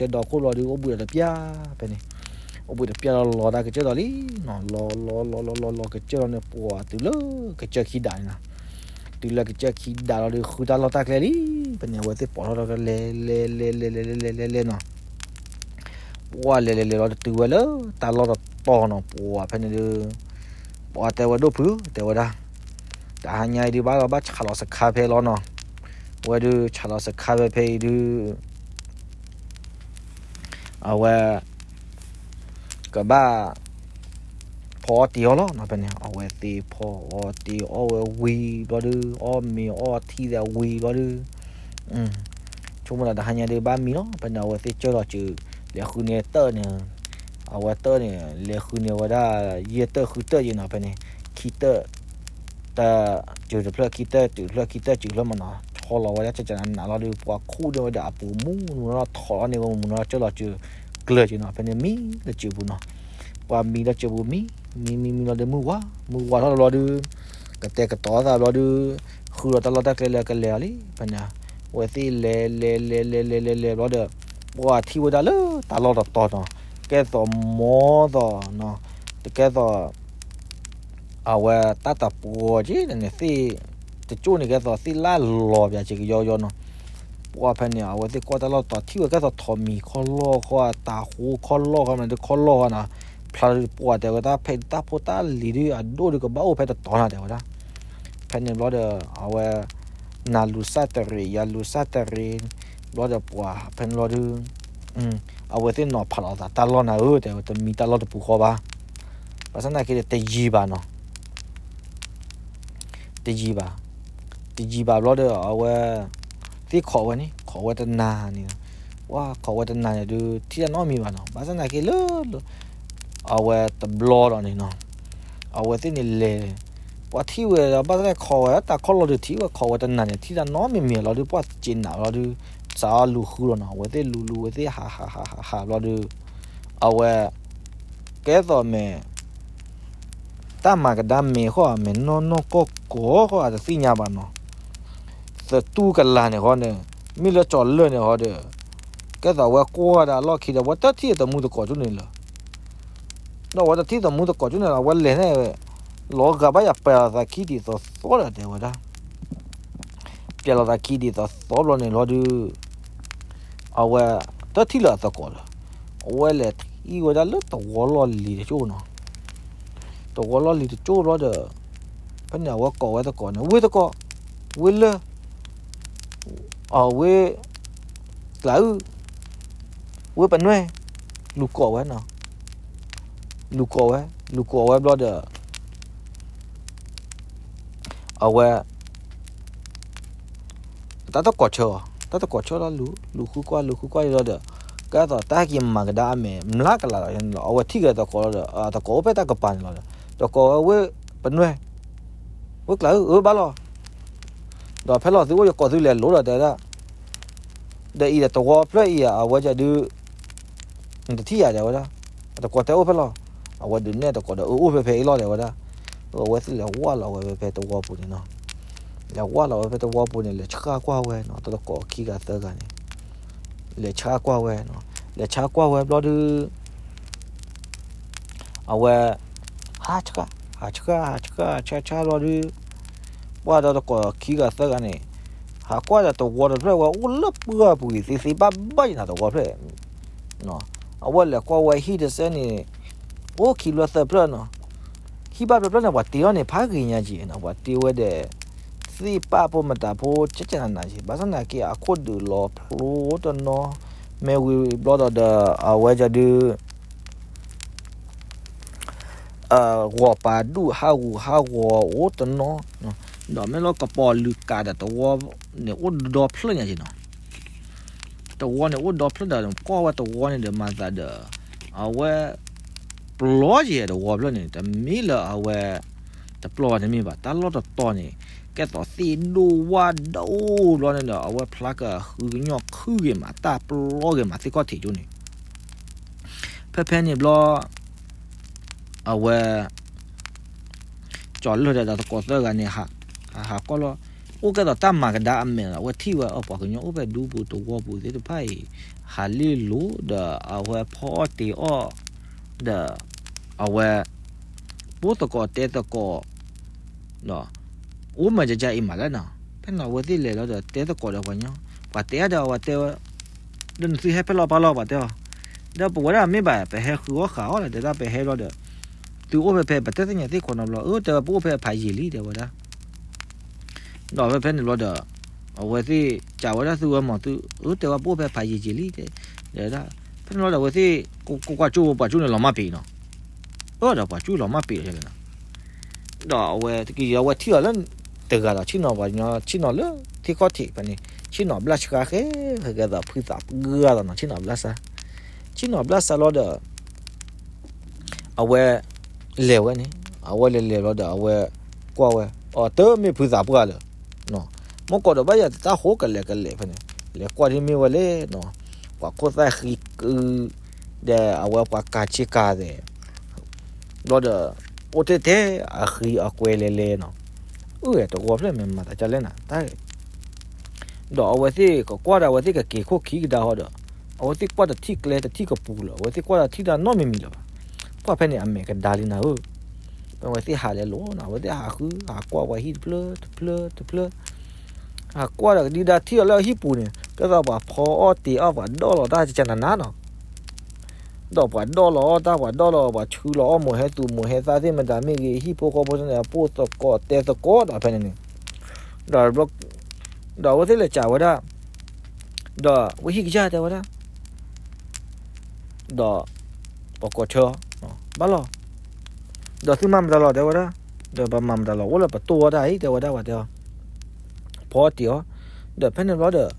ဘျီဒုး အ အိၣ်ဘှံးတကၠိၢ်ဖိ တၢ်ဘှံးသးပျၢ်လီၤဒုး ဝံၤထီၣ်ဒီးကုဒီးလဲၤလီၤလံနီၤ ထီၣ်လီၤကစၢၢ်လီၤလံနီၤ အဝဲသ့ၣ်ထီၣ်ထီၣ်ထီၣ်ထီၣ်ထီၣ်တုၤလၢကစၢၢ်ဒီခိၣ်လီၤဒုး အိၣ်ဘှံးဒီးတပျၢ်ဖဲန့ၣ် အိၣ်ဘှံးတပျၢ်လီၤလီၤတၢ်ကစၢၢ်ဒီးလံနီၤ လီၤလီၤလီၤလီၤလီၤလီၤကစၢၢ်လီၤန့ၣ် ပှၤတုၤလၢကစၢၢ်ခံဒးန့ၣ်နီၤ တုၤလၢကစၢၢ်ခံဒးလီၤဒုး ဃုတၢ်လီၢ်တၢ်ကျဲလံ ဖဲန့ၣ် အဝဲသ့ၣ်ပိာ်ထီၣ်ဒီးလဲၤလဲၤလဲၤလဲၤလဲၤလဲၤလဲၤလဲၤနီၤ ပှၤလဲၤလဲၤလဲၤလီၤတတုၤဝဲလၢတၢ်လီၢ်တတီၤနီၤ ပှၤဖဲန့ၣ်ဒုး ပှၤတဲဝဲဒိၣ်ဖု တဲဝဲဒၣ်, တဟါညါအံၤဒုးဘၣ်လီၤဘၣ်ဆးလီၤစခါဖဲလီၤနီၤ, ဝဲဒုးဆးလီၤစခါဖဲဖဲအံၤဒုး အဝဲ ကဘၣ် ဖီအီၣ်တ့ၢ်အီၣ်လီၤနီၤ ဖဲန့ၣ် အဝဲသ့ၣ်ဖီအီၣ်တ့ၢ်အီၣ်ဝဲဝံၤဘျီဒုး အီၣ်မ့ၤအီၣ်ထံၣ်သးဝံၤဘျီဒုး ဆိကမိၣ်လၢတဟါညါဒုးဘၣ်မံလီၤ ဖဲန့ၣ် အဝဲသ့ၣ်ကၢၢ်လီၤစု လဲၤဃုန့ၢ်တၢၢ်န့ၣ် အဝဲတၢၢ်န့ၣ် လဲၤဃုန့ၢ်ဝဲဒၣ် ယဲၢ်တၢၢ်ဃုတၢၢ်ယံၤနီၤ ဖဲန့ၣ် ခံတၢၢ် တၢၢ်စုတဖျၢၣ် ခံတၢၢ်စုတဖျၢၣ် ခံတၢၢ်စုတဖျၢၣ်မနီၤ ဆီလီၤဝဲဒၣ်ကကနးနးလီၤဒုး ပှၤခူၣ်န့ၢ်ဝဲဒီးအပူၤမူနီၤ ထီၣ်လီၤန့ၣ်မူနီၤထီၣ်လီၤစု ကျၢၤက့ၤနီၤ ဖဲန့ၣ်မံလၢစုပူၤနီၤ ပှၤမံလၢစုပူၤမံ မံမံမံလီၤဒုးမုၢ်ဝါ မုၢ်ဝါထီၣ်လီၤဒုး ကတဲာ်ကတီၤသးဘျီဒုး ဃုလီၤတၢ်လီၢ်တၢ်ကျဲလၢကလဲၤအီၤလံ ဖဲန့ၣ် အဝဲသ့ၣ်လဲၤလဲၤလဲၤလဲၤလဲၤလဲၤလဲၤဘျီဒီး ပှၤထံၣ်ဝဲဒၣ်လၢတၢ်လီၢ်တတီၤနီၤ ကဲသိးမီသိးနီၤ တကဲသိး အဝဲတၢ်တပှီၤက့ၤန့ၣ်သ့ၣ် တကၠိၣ်န့ၣ်ကဲသိးသ့ၣ်လၢလီၤပၠးက့ၤကယီကယီနီၤ ပှၤဖဲန့ၣ် အဝဲသ့ၣ်ကွၢ်တၢ်လီၢ်တတီၤထံၣ်ဝဲကဲသိးထိးမံၤခီလီၢ်ခီ တၢ်ဃိခီလီၢ်ခီမး ဒုးခီလီၢ်ခီနီၤ ဖျါဒုးပှၤတဲဝဲတၢ်ဖဲတၢ်ဖိတၢ်လံၤဒုးအဒိၣ်ဒုးကဘၣ်အိၣ်ဖဲတတီၤနီၤ တဲဝဲဒၣ် ဖဲန့ၣ်ဘျီဒီး အဝဲ နၤလူၤစၢ်တရံး ယၤလူၤစၢ်တရံး ဘျီဒီးပှၤဖဲန့ၣ်ဘျီဒုး အဝဲသ့ၣ်နီၤဖးလီၤသးတၢ်လီၢ်နၤဧၢ တဲဝဲတမံတၢ်လီၢ်တပူၤဃီဘၣ် ဘၣ်ဆၣ်သနာ်က့ဒီးတယံၤဘၣ်နီၤ တယံၤဘၣ် တယံၤဘၣ်ဘျီဒီး အဝဲ သ့ၣ်ခိးဝဲန့ၣ် ခိးဝဲတနၤန့ၣ် ပှၤခိးဝဲတနၤန့ၣ်ဒုး ထံၣ်တၢ်နီတမံၤဘၣ်နီၤ ဘၣ်ဆၣ်သနာ်က့လၢ အဝဲတဘျီဒီးန့ၣ်နီၤ အဝဲသ့ၣ်န့ၣ်လဲၤ ပှၤထံၣ်ဝဲဒီး ဘၣ်ဆၣ်သနာ်က့ခိးဝဲတၢ်ခီၣ်လီၢ်ဒုးထံၣ်ဝဲခိးဝဲတနၤန့ၣ် ထံၣ်တၢ်နီတမံၤမံၤလီၤဒုး ပှၤစ့နးလီၤဒုး စးအီၤလူၤဃုလီၤနီၤ အဝဲသ့ၣ်လူၤလူၤဝဲသ့ၣ်ဟးဟးဟးဟးဟးဘျီဒုး အဝဲ ကဲသိးမဲာ် တၢ်မၤကဒါမဲာ်ဃီ မဲာ်နီၢ်နီၢ်ကီၢ်ကီၢ်ဃီ အတသ့ၣ်ညါဘၣ်နီၤ, သတူၢ်ကလာ်န့ၣ်ဃီန့ၣ် မ့ၢ်လၢကၠီၤလၢၢ်န့ၣ်ဃီဒီး ကဲသိးအဝဲကွၢ်ဒၣ်အလီၢ်ခံဒီး အဝဲတထံၣ်သမူသကိးကၠိန့ၣ်လၢၤ, ဒီးအဝဲတထံၣ်သမူသကိးကၠိန့ၣ်လၢၤ အဝဲလဲၤန့ၣ် လီၤဂာ်ဘၣ်ယၤပျဲလီၤသးခံဒ်သိးသိးဒီးတဲဝဲဒၣ် ပျဲလီၤသးခံဒ်သိးသိးဘျီန့ၣ်လီၤဒုး အဝဲတထံၣ်လၢၤအသကိးလၢၤ, အဝဲလဲၤထံၣ်ဝဲဒၣ်လၢသဝီလီၢ်လံၤတကၠိၢ်နီၤ, သဝီလီၢ်လံၤတကၠိၢ်ဘျီဒီး ဖဲန့ၣ်အဝဲကိးဝဲသကိးန့ၣ် ဝ့ၢ်သကိး, ဝ့ၢ်လၢၢ်, အဝ့ၢ်ကျးအုၣ်, ဝ့ၢ်ပနွဲၣ်, လူၤကိးဝဲနီၤ, လူၤကိးဝဲ, လူၤကိးဝဲဘျီဒီး အဝဲ တၢ်တကိးဆၢအီၤ, တၢ်တကိးဆၢလီၤလူၤ, လူၤဃုကွၢ် လူၤဃုကွၢ်လီၤဒီး ကဲသိးတၢ်ဟဲက့ၤမၤကဒါအမဲာ် မျးကလးလီၤ, အဝဲထံၣ်က့ၤသကိးလီၤဒီး သကိးအိၣ်ဖဲတၢ်ကပၤန့ၣ်လီၤဒီး သကိးဝဲ ဝ့ၢ်ပနွဲၣ်, ဝ့ၢ်ကျးဧၢ အၢဘၣ်လီၤ, ဒီးဖဲလီၤသုအိၣ်ယကိးသုလဲၤလိၤဒီးတဲဝဲဒၣ် ဒီးအံၤဒီးသဝီဖျၢၣ်အံၤ အဝဲဒုး နတထံၣ်ယၤတဲဝဲဒၣ်, အသကိးတဲအိၣ်ဖဲလီၤ, အဝဲဒုးနဲၣ်သကိးဒီး အၢ အိၣ်ဖဲဖဲအံၤလီၤတဲဝဲဒၣ်, အဝဲသ့ၣ်လဲၤဝၢ်လီၤဝဲဖဲသဝီပူၤန့ၣ်နီၤ, လဲၤဝၢ်လီၤဝဲဖဲသဝီပူၤန့ၣ် လဲၤဆှၣ်ကွၢ်ဝဲနီၤ, တသကိးခံဂၤသၢဂၤန့ၣ် လဲၤဆှၣ်ကွၢ်ဝဲနီၤ, လဲၤဆှၣ်ကွၢ်ဝဲဘျီဒုး အဝဲ ဟးဆှၣ် ဟးဆှၣ် ဟးဆှၣ် ဟးဆှၣ် ဆှၣ် ဆှၣ်ဘျီဒုး ပှၢ်ဒီးသကိးခံဂၤသၢဂၤန့ၣ် ဟးကွၢ်ဒီးသဝီတဖျၢၣ်ဝဲအိၣ်လၢပှၢ်ပူၤဂ့ၤသ့သ့ဘၣ်ဘၣ်ယံၤနီၤ သဝီဖျၢၣ်, အဝဲလဲၤကွၢ်ဝဲဟံၣ်တစဲးန့ၣ် အိၣ်ခံဖျၢၣ်သၢဖျၢၣ်နီၤ, ဟံၣ်ဘၣ်ဖျၢၣ်ဖျၢၣ်န့ၣ် ပှၤတ့အီၤန့ၣ် ဖးဂ့ၤညါက့ၤနီၤ, ပှၤတ့ဝဲဒီး သ့ၣ်ပာ်ဖိမတၤဖိကကနးနးက့ၤ, ဘၣ်ဆၣ်သနာ်က့ အခိၣ်ဒုးလီၤဖျိတနီၤ, မ့ၢ်ဝံၤဘျီဒီးဒီး အဝဲဒုး ဂီၤပၤဒူၣ်ဟးဂူာ်ဟးဂီၤအိၣ်တနီၤ, ဒီးမ့ၢ်လၢကပီၤလုၢ်ကးဒီးသဝီန့ၣ်အိၣ်ဒီဖျၢၣ်ညါက့ၤနီၤ, သဝီန့ၣ်အိၣ်ဒီဖျၢၣ်ဒီး ကွၢ်ဝဲသဝီန့ၣ်ဒီးမၤသးဒီး အဝဲ ပျီယဲၢ်သဝီဖျၢၣ်န့ၣ် တမ့ၢ်လၢအဝဲ တပျီတမ့ၢ်ဘၣ်, တၢ်လီၢ်တတီၤန့ၣ် ကဲသိးသ့ၣ်ဒိၣ်ဝၣ်ဒိၣ်ဘျီန့ၣ်ဒီး အဝဲဖျါကဟုကညီၢ်ခုၣ်ဂ့ၤမး တၢ်ပျီဂ့ၤမးသ့ၣ်ခီၣ်ထံးကၠိန့ၣ်, ဖဲဖဲန့ၣ်ဘျီ အဝဲ ကၠီၤလၢၢ်ဒီးသကိးသၢဂၤန့ၣ် ဟး ဟးကွၢ်လီၤ, အိၣ်ကဲသိးတၢ်မၤကဒါအမဲာ်လီၤ, အဝဲထံၣ်ဝဲ အပှၤကညီအိၣ်ဖဲဒူပူၤသဝီပူၤသ့ၣ်တဖၣ်အံၤ ဟးလ့လိာ်ဒီးအဝဲဖီအီၣ်တ့ၤအီၣ် ဒီး အဝဲ ပိၢ်သကိးတဲသကိး ဒီး အိၣ်မၤကကါအံၤမးလၢနီၤ, ဖဲန့ၣ်အဝဲသ့ၣ်လဲၤလီၤဒီးတဲသကိးဒီးပှၤညီ, ပှၤတဲဒီးအဝဲတဲဝဲ ဒီးနသုဟဲဖဲလီၤပှၤလီၤ ပှၤတဲအီၤ, ဒီးပဝဲဒၣ်မ့ၢ်ဘၣ် ပဟဲဃုအီၣ်ဃုအီၣ်လီၤ တဲဒၣ်ပဟဲလီၤဒီး သုအိၣ်ဖဲဖဲ ပတသ့ၣ်ညါသ့ၣ်ခိးနီတဘျီ, အၢ တဲဝဲ ပအိၣ်ဖဲဖးယံာ်လံ တဲဝဲဒၣ်. ဒီးဖဲဖဲန့ၣ်ဘျီဒီး အဝဲသ့ၣ်စံးဝဲဒၣ် သုဝဲမ့ၢ်သု, အၢ တဲဝဲ ပအိၣ်ဖဲဖးယံာ်ယံာ်လံ တဲဝဲဒၣ်. ဖဲန့ၣ်ဘျီဒီး အဝဲသ့ၣ်ကွၢ်ကွၢ်ကၠိ ပှၤကၠိန့ၣ်လီၤမၢ်ပ့ၤနီၤ, အၢ ဒီးပှၤကၠိလီၤမၢ်ပ့ၤလီၤလဲၣ်နီၤ. ဒီးအဝဲတက့ၢ် အဝဲထံၣ်အီၤလၢတဂၤဒီး ဆ့ၣ်နီၤပှၤကညီ ဆ့ၣ်နီၤလၢထံခီၣ်ထံးဖဲန့ၣ်, ဆ့ၣ်နီၤဘျၣ်ဆှါဃဲ ဟဲကဲသိးဖုသးပှၢ်အသိးနီၤ, ဆ့ၣ်နီၤဘျၣ်ဆှါ, ဆ့ၣ်နီၤဘျၣ်ဆှါလီၤဒီး အဝဲ လဲၤဝဲန့ၣ်, အဝဲလဲၤလဲၤလီၤဒီး အဝဲကွၢ်ဝဲ, အတမ့ၢ်ဖုသးပှၢ်လၢၤ, မ့ၢ်ကီးဒီးဘၣ်ယၤတၢ်ဟိကလဲာ်ကလဲာ်ဖဲန့ၣ်, လဲၤကွၢ်ဒ်မ့ၢ်ဝဲလဲၣ်နီၤ, ပှၤခိၣ်သၣ်ဃံကု, ဒီးအဝဲပှၤကၤဆ့ကၤသဲး ဘျီဒီး အိၣ်တ့ၢ်ထဲအဃံအကွဲလဲၤလဲၤနီၤ, အၢ တဂီၤဖျၢၣ်မ့ၢ်မၤသးဒ်လဲၣ်နၤ, တၢ် ဒီးအဝဲသ့ၣ်ကကွၢ်ဒီး အဝဲသ့ၣ်ကက့ၤခိၣ်ခံကဒါဃီဒီး အဝဲသ့ၣ်ကွၢ်တထံၣ်ကျဲတထံၣ်ကပူၤလၢၤ, အဝဲသ့ၣ်ကွၢ်တထံၣ်တၢ်နီတမံၤမံၤလၢၤဘၣ်. ကွၢ်ဖဲန့ၣ် အမဲာ်ကဒါလံနၤဧၢ, ဖဲအဝဲသ့ၣ်ဟးလဲၤလိၤနီၤ, အဝဲသ့ၣ်ဟးဃု ဟးကွၢ်ဝဲဟံၣ်တဖျၢၣ်တဖျၢၣ်တဖျၢၣ်, ဟးကွၢ်ဒီးကဒံကဒါထံၣ်အီၤလၢအဟံၣ်ပူၤန့ၣ် ကဲသိးပှၤဖီအီၣ်တ့ၤအီၣ် ပှၤဒီၣ်လီၤတၢ်ကကနၤနၤနီၤ ဒီးပှၤဒီၣ်လီၤအီၣ်တၢ် ပှၤဒီၣ်လီၤ ပှၤဆူလီၤအီၣ်မိၢ်ဟဲသူၣ်မိၢ်ဟဲသၣ်သ့ၣ်မတၤမ့ၢ်ဂ့ၤ ဟံၣ်ဖိဃီဖိန့ၣ် အပိၢ်သကိးတဲသကိးဒီးဖဲန့ၣ်န့ၣ်, ဒီး ဒီးအဝဲသ့ၣ်လဲၤစံးဝဲဒၣ်, ဒီးဝဲဟံၣ်ကစၢ်တဲဝဲဒၣ်, ဒီး ပှၤကိးဆၢအီၤ, ဘၣ်လီၤ, ဒီးသုမၤမတၤလီၤတဲဝဲဒၣ်, ဒီးပမၤမတၤလီၤ အိၣ်လၢပတိၢ်ဝဲဒၣ်အံၤ တဲဝဲဒၣ် ပှၤတဲအီၤ, ဖီအီၣ်တ့ၤအီၣ်, ဒီးဖဲန့ၣ်ဘျီဒီး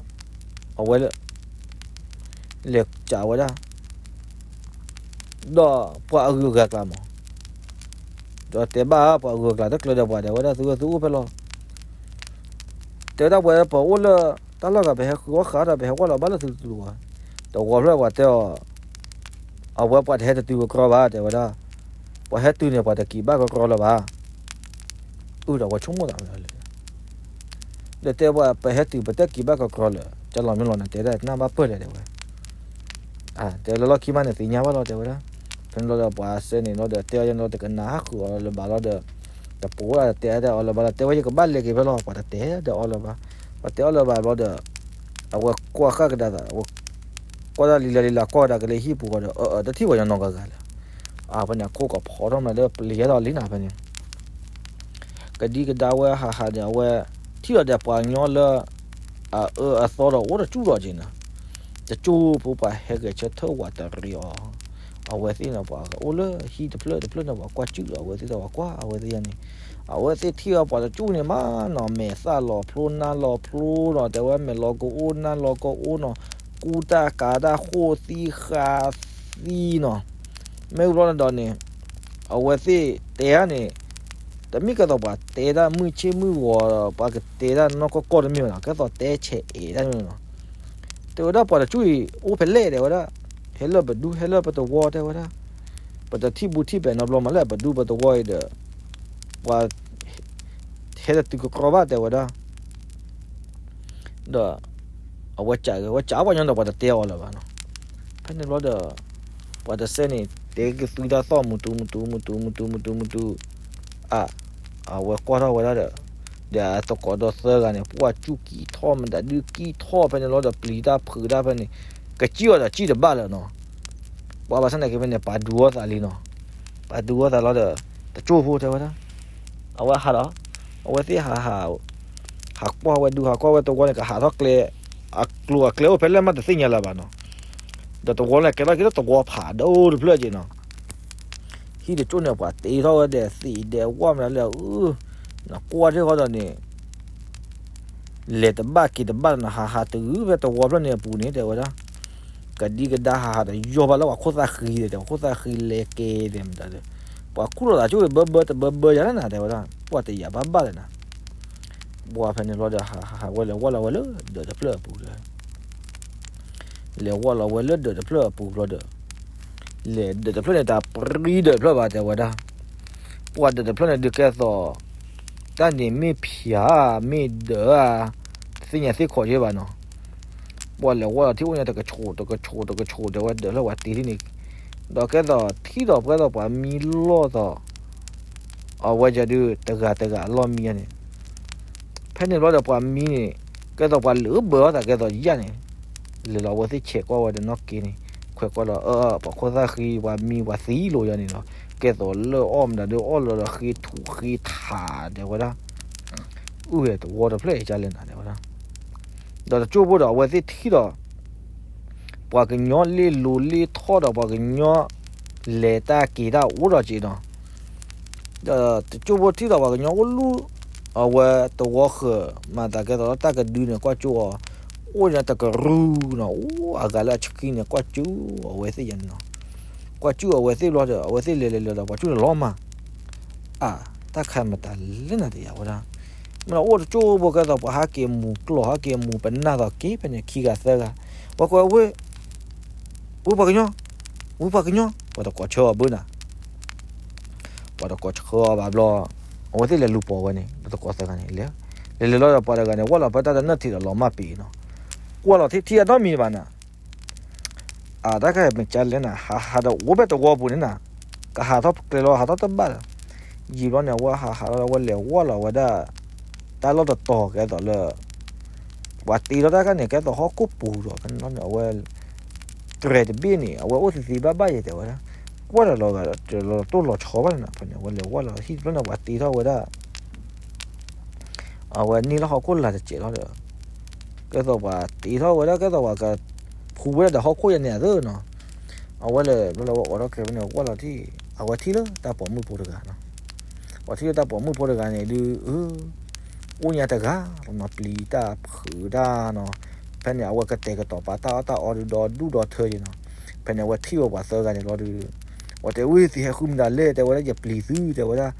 အဝဲ လဲၤစံးဝဲဒၣ်, ဒီးပှၤအဂုၤအဂၤကျါမး, ဒီးတဲဘၣ်ပှၤအဂုၤအဂၤကျါ တကျၢၤဒီးပှၤတဲဝဲဒၣ် သုဝဲသုအိၣ်ဖဲလီၤ, တဲဝဲဒၣ်ပှၤပအိၣ်လၢ တၢ်လီၢ်ဂၤ ပဟဲဃုအီၣ်ဃာ်ဒီး ပဟဲကွၢ်လီၤဘၣ်လၢသုတတူၤဝဲ, တဝီဖျၢၣ်ပှၤတဲအီၤ, အဝဲပှၤတဟဲတတုၤကကြီဘၣ် တဲဝဲဒၣ်, ပှၤဟဲတုၤန့ၣ် ပှၤတက့ၤဘၣ်ကကြီလၢၤဘၣ်, အုၣ်ဒီးပှၤဆိကမိၣ်သးမနုၤလဲၣ် ဒီးတဲပှၤ ပဟဲတုၤ ပတက့ၤဘၣ်ကကြီလၢၤ ကလီၤမ့ၢ်လီၤန့ၣ် တဲဒၣ်နၢ်ဘၣ်ပၢၢ်လဲၣ်တဲဝဲ, တဲလၢလီၢ်ခံမးန့ၣ် သ့ၣ်ညါဘၣ်လီၤ တဲဝဲဒၣ်, ဖဲန့ၣ်လီၤဒီးပှၤစဲန့ၣ်လီၤဒီး တဲအီၤယဲန့ၣ်လီၤ တကနၣ်ဟးဃုာ်အီၤလၢၤဘၣ်လီၤဒီး, တပိာ်ဒၣ်တဲအီၤလၢၤဘၣ်လီၤ တဲဝဲ ယကဘၣ်လဲၤက့ၤဖဲလီၤ ပှၤတတဲဒီးအီၤလၢၤဘၣ်, ပှၤတဲအီၤလၢၤဘၣ်ဘျီဒီး, အဝဲကွၢ်ဃာ်ကဒါသး ကွၢ်တၢ်လံၤလၢလံၤလၢကွၢ်ကဒါက့ၤလၢဟံၣ်ပူၤဃီဒီး အၢ အၢ တထံၣ်ပှၤညီနီတဂၤလၢၤ, အဖဲန့ၣ်အခိၣ်ကဖီထီၣ်မးလၢပျံၤယဲဒီးလံနၤဖဲန့ၣ် ကဒံကဒါဝဲဟးဟးန့ၣ် အဝဲထံၣ်လီၤဒီးပှၤကညီလၢ အအၢအသီဒီးအိၣ်တကၠူၢ်ဒီးက့ၤနၤ, တကၠူၢ်ဖိပှၤဟဲဂဲၤဆၢထၢၣ်ဝးတရံးအီၤ, အဝဲသ့ၣ်န့ၣ် ပှၤအိၣ်လၢဟံၣ်တဖျၢၣ်တဖျၢၣ်န့ၣ် ပှၤကွၢ်ကၠူၢ်ဒီးအဝဲသ့ၣ်ဒီးပှၤကွၢ်အဝဲသ့ၣ်န့ၣ်, အဝဲသ့ၣ်ထံၣ်အီၤပှၤတကၠူၢ်န့ၣ်မးနီၤ မဲာ်သၣ်လီၤဖျိနၢ်လီၤဖျိနီၤ တဲဝဲမဲာ်လီၤကအိၣ်နၢ်လီၤကအိၣ်နီၤ, ကူတၢ်ကၤတၢ်ဃိၣ်သံဃာ်သံနီၤ, မ့ၢ်ဝံၤဘျီန့ၣ်ဒီးန့ၣ် အဝဲသ့ၣ်တဲန့ၣ် တမ့ၢ်ကဲသိးပှၤတဲတၢ်မုၢ်ဆ့ၣ်မုၢ်ဂီၤ ပှၤကတဲတၢ်နီၢ်ကီၢ်ကီၢ်တမ့ၢ်ဘၣ်နီၤ ကဲသိးတဲဆဲးအဲးတၢ်န့ၣ်နီၤ, တဲဝဲဒၣ်ပှၤတကၠူၢ်အံၤ အိၣ်ဖဲလဲၣ်တဲဝဲဒၣ်, ဟဲလၢပဒူ ဟဲလၢပသဝီတဲဝဲဒၣ်, ပတထံၣ်ဘူးထံၣ်ပဲာ်နီတဘျီမးလၢပဒူပသဝီအံၤဒီး, ပှၤ ဟဲတတုၤကကြီဘၣ်တဲဝဲဒၣ် ဒီး အဝဲစံးဂ့ၤ အဝဲစံးပှၤညီဒီးပှၤတတဲအီၤလၢၤဘၣ်နီၤ, ဖဲန့ၣ်ဘျီဒီး ပှၤတစဲန့ၣ် တဲကသွံတၢ်သီၣ်မုတူမုတူမုတူမုတူမုတူ, အ အဝဲကွၢ်ထီၣ်ဝဲဒၣ်ဒီး, ဒီးအသကိးဒီးသၢဂၤန့ၣ် ပှၤကၠူၢ်ကံၢ်ထီၣ်မတၤဒုးကံၢ်ထီၣ်ဖဲန့ၣ်လီၤဒီးပျံၤတၢ်ဖုးတၢ်ဖဲန့ၣ်, ကစံၣ်အီၤဒီးစံၣ်တဘၣ်လၢၤနီၤ, ပှၤဘၣ်ဆၣ်သနာ်က့ဖဲန့ၣ် ပာ်ဒူအီၣ်သးလံနီၤ, ပာ်ဒူအီၣ်သးလီၤဒီး တကၠိၢ်ဖိတဲဝဲဒၣ် အဝဲဟးဒီး အဝဲသ့ၣ်ဟးဟး ဟးကွၢ်ဝဲဒူ ဟးကွၢ်ဝဲသဝီန့ၣ် ကဟးထီၣ်ကျဲ, အကျိၤအကျဲအိၣ်ဖဲလဲၣ်မးတသ့ၣ်ညါလၢၤဘၣ်နီၤ, ဒီးသဝီန့ၣ်ကဲထီၣ်က့ၤလၢသဝီဖးဒိၣ်တဖျၢၣ်က့ၤနီၤ, ဟံၣ်တကၠိၢ်န့ၣ် ပှၤတ့ထီၣ်ဝဲဒီးသ့ၣ်ဒဲးဝၣ်မနုၤလဲၣ်, နကွၢ်ထံၣ်ဃီဒီးန့ၣ် လဲၤတဘၣ်က့ၤတဘၣ်နီၤ, ဟးဟးတုၤဖဲသဝီဖျၢၣ်န့ၣ်အပူၤန့ၣ် တဲဝဲဒၣ်, ကဒံကဒါဟးဟးတယီၢ်ဘၣ်လၢပှၤခိၣ်သၣ်ဃံဒီး ပှၤခိၣ်သၣ်ဃံလဲၤက့ၤဒီးမတၤဒီး, ပှၤခူၣ်လိာ်သးကၠိၢ်ဘၢဘၢတဘၢဘၢယၤလၢနၤတဲဝဲဒၣ်, ပှၤတယာ်ဘၣ်ဘၣ်လၢနၤ, ပှၤဖဲန့ၣ်ဘျီဒီး ဟးဟးဝဲလဲၤဝီလီၤဝဲလၢဒၢးတဖျၢၣ်အပူၤဒီး လဲၤဝီလီၤဝဲလၢဒၢးတဖျၢၣ်အပူၤဘျီဒီး, လဲၤဒၢးတဖျၢၣ်န့ၣ် တၢ်ပြံဒၢးတဖျၢၣ်ဘၣ်တဲဝဲဒၣ်, ပှၤဒၢးတဖျၢၣ်န့ၣ်ဒုးကဲသိး, တၢ်န့ၣ်မ့ၢ်ဖၠးဧါ မ့ၢ်ဒၢးဧါ, တသ့ၣ်ညါသ့ၣ်ခိးက့ဘၣ်နီၤ, ပှၤလဲၤဝီလီၤထံၣ်အိၣ်ညါတကဆိး တကဆိး တကဆိး တဲဝဲဒၢးလၢပှၤတ့ထံၣ်န့ၣ်, ဒီးကဲသိးထံၣ်ဒီးပှဲၤသိးပှၤမံလီၢ်သိး အဝဲယၤဒုးတဂၤတဂၤအလီၢ်မံယၤန့ၣ်, ဖဲန့ၣ်ဘျီဒီးပှၤမံန့ၣ်, ကဲသိးပှၤလုာ်ဘၢအီၣ်သးကဲသိးယၤန့ၣ်, လဲၤလီၤအဝဲသ့ၣ်ဆဲးကွၢ်ဝဲဒီးနီၢ်က့န့ၣ်, ခွဲးကွၢ်လီၤအၢ ပှၤခိၣ်သၣ်ဃံ ပှၤမံပှၤသံလိာ်ယၤန့ၣ်လီၤ, ကဲသိးလၢအီၣ်မတၤဒုးအီၣ်လီၤဒီးဃ့ထူၣ်ဃ့ထး တဲဝဲဒၣ်, အုၣ်ဝဲတဝီတဖျၢၣ်အံၤကလဲၣ်နၤ တဲဝဲဒၣ်. ဒီးတကၠိဖိဒီး အဝဲသ့ၣ်ထံၣ်ဒီး ပှၤကညီလ့လိၤလ့ထီၣ်ဒီး ပှၤကညီလဲၤတၢ်က့ၤတၢ်အိၣ်ဒီးက့ၤဒီး ဒီးတကၠိဖိထံၣ်ဒီးပှၤကညီအိၣ်လူၢ်, အဝဲတဝီဃၢၤ မၤသးကဲသိးလၢတၢ်ကဒုန့ၣ် ကွၢ်ကၠိအီၤ, အိၣ်န့ၣ်တကရူၢ်နီၤ, အိၣ်အဂၤလၢအဆှံန့ၣ် ကွၢ်ကၠိအဝဲသ့ၣ်ယၤန့ၣ်နီၤ. ကွၢ်ကၠိအဝဲသ့ၣ်ဘျီဒီး အဝဲသ့ၣ်လဲၤလဲၤလဲၤဒီး ပှၤကၠိန့ၣ်လီၤမၢ် အါ, တၢ်ခါမတၤလဲၣ်နၤတယၤဝဲဒၣ်. မ့ၢ်လီၤအိၣ်တကၠိဖိကဲသိးပှၤဟးက့ၤမူၤကျိာ် ဟးက့ၤမူၤပနၢ်သိးက့ၤဖဲန့ၣ် ခံဂၤသၢဂၤ, ပှၤကွဲးဝဲ ဝံပှၤကညီ, ဝံပှၤကညီ, ပှၤတကိးဆၢအီၤဘၣ်နၤ. ပှၤတကိးဆၢအီၤဘၣ်ဘျီ, အဝဲသ့ၣ်လဲၤလူၤပိာ်ဝဲန့ၣ် ပှၤတကိးသၢဂၤန့ၣ် လဲၤ, လဲၤလဲၤလီၤဒီးပှၤတဂၤန့ၣ် ဝၢ်လီၤဖဲတၢ်တနၢၣ်ထံးဒီးလီၤမၢ်ပ့ၤနီၤ, ကွၢ်လီၤထံထံအနီတမံၤဘၣ်နၤ အါ တၢ်ခါမ့ၢ်ကလဲၣ်နၤ ဟးဟးဒီးအိၣ်ဖဲတဝီပူၤန့ၣ်နၤ, ကဟးထီၣ်ကျဲလီၤ ဟးထီၣ်တဘၣ်ဒီး, ယံာ်ဘျီန့ၣ် အဝဲဟးဟးလီၤဒီး အဝဲလဲၤဝၢ်လီၤဝဲဒၣ် တၢ်လီၢ်တတီၤကဲသိးလၢ ပှၤတ့ထီၣ်တၢ်ခါန့ၣ် ကဲသိးဟီၣ်ခိၣ်ပူၤဒီးဖဲန့ၣ်လီၤန့ၣ် အဝဲ တြဲၤတဘ့ၣ်န့ၣ် အဝဲအိၣ်သ့သ့ဘၣ်ဘၣ်ယဲၢ်တဲဝဲဒၣ်, ကွၢ်ဒီးလီၤဂာ်ဒီး တလီၤတိၢ်လီၤဆီဘၣ်နၤ ဖဲန့ၣ် အဝဲလဲၤဝၢ်လီၤဟံၣ်တဖျၢၣ်န့ၣ် ပှၤတ့ထီၣ်ဝဲဒၣ် အဝဲန့ၢ်လၢဟီၣ်ခိၣ်လာ်တစဲးလီၤဒီး ကဲသိးပှၤတ့ထီၣ်ဝဲဒၣ် ကဲသိးပှၤကဖှူဝဲဒၣ်ဒီးဟီၣ်ခိၣ်ယဲၢ်န့ၣ်အသၢနီၤ, အဝဲလဲၤဘျီလၢဝဲအိးထီၣ်ခဲဖဲန့ၣ် ဝၢ်လီၤထံၣ် အဝဲထံၣ်လၢတၢ်ပိာ်မုၣ်ဖိတဂၤနီၤ, ပှၤထံၣ်လၢတၢ်ပိာ်မုၣ်ဖိတဂၤန့ၣ်ဒုး အ အိၣ်ညါတဂၤလီၤနီၤ ပျံၤတၢ်ဖုးတၢ်နီၤ, ဖဲန့ၣ်အဝဲကတဲာ်ကတီၤပာ်တၢ်အီၣ်တၢ်အီဒုးဒီဒူၣ်ဒီထၢယဲၢ်နီၤ, ဖဲန့ၣ်အဝဲထံၣ်ဝဲပှၤသၢဂၤန့ၣ်လီၤဒုး ပှၤတဲဝဲသုဟဲဃုမတၤလဲၣ် တဲဝဲဒၣ် ယပျံၤသု တဲဝဲဒၣ်,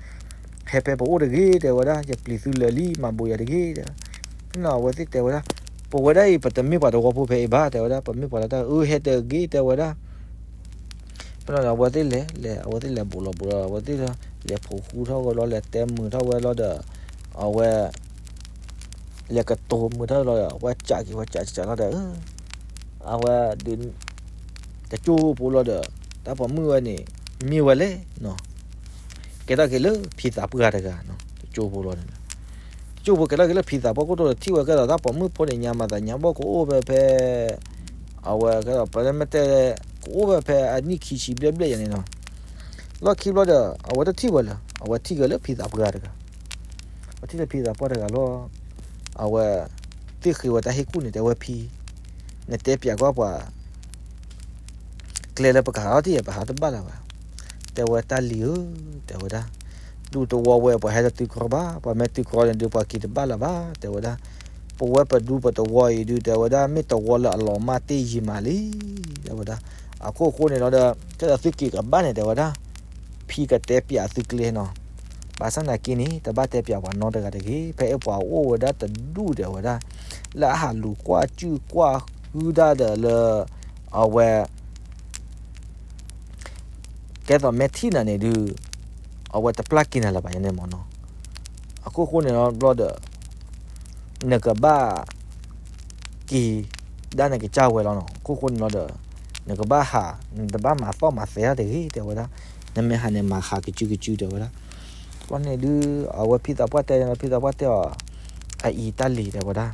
ဟဲဖဲပအိၣ်တဂ့ၤ တဲဝဲဒၣ် ယပျံၤသုလၢာ်လံ မၤဘိးယၤတဂ့ၤ တဲဝဲ, ဖဲန့ၣ်အဝဲသ့ၣ်တဲဝဲဒၣ်, ပဝဲဒၣ်အံၤ ပတမ့ၢ်ပှၤတဝီဖိဖဲအံၤဘၣ် တဲဝဲဒၣ် ပမ့ၢ်ပှၤလၢတၢ်အၢဟဲတဂ့ၤ တဲဝဲဒၣ် ဖဲန့ၣ်အဝဲသ့ၣ်လဲၤ လဲၤ အဝဲသ့ၣ်လဲၤဘူးလီၤဘူးလီၤ အဝဲသ့ၣ်လဲၤဖိးဃူထီၣ်ဝဲလီၤ လဲၤတဲမုာ်ထီၣ်ဝဲလီၤဒီး အဝဲ လဲၤကတိၤမုာ်ထီၣ်လီၤဒီး ဝဲကးက့ၤ ဝဲကးကးလီၤဒီး အဝဲဒုး တကၠိဖိလီၤဒီး တၢ်ပိာ်မုၣ်ဝဲန့ၣ် မ့ၢ်ဝဲလဲၣ်နီၤ, ကဲထီၣ်က့ၤလၢဖံသးပှၢ်တဂၤနီၤ တကၠိဖိလီၤန့ၣ်, တကၠိဖိကဲထီၣ်က့ၤလၢဖံသးပှၢ်ခိၣ်တိဒီးထံၣ်ဝဲကဲသိးတၢ်ပိာ်မုၣ်ဖိန့ၣ် ညါမၤသးညါဘီၣ်ကအိၣ်ဖဲဖဲ အဝဲကဲသိးပမ့ၢ်တဲ ကအိၣ်ဖဲဖဲအနံၣ်ခံဆံဘျဲၣ်ဘျဲၣ်ယဲၢ်န့ၣ်နီၤ, လီၢ်ခံဘျီဒီး အဝဲတထံၣ်ဝဲလၢၤ အဝဲထံၣ်က့ၤလၢဖံသးပှၢ်တဂၤ ပထံၣ်လၢဖံသးပှၢ်တဂၤလီၤ, အဝဲ သ့ၣ်ဃ့ဝဲတၢ်ဟ့ၣ်ကူၣ်န့ၣ် တဲဝဲဖံ, နတဲပၠးကွၢ်ပှၤ ကျဲလၢပကဟးထီၣ်ထံၣ် ပဟးတဘၣ်လၢၤဘၣ်, တဲဝဲတၢ်လံၤဧၢ, တဲဝဲဒၣ်, ဒူသဝီဝဲ ပှၤဟဲတတုၤကြီဘၣ်, ပှၤမ့ၢ်တုၤကြီန့ၣ်ဒုး ပှၤက့ၤတဘၣ်လၢၤဘၣ်, တဲဝဲဒၣ်, ပဝဲပဒူပသဝီအံၤဒုး တဲဝဲဒၣ် မ့ၢ်သဝီလၢအလီၤမၢ်တ့ၢ်ယံာ်မးလံ, တဲဝဲဒၣ်, အခိၣ်ဃိန့ၣ်လီၤဒီး ကဲသိးသုက့ၤကဘၣ်န့ၣ် တဲဝဲဒၣ် ဖံကတဲပၠးသုကျဲနီၤ, ဘၣ်ဆၣ်သနာ်က့န့ၣ် တဘၣ်တဲပၠးပှၤနီတဂၤတဂ့ၤ, ဖဲအပှၤအိၣ်ဝဲဒၣ်တဒူၣ်တဲဝဲဒၣ်, လၢအဟးလူၤကွၢ်စုၣ်ကွၢ်ဟုဒၣ်ဒီးလၢ အဝဲ ကဲသိးမ့ၢ်ထံၣ်နၤန့ၣ်ဒုး အဝဲတပျၢ်က့ၤနၤလၢၤဘၣ်န့ၣ်မ့ၢ်နီၤ, အခိၣ်ဃိန့ၣ်လီၤဘျီဒီး နကဘၣ် က့ၤ ဒၣ်နကစၢ်ဝဲလီၤနီၤ, အခိၣ်ဃိန့ၣ်လီၤဒီး နကဘၣ်ဟး နတဘၣ်မၤသီၣ်မၤသဲတၢ်တဂ့ၤ တဲဝဲဒၣ်, နမ့ၢ်ဟးန့ၣ်မၤဟးကစုကစုတဲဝဲဒၣ်, ဘျီန့ၣ်ဒုး အဝဲဖံသးပှၢ်တဲန့ၣ်လီၤ ဖံသးပှၢ်တဲအီၤ အအံၤတၢ်လံၤတဲဝဲဒၣ်,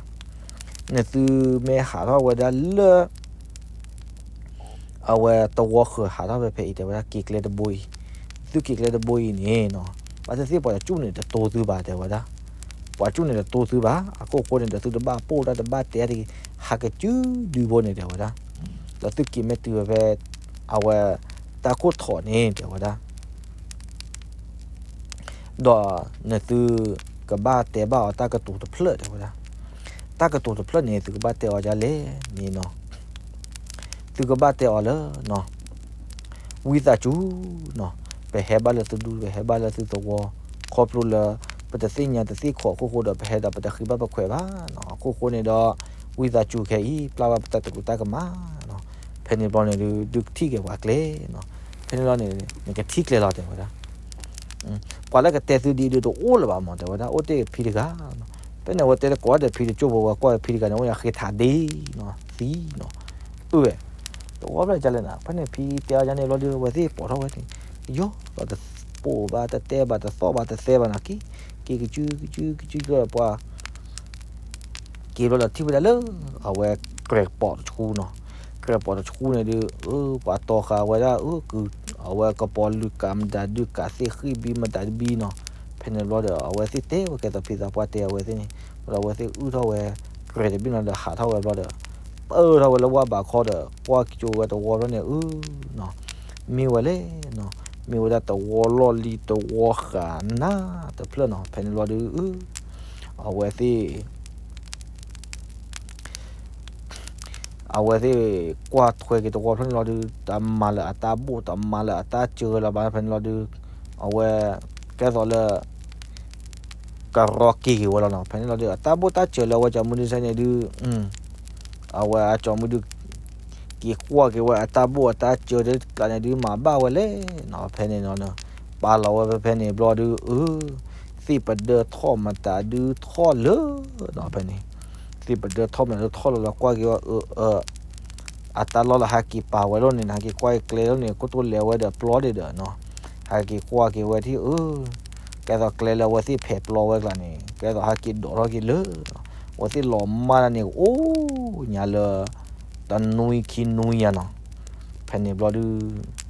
နသုမ့ၢ်ဟးထီၣ်ဝဲဒၣ်လၢ အဝဲတဝီဃၢၤဟးထီၣ်ဖဲဖဲအံၤတဲဝဲဒၣ် က့ၤကျဲတဘိအံၤ, သုက့ၤကျဲတဘိအံၤန့ၣ်နီၤ, ဘၣ်သ့ၣ်သ့ၣ်ပှၤတကၠူၣ်န့ၣ်တတိသ့ဘၣ်တဲဝဲဒၣ်, ပှၤကၠူၣ်န့ၣ်တတိသ့ဘၣ်, အခိၣ်ဃိန့ၣ်ဒီးသုတဘၣ်ပိၢ်တၢ်တဘၣ်တဲတဂ့ၤ, ဟးကစုဒုဘိန့ၣ်တဲဝဲဒၣ်, ဒီးသုက့ၤမ့ၢ်တုၤဝဲဖဲ အဝဲ တၢ်ခိၣ်ထိးန့ၣ်တဲဝဲဒၣ် ဒီးနသုကဘၣ်တဲဘၣ်အီၤတၢ်ကတိၤတဖျၢၣ်တဲဝဲဒၣ်, တၢ်ကတိၤတဖျၢၣ်န့ၣ် သုကဘၣ်တဲအီၤဒ်လဲၣ်န့ၣ်နီၤ, သုကဘၣ်တဲအီၤလၢ ဝံသးစူၤနီၤ, ပဟဲဘၣ်လၢသုဒူ ပဟဲဘၣ်လၢသုသဝီ, ခီဖျိလၢ ပတသ့ၣ်ညါတသ့ၣ်ခိးအခိၣ်ဃိဒီး ပဟဲဒီးပတဃ့ဘၣ်ပခွဲးဘၣ်နီၤ, အခိၣ်ဃိန့ၣ်ဒီး ဝံသးစူၤခဲအံၤ ပျၢ်ဘၣ်ပတၢ်တကူတၢ်ကမၣ်နီၤ, ဖဲန့ၣ်ဘျီန့ၣ်ဒုး ဒုးထံၣ်က့ၤပှၤကျဲနီၤ, ဖဲန့ၣ်ဘျီန့ၣ် နကထံၣ်ကျဲလီၤတဲဝဲဒၣ် ပှၤလၢကတဲသုဒ်အံၤဒုးတအိၣ်လၢၤဘၣ်မး တဲဝဲဒၣ် အိၣ်တ့ၢ်ဖံတဂၤနီၤ, ဖဲန့ၣ်အဝဲတဲတကိးဒီးဖံတကၠိဖိဝဲကွၢ်ဖံတဂၤန့ၣ် အိၣ်ညါဃ့ထးဒ့နီၤ သံနီၤ, အၢဝဲ တဝီဖျၢၣ်ကလဲၣ်နၤ ဖဲန့ၣ်ဖံတဲအီၤဒ်န့ၣ်ဘျီဒုး အဝဲသ့ၣ်ပိာ်ထီၣ်ဝဲန့ၣ် ယီၤဒီးတပိာ်ဘၣ်တတဲဘၣ်တသီၣ်ဘၣ်တသဲဘၣ်နီၤ က့ၤ က့ၤကစုကစုကစုဒီးပှၤ က့ၤဘျီဒီးထံၣ်ဝဲဒၣ်လၢ အဝဲကြဲးပိာ်တဆူနီၤ, ကြဲးပိာ်တဆူန့ၣ်ဒုး အၢ ပှၤတီဃာ်ဝဲဒၣ် အၢ ကုၤ အဝဲကပီၤလုၢ်ကးမတၤဒုးကးသ့ၣ်ဃံၣ်ဘံမတၤတဘံနီၤ. ဖဲန့ၣ်ဘျီဒီး အဝဲသ့ၣ်တဲဝဲကဲသိးဖံသးပှၢ်တဲအဝဲသ့ၣ်န့ၣ် ဒီးအဝဲသ့ၣ်အုၣ်ထီၣ်ဝဲ ကြဲးတဘ့ၣ်နီၤဒီးဟးထီၣ်ဝဲဘျီဒီး ပၢၢ်ထီၣ်ဝဲလၢဝၣ်ဘးခီဒီး ကွၢ်ကၠိဝဲတဝီဘျီန့ၣ် အၢ နီၤ မ့ၢ်ဝဲလဲၣ်နီၤ, မ့ၢ်ဝဲဒၣ်တဝီလီၢ်လံၤတဝီဃာ်နးတဖျၢၣ်နီၤ. ဖဲန့ၣ်ဘျီဒီး အဝဲသ့ၣ် အဝဲသ့ၣ်ကွၢ်ထွဲက့ၤတဝီဖျၢၣ်န့ၣ်လီၤဒုး တမၤလၢအတၢ်ဘိၣ် တမၤလၢအတၢ်စၢၤလၢၤဘၣ် ဖဲန့ၣ်လီၤဒုး အဝဲ ကဲသိးလၢ ကရီက့ၤက့ၤဝဲလီၤနီၤ. ဖဲန့ၣ်လီၤဒုး အတၢ်ဘိၣ်တၢ်စၢၤလၢအဝဲကၠီမုၢ်ဒုစဲန့ၣ်ဒုး အဝဲအကၠီမုၢ်ဒု က့ၤကွၢ်က့ၤဝဲအတၢ်ဘိၣ်အတၢ်စၢၤတကျးန့ၣ်ဒုး မၤဘၣ်ဝဲလဲၣ်နီၤ. ဖဲန့ၣ်နီၤ ပာ်လီၤဝဲဖဲဖဲန့ၣ်ဘျီဒုး အၢ သ့ၣ်ပဒၢထီၣ်မတၤဒုးထီၣ်လၢနီၤ ဖဲန့ၣ် သ့ၣ်ပဒၢထီၣ်မတၤဒုးထီၣ်လၢလီၤကွၢ်က့ၤဝဲ အၢ အၢ အတၢ်လီၢ်လၢဟဲက့ၤပာ်ဝဲလီၤန့ၣ် ဟဲက့ၤကွၢ်က့ၤကျဲလီၤန့ၣ် ကတိၢ်လဲၤဝဲဒီးပျီဒ့ၣ်ဒီးနီၤ ဟဲက့ၤကွၢ်က့ၤဝဲထံၣ် အၢ ကဲသိးကျဲလၢအဝဲသ့ၣ်ဖဲးပျီဝဲကျါန့ၣ် ကဲသိးဟဲက့ၤဒိးထီၣ်က့ၤလၢ အဝဲသ့ၣ်လီၤမၢ်ဒၣ်န့ၣ် အိၣ်ညါလၢ တနွံခံနွံညါနီၤ. ဖဲန့ၣ်ဘျီဒုး